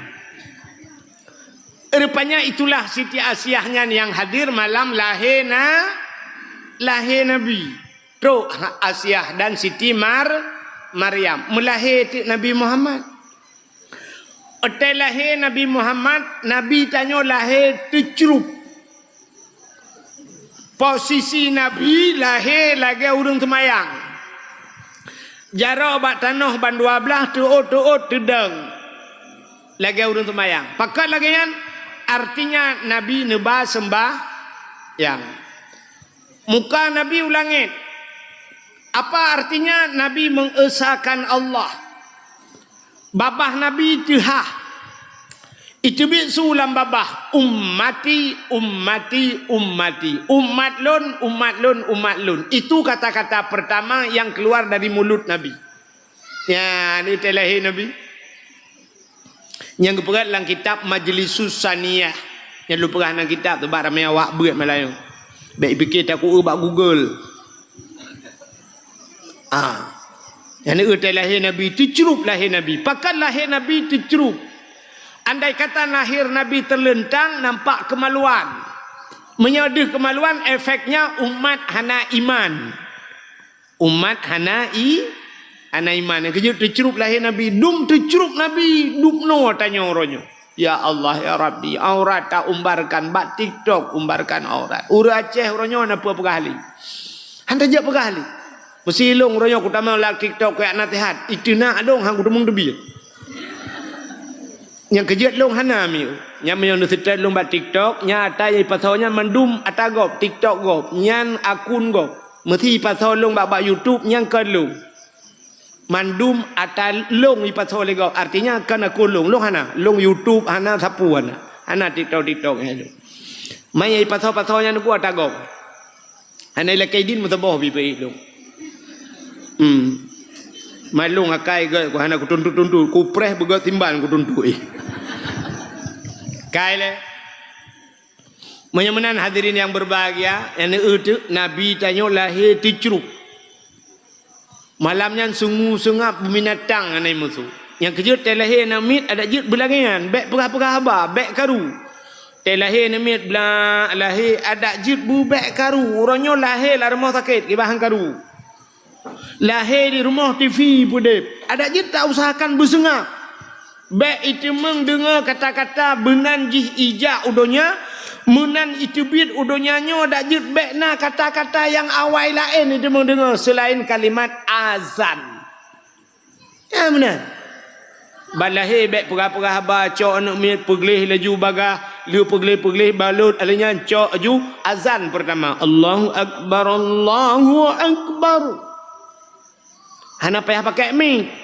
Rupanya itulah Siti Asiah nyan nyang hadir malam lahé na, lahé Nabi. Trok Asiah dan Siti Mar-, Maryam. Meulahé teuk Nabi Muhammad. Watèe lahé Nabi Muhammad, Nabi tanyoe lahé teucrup. Posisi Nabi lahé lagèe ureueng seumayang. Jaroe bak tanoh ban dua blaih, teuôt-teuôt teudong. Lagèe ureueng seumayang. Pakon lagèe nyan? Artinya Nabi neuba seumbahyang. Muka Nabi u langét. Apa artinya? Nabi mengesakan Allah. Babah Nabi teuhah. Iteubiet su lam babah, "Ummati, ummati, ummati." Umat lôn, umat lôn, umat lôn. Itu kata-kata pertama yang keluar dari mulut Nabi. Nyan, watèe lahé Nabi. Nyang geupeugah lam kitab Majlisus Saniyah. Nyang lôn peugah lam kitab tu bak ramé awak beuet malam nyoe. Bèk pike takue bak Google. Ah. Nyang watèe lahé Nabi, teucrup lahé Nabi. Pakon lahé Nabi teucrup? Andai kata lahé Nabi teuleuntang, nampak kemaluan. Meunyoe deuh kemaluan, efeknya umat hana iman. Umat hana i-, hana iman. Nyang keujeuet teucrup lahé Nabi, dum teucrup Nabi, dubnoe tanyoe uroe nyoe. Ya Allah, ya Rabbi, aurat ta umbarkan, bak TikTok umbarkan aurat. Ureueng Aceh uroe nyoe na peue peugah lé. Hana tajak peugah lé. Meusi lôn uroe nyoe kutamong lam TikTok kujak naseuhat, iteunak lôn han kuteumeung teubiet. Nyang keujeuet lôn hana miet. Nyang meunyoe neuseutét lôn bak TikTok, nyan ata nyang ipasoe nyan mandum ata gob, TikTok gob, nyan akun gob. Meusi ipasoe lôn bak, bak YouTube, nyan kon lôn. Mandum ata lôn ipasoe lé gob, artinya kon akun lôn. Lôn hana, lôn YouTube hana, sapeue hana. Hana TikTok-TikTok nyan lôn. Man nyang ipasoe-pasoe nyan ku ata gob. Hana ilakée idin meusaboh bibée lôn. Hmm. Man lôn akai gét ku hana kutuntot-tuntot, kupreh beugét timban kutuntot. Kai lé. Meunyoe meunan hadirin nyang beubahgia, nyang neueu teuk Nabi tanyoe lahé teucruk. Malam nyan sungu seungab beubinatang hana musoh. Nyang keujeuet teulahé aneuk miet adak jeuet beulangéan, bék peugah-peugah haba, bék karu. Teulahé aneuk miet bla lahé adak jeuet beubék karu. Uroe nyoe lahé lam rumoh sakét, kiban han karu. Lahé di rumoh TV peudeb. Adak jeuet tausahakan beuseungab. Bék iteumeung deungoe kata-kata meunan jih ijak u donya, meunan iteubiet u donya nyoe, dak jeuet bék na kata-kata nyang awai laén iteumeung deungoe seulaén kalimat azan. Ya, meunan. Ban lahé bék peugah-peugah haba, cok aneuk miet peugleh laju bagah, lheueh peugleh-peugleh balot, alheuh nyan cok laju azan peurtama, "Allahu Akbar, Allahu Akbar." Hana payah pakai mik.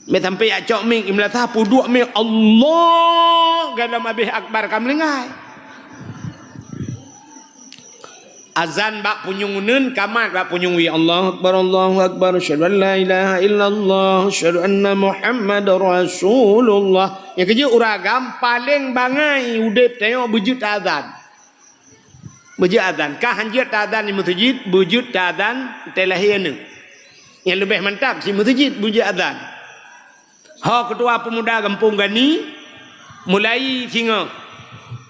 Mé sampai jak cok mik, i meulasah peuduek mik, Allah, gadam abéh akbar ka meulinggai. Azan bak punyueng uneuen, kamat bak punyueng wie. Allahu Akbar, Allahu Akbar, asyhadu an la ilaha illallah, asyhadu anna Muhammadar Rasulullah. Nyang keujeuet ureueng agam paleng bangai udeb tanyoe beujeuet azan. Beujeuet azan. Ka hanjeuet taazan di meuseujid, beujeuet taazan teulahé aneuk. Nyang leubeh mantap, si meuseujid beujeuet azan. Ho keutua peumuda gampông Gani, mulai singoh.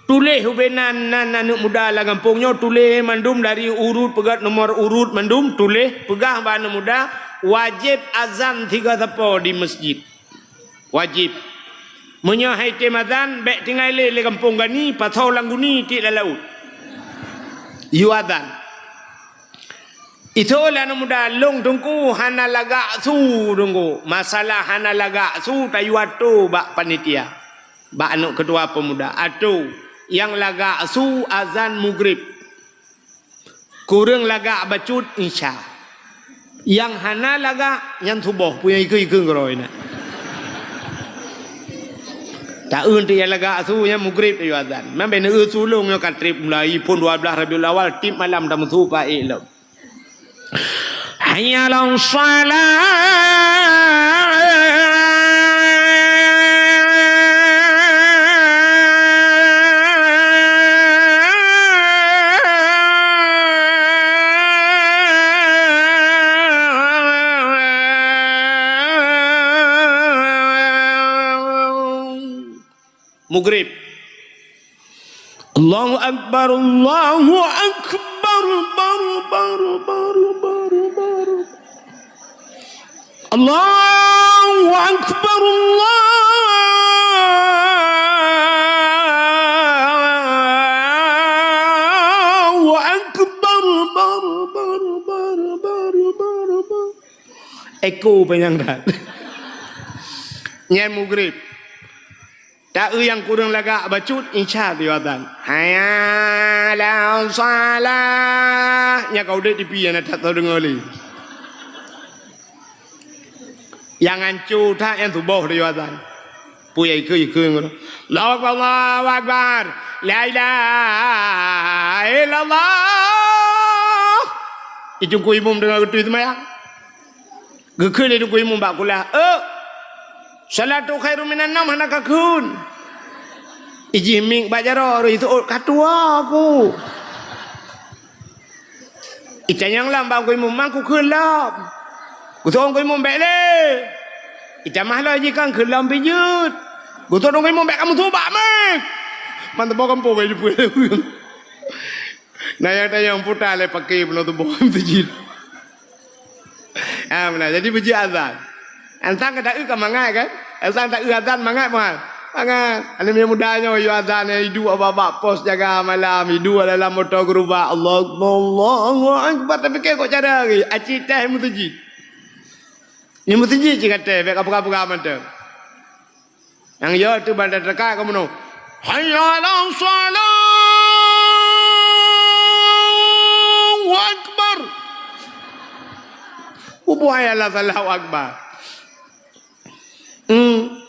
Tuléh ubé nan, nan aneuk muda lam gampông nyoe, tuléh mandum dari urut peugét nomor urut mandum, tuléh peugah bak aneuk muda, wajéb azan sigoe sapo di meuseujid. Wajéb. Meunyoe han item azan, bék tinggai lé, lé gampông Gani, pasoe lam guni, tiek lam laôt. Yue azan. Isoe lé aneuk muda, lôn Teungku hana lagak su Teungku. Masalah hana lagak su, tayue atô bak panitia. Bak aneuk keutua peumuda, atô. Nyang lagak su azan mugrib. Kureueng lagak bacut, isya. Nyang hana lagak, nyan suboh, peue nyang ikeu-ikeu keudroe nyan. Taeu teuk nyang lagak su, nyan mugrib tayue azan. Man bék neueu su lôn nyoe ka trép mulai phon dua blaih Rabiul Awal, tiep malam tameusu paék lom. Hayya 'alas shalah. Mugrib. Allahu Akbar, Allahu Akbar, baru, baru, baru, baru, baru. Allahu Akbar, Allahu Akbar, baru, baru, baru, baru, baru, baru. Eko panyang that. Nyan mugrib. Taeu nyang kureueng lagak bacut, isya tayue azan. Hayya 'alas shalah. Nyan ka udeb tipi, hana that tadeungoe lé. Nyang anco that nyan suboh tayue azan. Peue nyang ikeu-ikeu ngon, Allahu Akbar, Allahu Akbar. La ilaha illallah. Teungku imum deungon geutanyoe seumayang. Geukheun lé Teungku Imum bak kulah, "Euk! Shalatu khairum minan naum hana kakheun." Ijih mieng bak jaroe, rôh iseuôt, "Ka tuwoe ku." Itanyong lom bak Teungku Imum, "Man kukheun lom?" Geuseuôt Teungku Imum, "Bék lé." Itamah lom jih, "Kan kheun lom pih jeuet." Geuseuôt Teungku Imum, "Bék kamoe subak mieng." Man teuboh gampông, bék jipeu. Na nyang tanyong puta lé paké peunoh tuboh meuseujid. Ah, meunan. Jadi beujeuet azan. Asai ka taeu ka mangat kan? Asai taeu azan mangat, mangat. Angat. Aneuk miet muda nyoe yue azan, iduek bak-bak pos jaga malam, iduek dalam moto geurubak, Allahu Akbar, Allahu Akbar. Tapi keu kok cara lagèe, aci teh meuseujid. Ni meuseujid cit ka teh, bèk ka peugah-peugah mantong. Nyang yo teuh ban teuka ka meunoe. Hayya 'alas shalah. Allahu Akbar. Ubu hayya 'alas shalah, Allahu Akbar. Hmm.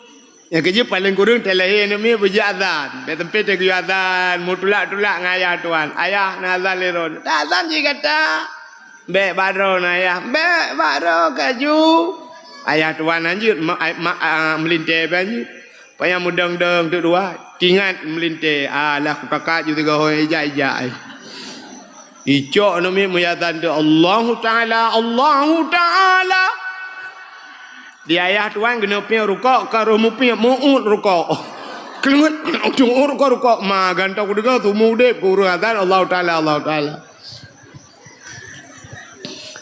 Nyang keujeuet paléng kureueng teulahé aneuk miet beujeuet azan. Bèk teumpe teugeuyue azan, meutulak-tulak ngon ayah tuan. "Ayah, na azan lé droeneuh." "Dak azan jih gata?" "Bèk bak droeneuh, Ayah." "Bèk bak droe kaju." Ayah tuan hanjeuet ma-, ma-, a, meulintèe pih hanjeuet. Panyang meudong-dong teuk dua, tingat meulintèe. Alah, kukaka ju sigoe ijak-ijak ai. Icok aneuk miet meuazan tu, "Allahu Ta'ala, Allahu Ta'ala." Di ayah tuan keuneuk piep rukok, ka roh mupiep, meu'ut rukok. Keuleuet, meu'ut rukok, rukok. Ma, gantong kudeungoe, tumu udép, kureueng azan, "Allahu Ta'ala, Allahu Ta'ala."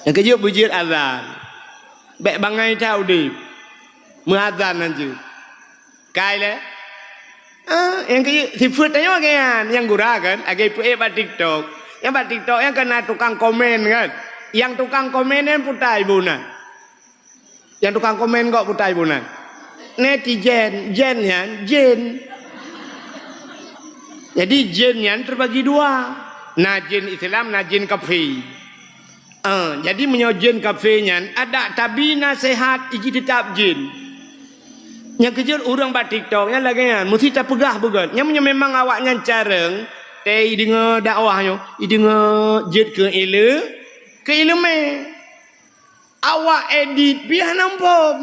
Nyang keujeuet beujeuet azan. Bèk bangai that udép. Meuazan hanjeuet. Kai lé. Ah, nyang keu sifeuet tanyoe lagèe nyan, nyang gura kan, lagèe ipeuék bak TikTok. Nyang bak TikTok nyan kan na tukang komen kan. Nyang tukang komen nyan peue ibu nan. Nyang tukang komen kok peue ibu nan. Netizen, zen nyan, jén. Jadi jén nyan terbagi dua. Na jén Islam, na jén kafé. Ah, jadi meunyoe jén kafé nyan adak tabi naseuhat, iji teutap jén. Nyang keujeuet ureueng bak TikTok nyan lagèe nyan, meusti tapeugah beugöt. Nyan meunyoe memang awaknyan carông, teu ideungoe dakwah nyoe, ideungoe jeuet keu ileu-, keu ileumèe. Awak edit pih hana muphom.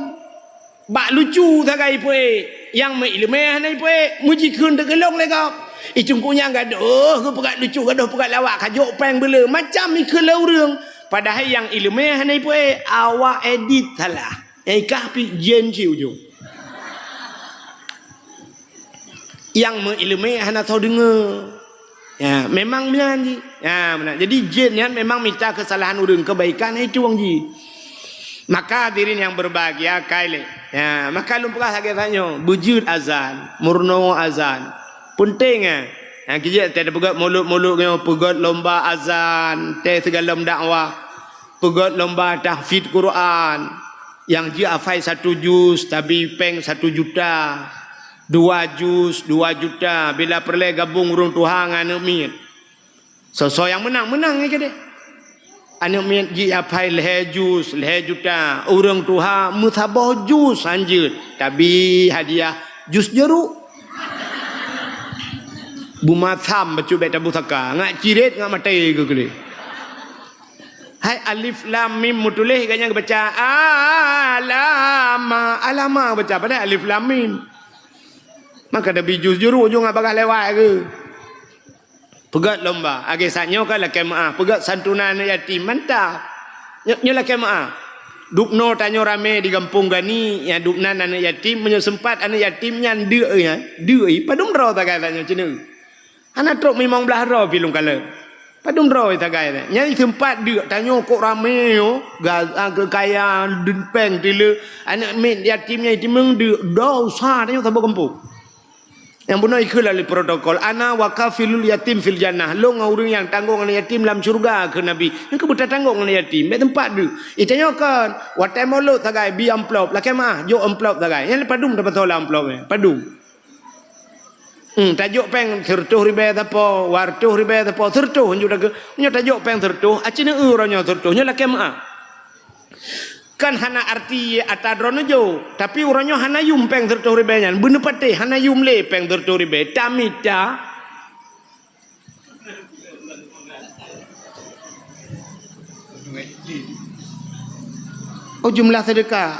Bak lucu sagai ipeuék, nyang meuileumèe hana ipeuék, meujikheun teugeulong lé gob. Icungku nyang gadôh geupeugah lucu, gadôh peugah lawak, ka jok péng beuleu, macam ikheun lé ureueng. Padahai nyang ileumèe hana ipeuék, awak edit salah. Nyang ikah pih jén cit ujong. Nyang meuileumèe hana soe deungoe. Ya, memang meunan jih. Ya, meunan. Jadi jén nyan memang mita keusalahan ureueng, keubaikan itu wong jih. Maka hadirin yang berbahagia, kai lé. Ya, maka lôn peugah lagèe tanyoe, beujeuet azan, meurunoe azan. Peunteng, eh. Nyang keujeuet teupeugöt mulod-mulod nyoe, peugöt lomba azan, teu sigohlom dakwah, peugöt lomba tahfidz Quran. Nyang jeuet hafai satu juz, tabi péng satu juta. Dua juz, dua juta. Bila peureulèe gabong ureueng tuha ngon aneuk miet. Soe-soe nyang meunang, meunang nyan keudéh. Aneuk miet jih hafai lhèe juz, lhèe juta. Ureueng tuha meusaboh juz hanjeuet. Tabi hadiah juz jeuruek. Beumasam bacut bèk tapusaka. Ngat cirét, ngat maté geuh keudéh. Hai alif lam mim meutuléh, gobnyan geubaca alama, alama geubaca, padahai alif lam mim. Maka tabi juz jeuruek ujong ngat bagaih lewat geuh. Peugöt lomba, lagèe saat nyoe kan lakèe meu'ah, peugöt santunan aneuk yatim, mantap. Nyoe, nyoe lakèe meu'ah. Dubnoe tanyoe ramè di Gampông Gani, nyang dubnan aneuk yatim, meunyoe seumpat aneuk yatim nyan deuk, ya, deuk, padum droe sagai tanyoe ceuneuk. Hana trok limong blaih droe pih lôn kalon. Padum droe sagai nyan. Nyan seumpat deuk, tanyoe kok ramè nyoe, ga-, ah, geukaya, deun péng, teuleuk, aneuk miet yatim nyan jitimbang deuk, dosa tanyoe saboh gampông. Nyang bunoe ikheun lé protokol, "Ana wa kafilul yatim fil jannah." Lôn ngon ureueng nyang tanggong aneuk yatim lam syeuruga, kheun Nabi. Nyan keuh beutatanggong aneuk yatim, bèk teumpat deuk. Itanyoe kon, watèe mulod sagai, bi amplop, lakèe meu'ah, jok amplop sagai. Nyan padum tapasoe lam amplop nyan, padum. Hmm, tajok péng sireutôh ribèe sapo, dua reutôh ribèe sapo, sireutôh hanjeuet takheun. Nyoe tajok péng sireutôh, aci neueu uroe nyoe sireutôh, nyoe lakèe meu'ah. Kan hana arti ata droeneuh jok, tapi uroe nyoe hana yum péng sireutôh ribèe nyan, beuneupatéh hana yum lé péng sireutôh ribèe, tamita. Oh, jumlah sedekah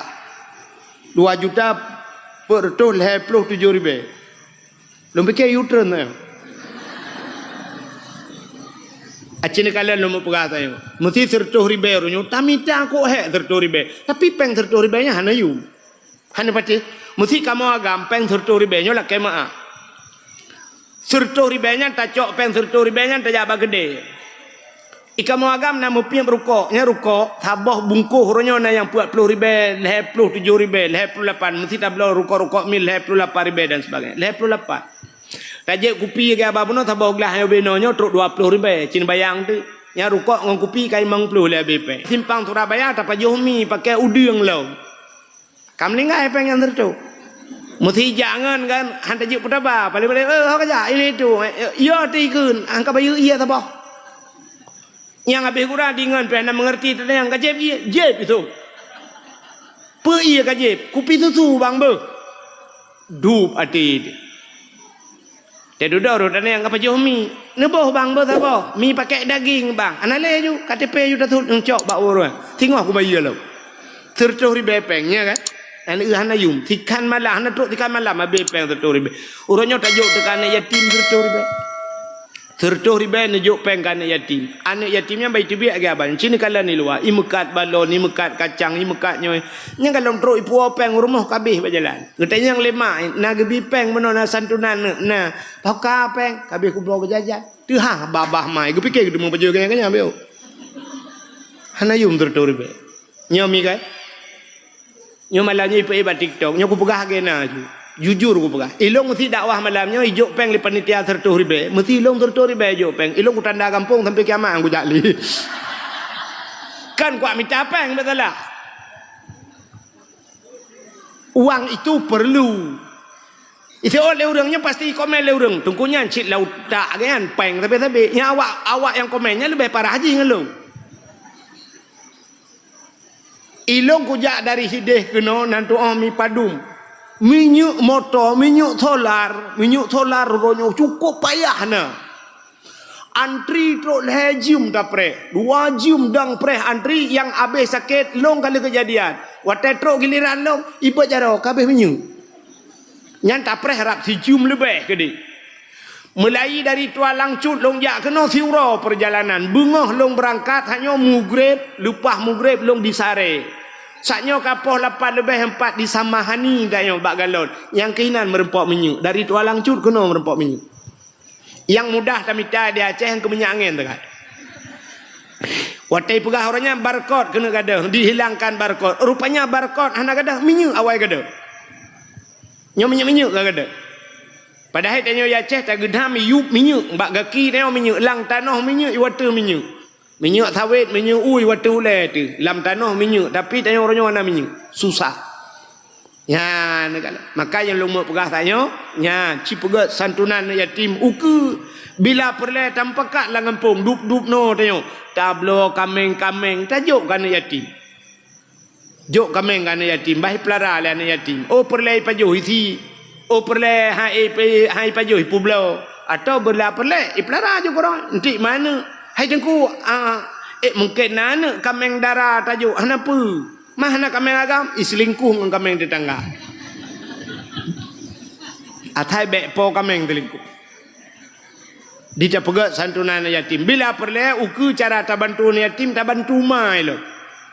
dua juta empat ratus lima puluh tujuh ribu. Lôn pike U-turn nyoe. Aci neukalon lôn meupeugah tanyoe. Meusti sireutôh ribèe uroe nyoe, tamita kok hék sireutôh ribèe. Tapi péng sireutôh ribèe nyan hana yum. Hana patéh. Meusti kamoe agam péng sireutôh ribèe nyoe lakèe meu'ah. Sireutôh ribèe nyan tacok péng sireutôh ribèe nyan tajak bak keudè. Ikamoe agam na meupiep rukok. Nyan rukok, saboh bungkôh uroe nyoe na nyang peuet ploh ribèe, lhèe ploh tujoh ribèe, lhèe ploh lapan. Meusti tabloe rukok-rukok mil lhèe ploh lapan ribèe dan sebagainya. Lhèe ploh lapan. Tajép kupi lagèe haba bunoe, saboh glah nyoe binoe nyoe trok dua ploh ribèe. Cit neubayang teuk. Nyan rukok ngon kupi ka limong ploh lé abéh pèng. Simpang Surabaya tapajoh mi pakai udeueng lom. Ka meuninggai pèng nyang sireutoh. Meusti jak ngon kan, han tajeuet peutaba. Paléng-paléng, "Eh, ho ka jak, ini itu." Eh, "Yo, ti keun, angka bayeue ié saboh." Nyang habéh gura di ngon pèng na meungerti teuh nyang ka jieb ié, jieb itu. Peue ié ka jieb? Kupi susu bang beuh. Dup até. Teududoe rot aneuk nyang ka pajoh mi. Neuboh bang, boh saboh. Mi pakai daging bang. Hana lé ju, K T P ju tasut neucok bak ureueng. Singoh kubayeue lom. Sireutoh ribèe pèng, nya kan? Aneuk hana yum. Sikan malam, hana trok sikan malam, abéh pèng sireutoh ribèe. Uroe nyoe tajok teuka aneuk yatim sireutoh ribèe. Sireutoh ribèe neujok pèng keu aneuk yatim. Aneuk yatim nyan bai teubiet lagèe abang. Cit neukalon di luwa. Imeukat balon, imeukat kacang, imeukat nyoe. Nyan ka lom trok ipuwoe pèng rumoh ka abéh bak jalan. Geutanyong lé mak, na geubi pèng bunoe, na santunan neuk, na. Pakoe pèng, ka abéh kubloe keu jajan. Teuhah babah mai, geupike geuteumé pajoh ganyang-ganyang beu. Hana yum sireutoh ribèe. Nyoe mi kai. Nyoe malam nyoe ipeuék bak TikTok, nyoe kupeugah lagèe na ju. Jujur kupeugah. Ilôn meusti dakwah malam nyoe ijok pèng lé panitia sireutoh ribèe, meusti ilôn sireutoh ribèe ijok pèng. Ilôn kutanda gampông sampai kiamat kujak lé. Kan kuat mita pèng, beutôi lah. Uang itu perlu. Iseuôt lé ureueng nyoe pasti komen lé ureueng, "Teungku nyan cit lam utak geuh nyan, pèng sabe-sabe." Nyan awak, awak nyang komen nyan leubeh parah jih ngon lôn. Ilôn kujak dari sideh keunoe nan tuoh mi padum. Minyeuk moto, minyeuk solar, minyeuk solar uroe nyoe cukôp payah na. Antri trok lhèe jeuem tapreh, dua jeuem dang preh antri nyang abéh sakét lôn kali keujadian. Watèe trok giliran lôn, ibot jaroe ka abéh minyeuk. Nyan tapreh rab sijeuem leubeh keudéh. Meulai dari Tualang Cut lôn jak keunoe siuroe peurjalanan. Beungoh lôn beurangkat, saat nyoe mugreb, leupah mugreb lôn di Saree. Saat nyoe ka poh lapan leubeh empat di Samahani tanyoe bak galon. Nyang keuh inan meureumpok minyeuk. Dari Tualang Cut keunoe meureumpok minyeuk. Nyang mudah tamita di Aceh keu minyeuk angén teuka. Watèe peugah uroe nyan barcode keuneuk gadôh, dihilangkan barcode. Rupanya barcode hana gadôh, minyeuk awai gadôh. Nyoe minyeuk-minyeuk ka gadôh. Padahai tanyoe di Aceh tageudam yup minyeuk, bak gaki tanyoe minyeuk, lam tanoh minyeuk, iwoe teuh minyeuk. Minyeuk sawét, minyeuk ui, iwoe teuh ulèe teuh. Lam tanoh minyeuk, tapi tanyoe uroe nyoe hana minyeuk. Susah. Nyan, maka nyang lôn meupeugah tanyoe, nyan, ci peugèt santunan aneuk yatim ukeue. Bila peureulèe tamupakat lam gampông, dub-dub noe tanyoe, tabloe kaméng-kaméng, tajok keu aneuk yatim. Jok kaméng keu aneuk yatim, bah ipeulara lé aneuk yatim. Oh peureulèe ipajoh isi, oh peureulèe hai ipe-, hai ipajoh ipeubloe, atawa bila peureulèe ipeulara ju keudroe, entik meuaneuk. Hai teungku, ah, eh, mungken na aneuk kaméng dara tajok, hana peue. Mah na kaméng agam, iseulingkuh ngon kaméng tetangga. Asai bèk po kaméng seulingkuh. Di tapeugèt santunan yatim. Bila peureulèe ukeue cara tabantu aneuk yatim, tabantu ma ilôn.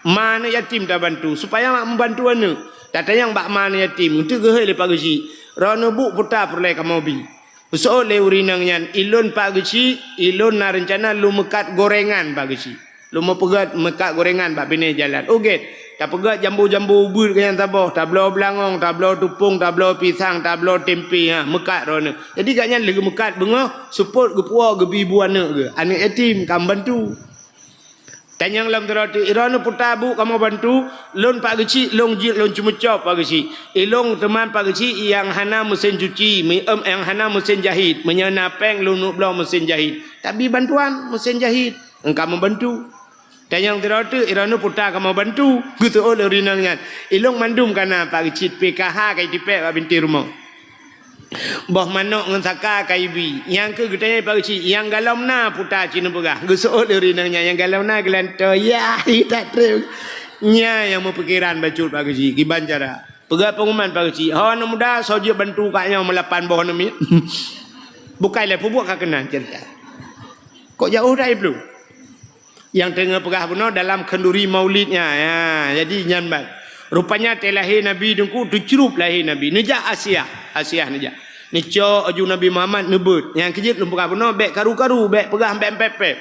Ma aneuk yatim tabantu, supaya mak meubantu aneuk. Tatanyong bak ma aneuk yatim, eunteuk geuhôi lé Pak Geuchik. Droeneuh bu peue ta peureulèe kamoe bi. Peuseuôt lé ureueng inong nyan, ilôn Pak Geuchik, ilôn na reuncana lôn meukat gorengan Pak Geuchik. Lôn meupeugèt meukat gorengan bak binéh jalan. Oh gét, tapeugèt jambo-jambo ubeut keu nyang saboh, tabloe beulangong, tabloe teupông, tabloe pisang, tabloe tempe, ha, meukat droeneuh. Jadi gobnyan lheueh geumeukat beungoh, seupôt geupuwoe geubi bu aneuk geuh. Aneuk yatim ka meubantu. Tanyong lom sidroe teuk, "Droeneuh peue ta bu kamoe bantu?" "Lôn Pak Geuchik, lôn jeuet lôn ceumeucop Pak Geuchik. Ilôn teuma Pak Geuchik nyang hana meusén cuci, mi-, em, nyang hana meusén jahit. Meunyoe na péng lôn neubloe meusén jahit." Tabi bantuan meusén jahit. Engka meubantu. Tanyong sidroe teuk, "Droeneuh peue ta kamoe bantu?" Geuseuôt lé ureueng inong nyan, "Ilôn mandum ka na Pak Geuchik, P K H ka itipék bak bintéh rumoh. Boh manok ngon saka ka ibi." Nyang keuh geutanyong Pak Geuchik, "Nyang galom na peue ta ci neupeugah?" Geuseuôt lé ureueng inong nyan, "Nyang galom na geulantoe." Yah, i that trép. Nyan nyang meupikeran bacut Pak Geuchik, kiban cara. Peugah pengumuman Pak Geuchik, "Ho aneuk muda, soe jeuet bantu kak nyoe meulapan boh aneuk miet?" Bukai lé peubuet ka keunan cerita. Kok jauh dah iplueng? Nyang teungoh peugah bunoe dalam khanduri maulid nyan, ya, jadi nyan ban. Rupanya watèe lahé Nabi teungku, teucrup lahé Nabi. Neujak Asiah, Asiah neujak. Neucok aju Nabi Muhammad neubeuet. Nyang keujeuet lôn peugah bunoe, bèk karu-karu, bèk peugah bèk pèp-pèp.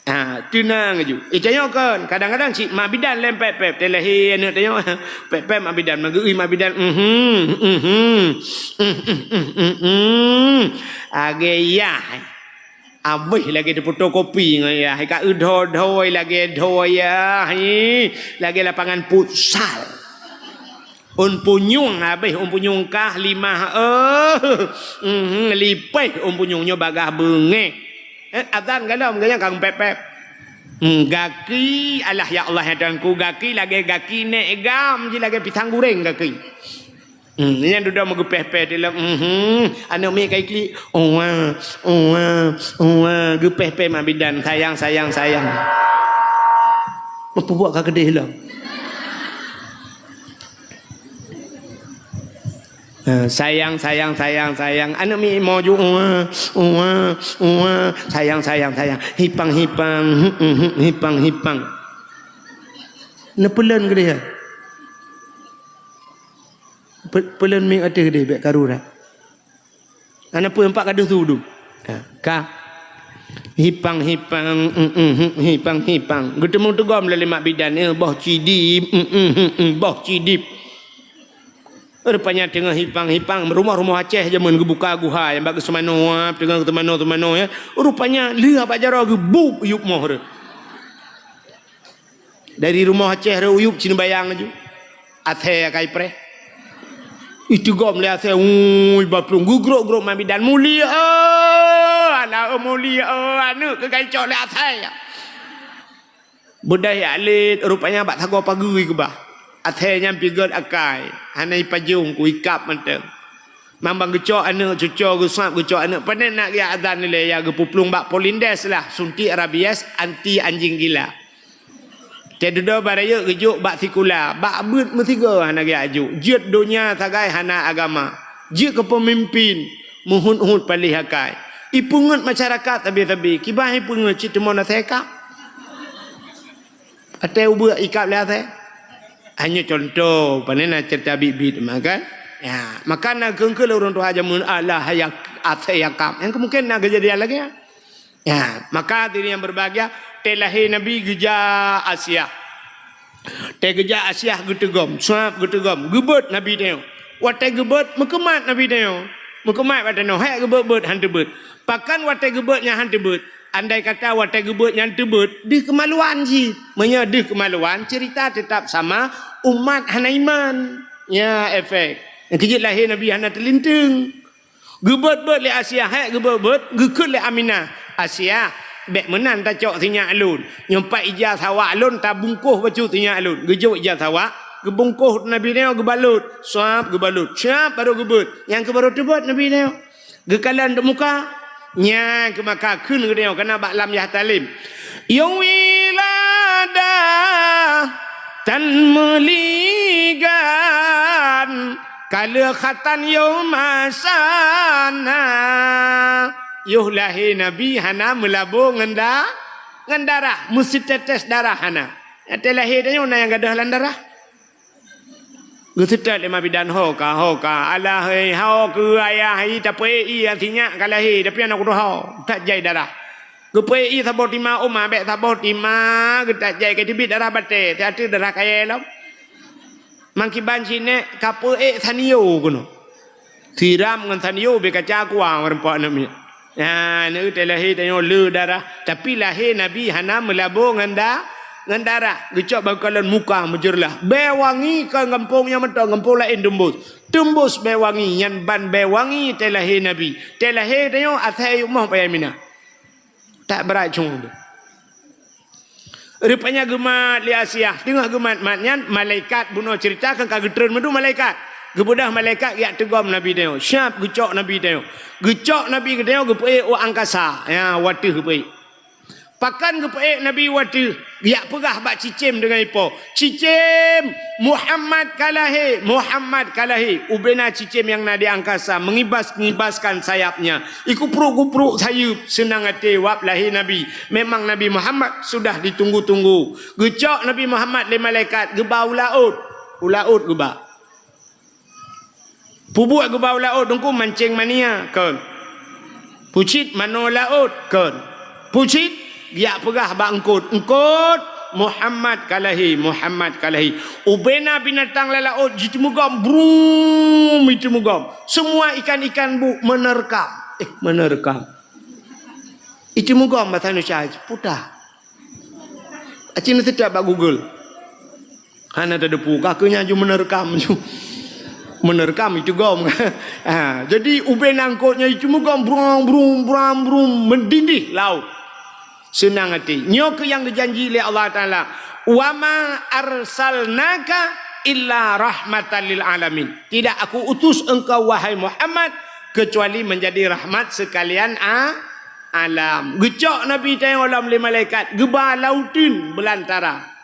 Ha, teunang aju. Eh, tanyoe kon. Kadang-kadang cit mak bidan lem pep-pep. Teuh lahé aneuk tanyoe. Pep-pep mak bidan. Mageu-ui mak bidan. Mhm, mhm. Mhm, mhm, mhm, mhm. Agé yah. Abéh lagée difotokopi ngon yah. Ka eudho-dho lagée dho yah. Lagée lapangan futsal. Ôn punyueng habéh, ôn punyueng kah limah, eh. Mhm, lipéh ôn punyueng nyoe bagaih beungéh. Eh, azan galom, geunyang ka geupép-pép. Hmm, gaki, alah ya Allah ya Tuhanku, gaki lagée gaki nék gam, ji lagée pisang goreng gaki. Hmm, nyan dudoe meugeupéh-péh dilom, mhm, aneuk miet ka iklik, uwa, uwa, uwa, geupéh-péh mak bidan, sayang, sayang, sayang. Meupubuet ka keudeh lom. Ha, sayang, sayang, sayang, sayang. Aneuk miet maju, uwa, uwa, uwa. Sayang, sayang, sayang. Hipang, hipang. Hmm, hmm, hmm, hipang, hipang. Neupeuleun keudeh, ya? Pe-, peuleun miet ateueh keudeh, bék karu dah. Hana peue, empat ka deuh su dum. Ha, ka. Hipang, hipang, mm, mm, mm, hipang, hipang. Geuteumeung teugom lé mak bidan, eh, boh cidip, mm, mm, mm, mm, boh cidip. Rupanya teungoh hipang-hipang, rumoh-rumoh Aceh jameun geubuka guha nyang bak geuseumanoe, teungoh geuseumanoe-seumanoe, ya. Rupanya lheueh bak jaroe geubup yup moh reuh. Dari rumoh Aceh rhot u yup Cina Bayang laju. Asèe akai preh. Iteugom lé asèe, ui, bak plueng geugrok-grok mak bidan, "Mulia, oh, alah, oh, mulia, oh, aneuk keukai cok lé asèe." Beudôh jak lét, rupanya bak sagoe pageue keubah. Asèe nyan pih gét akai, hana ipajong ku ikab mantong. Mambang geucok aneuk, cuco geusab geucok aneuk, panen nak geujak azan ilèe, ya geupuplueng bak Polindes lah, suntik rabies anti anjing gila. Teududoe barayek geujok bak sikula, bak beuet meusigoe hana geujak jok. Jeuet donya sagai hana agama. Jeuet keu peumimpin, meuhut-hut paléh akai. Ipeungeut masyarakat sabe-sabe, kiban ipeungeut cit teuma na seka. Até ubeuk ikab lé asèe. Hanya contoh, pane na cerita bit-bit, maka, ya, maka na keungkeu lé ureueng tuha jameun, alah, ya, asèe yakab. Nyang kemungkinan na keujadian lagèe nyan. Ya, maka hadirin yang berbahagia, teuh lahé Nabi geujak Asiah. Teuh geujak Asiah geuteugom, suab geuteugom, geubeuet Nabi tanyoe. Watèe geubeuet, meukeumat Nabi tanyoe. Meukeumat watèe nyoe, hèk geubeuet-beuet, han teubeuet. Pakon watèe geubeuet nyan han teubeuet? Andai kata watèe geubeuet nyan teubeuet, deuh keumaluan cit. Meunyoe deuh keumaluan, cerita teutap sama, umat hana iman. Ya, efek. Nyang keujeuet lahé Nabi hana teulinteung. Geubeuet-beuet lé Asiah, hèk geubeuet-beuet, geukheun lé Aminah, "Asiah, bèk meunan tacok sinyak lôn. Nyoe pat ija sawak lôn tabungkôh bacut sinyak lôn." Geujok ija sawak, geubungkôh Nabi nyoe geubalot, suab geubalot, suab barô geubeuet. Nyang keu barô teubeuet Nabi nyoe. Geukalon di muka, nyan keuh maka kheun geutanyoe kana bak lam yah talim. Yôh wilada tan meuligan, ka lheueh khatan yôh masana. Yôh lahé Nabi hana meulabô ngon da-, ngon darah, meusitetes darah hana. Nyang teuh lahé tanyoe na nyang gadôh lam darah. Geuseutôt lé mak bidan, "Ho ka, ho ka. Alah, hei, ho keu ayah, hei, tapeuék ié sinyak ka lahé, tapi aneuk kutoh ho, that jai darah." Geupeuék ié saboh tima, "Oma, bèk saboh tima, geutat jai ka teubiet darah batèe, siat darah kayèe lom." Mangkiban cit nèk ka peuék sanio keunoe. Siram ngon sanio bèk kaca kuang meureumpok aneuk miet. Nyan, teuh lahé tanyoe le darah, tapi lahé Nabi hana meulabô ngon da-, ngon darah. Geucok bak kalon muka meujeureulah. Bèe wangi kon gampông nyan mantong, gampông laén teumbus. Teumbus bèe wangi, nyan ban bèe wangi teuh lahé Nabi. Teuh lahé tanyoe asai yumoh payah mina. Tak beuracun. Rupanya geumat lé Asiah. Teungoh geumat-mat nyan, malaikat bunoe ceurita kan ka geutreun meudua malaikat. Geubeudôh malaikat geujak teugom Nabi tanyoe. Siap geucok Nabi tanyoe. Geucok Nabi geutanyoe geupeuék u angkasa. Ya, u ateueh geupeuék. Pakon geupeuék Nabi u ateueh? Geujak peugah bak cicém deungon ipo. "Cicém, Muhammad ka lahé, Muhammad ka lahé." Ubena cicém nyang na di angkasa mengibas-ngibaskan sayapnya. Ikupruek-kupruek sayeuep, seunang até wab lahé Nabi. Memang Nabi Muhammad sudah ditunggu-tunggu. Geucok Nabi Muhammad lé malaikat geuba u laôt. U laôt geuba. Pubuet geuba u laôt, Teungku, mancéng mania, kon. Pucit manoe laôt, kon. Pucit Geujak peugah bak eungkôt, "Eungkôt, Muhammad ka lahé, Muhammad ka lahé." Ubena binatang lam laôt jiteumugom, brum, jiteumugom. Semua ikan-ikan bu menerkam. Eh, menerkam. Jiteumugom bahasa Indonesia, puta. Aci na seutôt bak Google. Hana teudepu, ka keuh nyan ju menerkam ju. Menerkam itu gom. Ha, jadi ubena eungkôt nyan itu meugom brong, brong, brong, brong, meudindih laôt. Seunang até. Nyoe keuh nyang geujanji lé Allah Taala, "Wa ma arsalnaka illa rahmatan lil alamin." Tidak Aku utus engkau, wahai Muhammad, kecuali menjadi rahmat sekalian a-, alam. Geucok Nabi tanyoe lom lé malaikat, geuba lauteun beulantara.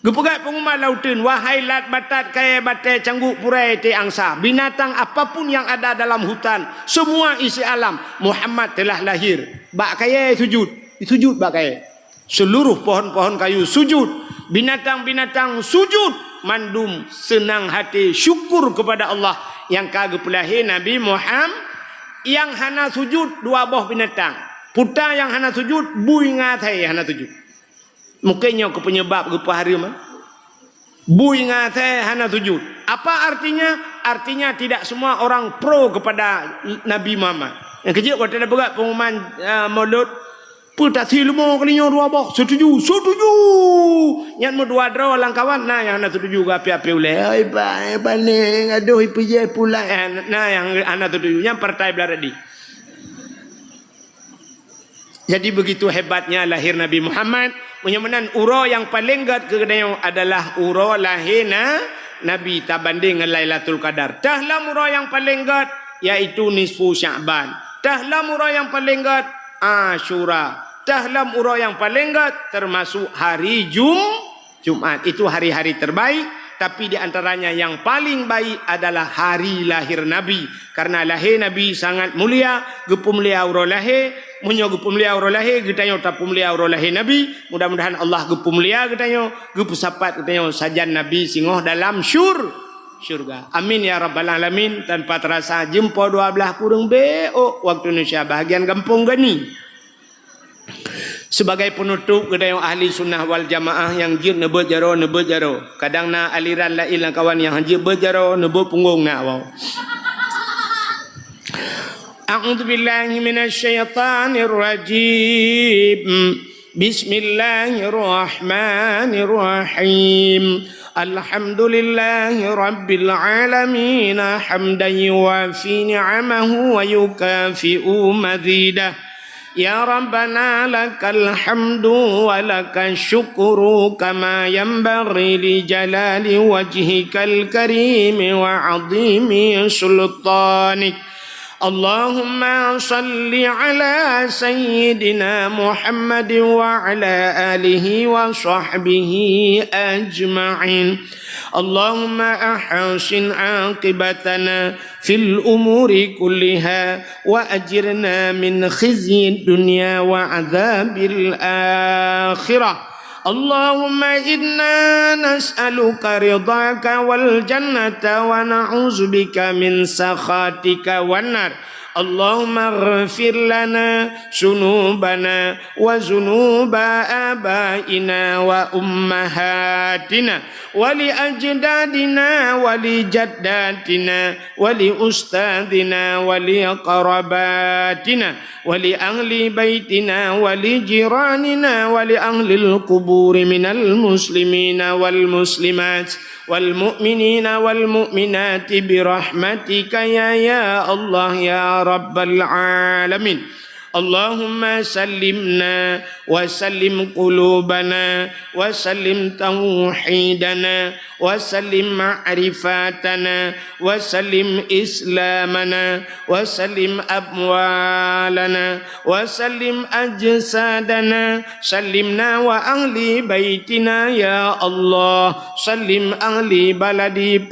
Geupeugah peungumuman lauteun, "Wahai lat batat, kayèe batèe, cangguek purèe, teuh angsa, binatang apapun yang ada dalam hutan, semua isi alam, Muhammad telah lahir." Bak kayèe sujud, sujud bak kayèe. Seluruh pohon-pohon kayu sujud, binatang-binatang sujud, mandum seunang haté syukur kepada Allah nyang ka geupeulahé Nabi Muhammad. Nyang hana sujud dua boh binatang, puta nyang hana sujud, bui ngon asèe hana sujud. Mungkin nyoe keuh penyebab geupeuhareuem, eh? Bui ngon asèe hana sujud. Apa artinya? Artinya tidak semua orang pro kepada Nabi Muhammad. Nyang keujeuet watèe na peugah pengumuman, eh, Maulud, peue taseuh leumo kali nyoe dua boh, setuju, setuju. Nyan meudua droe lam kawan, na nyang hana setuju, geuapi-api ulèe. Ai ba, ai ba ni, adoh ipeujeuet pulang, eh, na nyang hana setuju. Nyan partai belah reudi. Jadi begitu hebatnya lahir Nabi Muhammad. Meunyoe meunan uroe nyang paleng gèt keu geutanyoe adalah uroe lahé na-, Nabi tabandeng ngon Lailatul Qadar. Teuh lom uroe nyang paleng gèt, yaitu nisfu Sya'ban. Teuh lom uroe nyang paleng gèt, Asyura. Teuh lom uroe nyang paleng gèt, termasuk hari Jum-, Jumat. Itu hari-hari terbaik, tapi di antaranya yang paling baik adalah hari lahir Nabi. Karena lahé Nabi sangat mulia, geupeumulia uroe lahé. Meunyoe geupeumulia uroe lahé, geutanyoe tapeumulia uroe lahé Nabi. Mudah-mudahan Allah geupeumulia geutanyoe, geupeusapat geutanyoe sajan Nabi singoh dalam syur-, syurga. Amin ya rabbal alamin. Tanpa terasa jeuem poh dua blah kureueng beu ôk waktu Indonesia bahagian gampông Gani. Sebagai penutup, geutanyoe ahli sunnah wal jamaah nyang jeuet neubeuet jaroe, neubeuet jaroe. Kadang na aliran laén lam kawan nyang han jeuet beuet jaroe, neubeuet punggong na awak. A'udzubillahi minasyaitonirrajim. Bismillahirrahmanirrahim. Alhamdulillahi rabbil alamin, hamdan yuwafi ni'amahu wa yukafi'u mazidah. يا ربنا لك الحمد ولك الشكر كما ينبغي لجلال وجهك الكريم وعظيم سلطانك. اللهم صل على سيدنا محمد وعلى آله وصحبه أجمعين. اللهم أحسن عاقبتنا في الأمور كلها وأجرنا من خزي الدنيا وعذاب الآخرة. اللهم إنا نسألك رضاك والجنة ونعوذ بك من سخطك والنار. اللهم اغفر لنا ذنوبنا وذنوب آبائنا وأمهاتنا ولأجدادنا ولجداتنا ولأستاذنا ولقراباتنا ولأهل بيتنا ولجيراننا ولأهل القبور من المسلمين والمسلمات والمؤمنين والمؤمنات برحمتك يا، يا الله يا رب العالمين. اللهم سلمنا وسلم قلوبنا وسلم توحيدنا وسلم معرفتنا وسلم إسلامنا وسلم أموالنا وسلم أجسادنا. سلمنا وأهل بيتنا يا الله. سلم أهل بلدي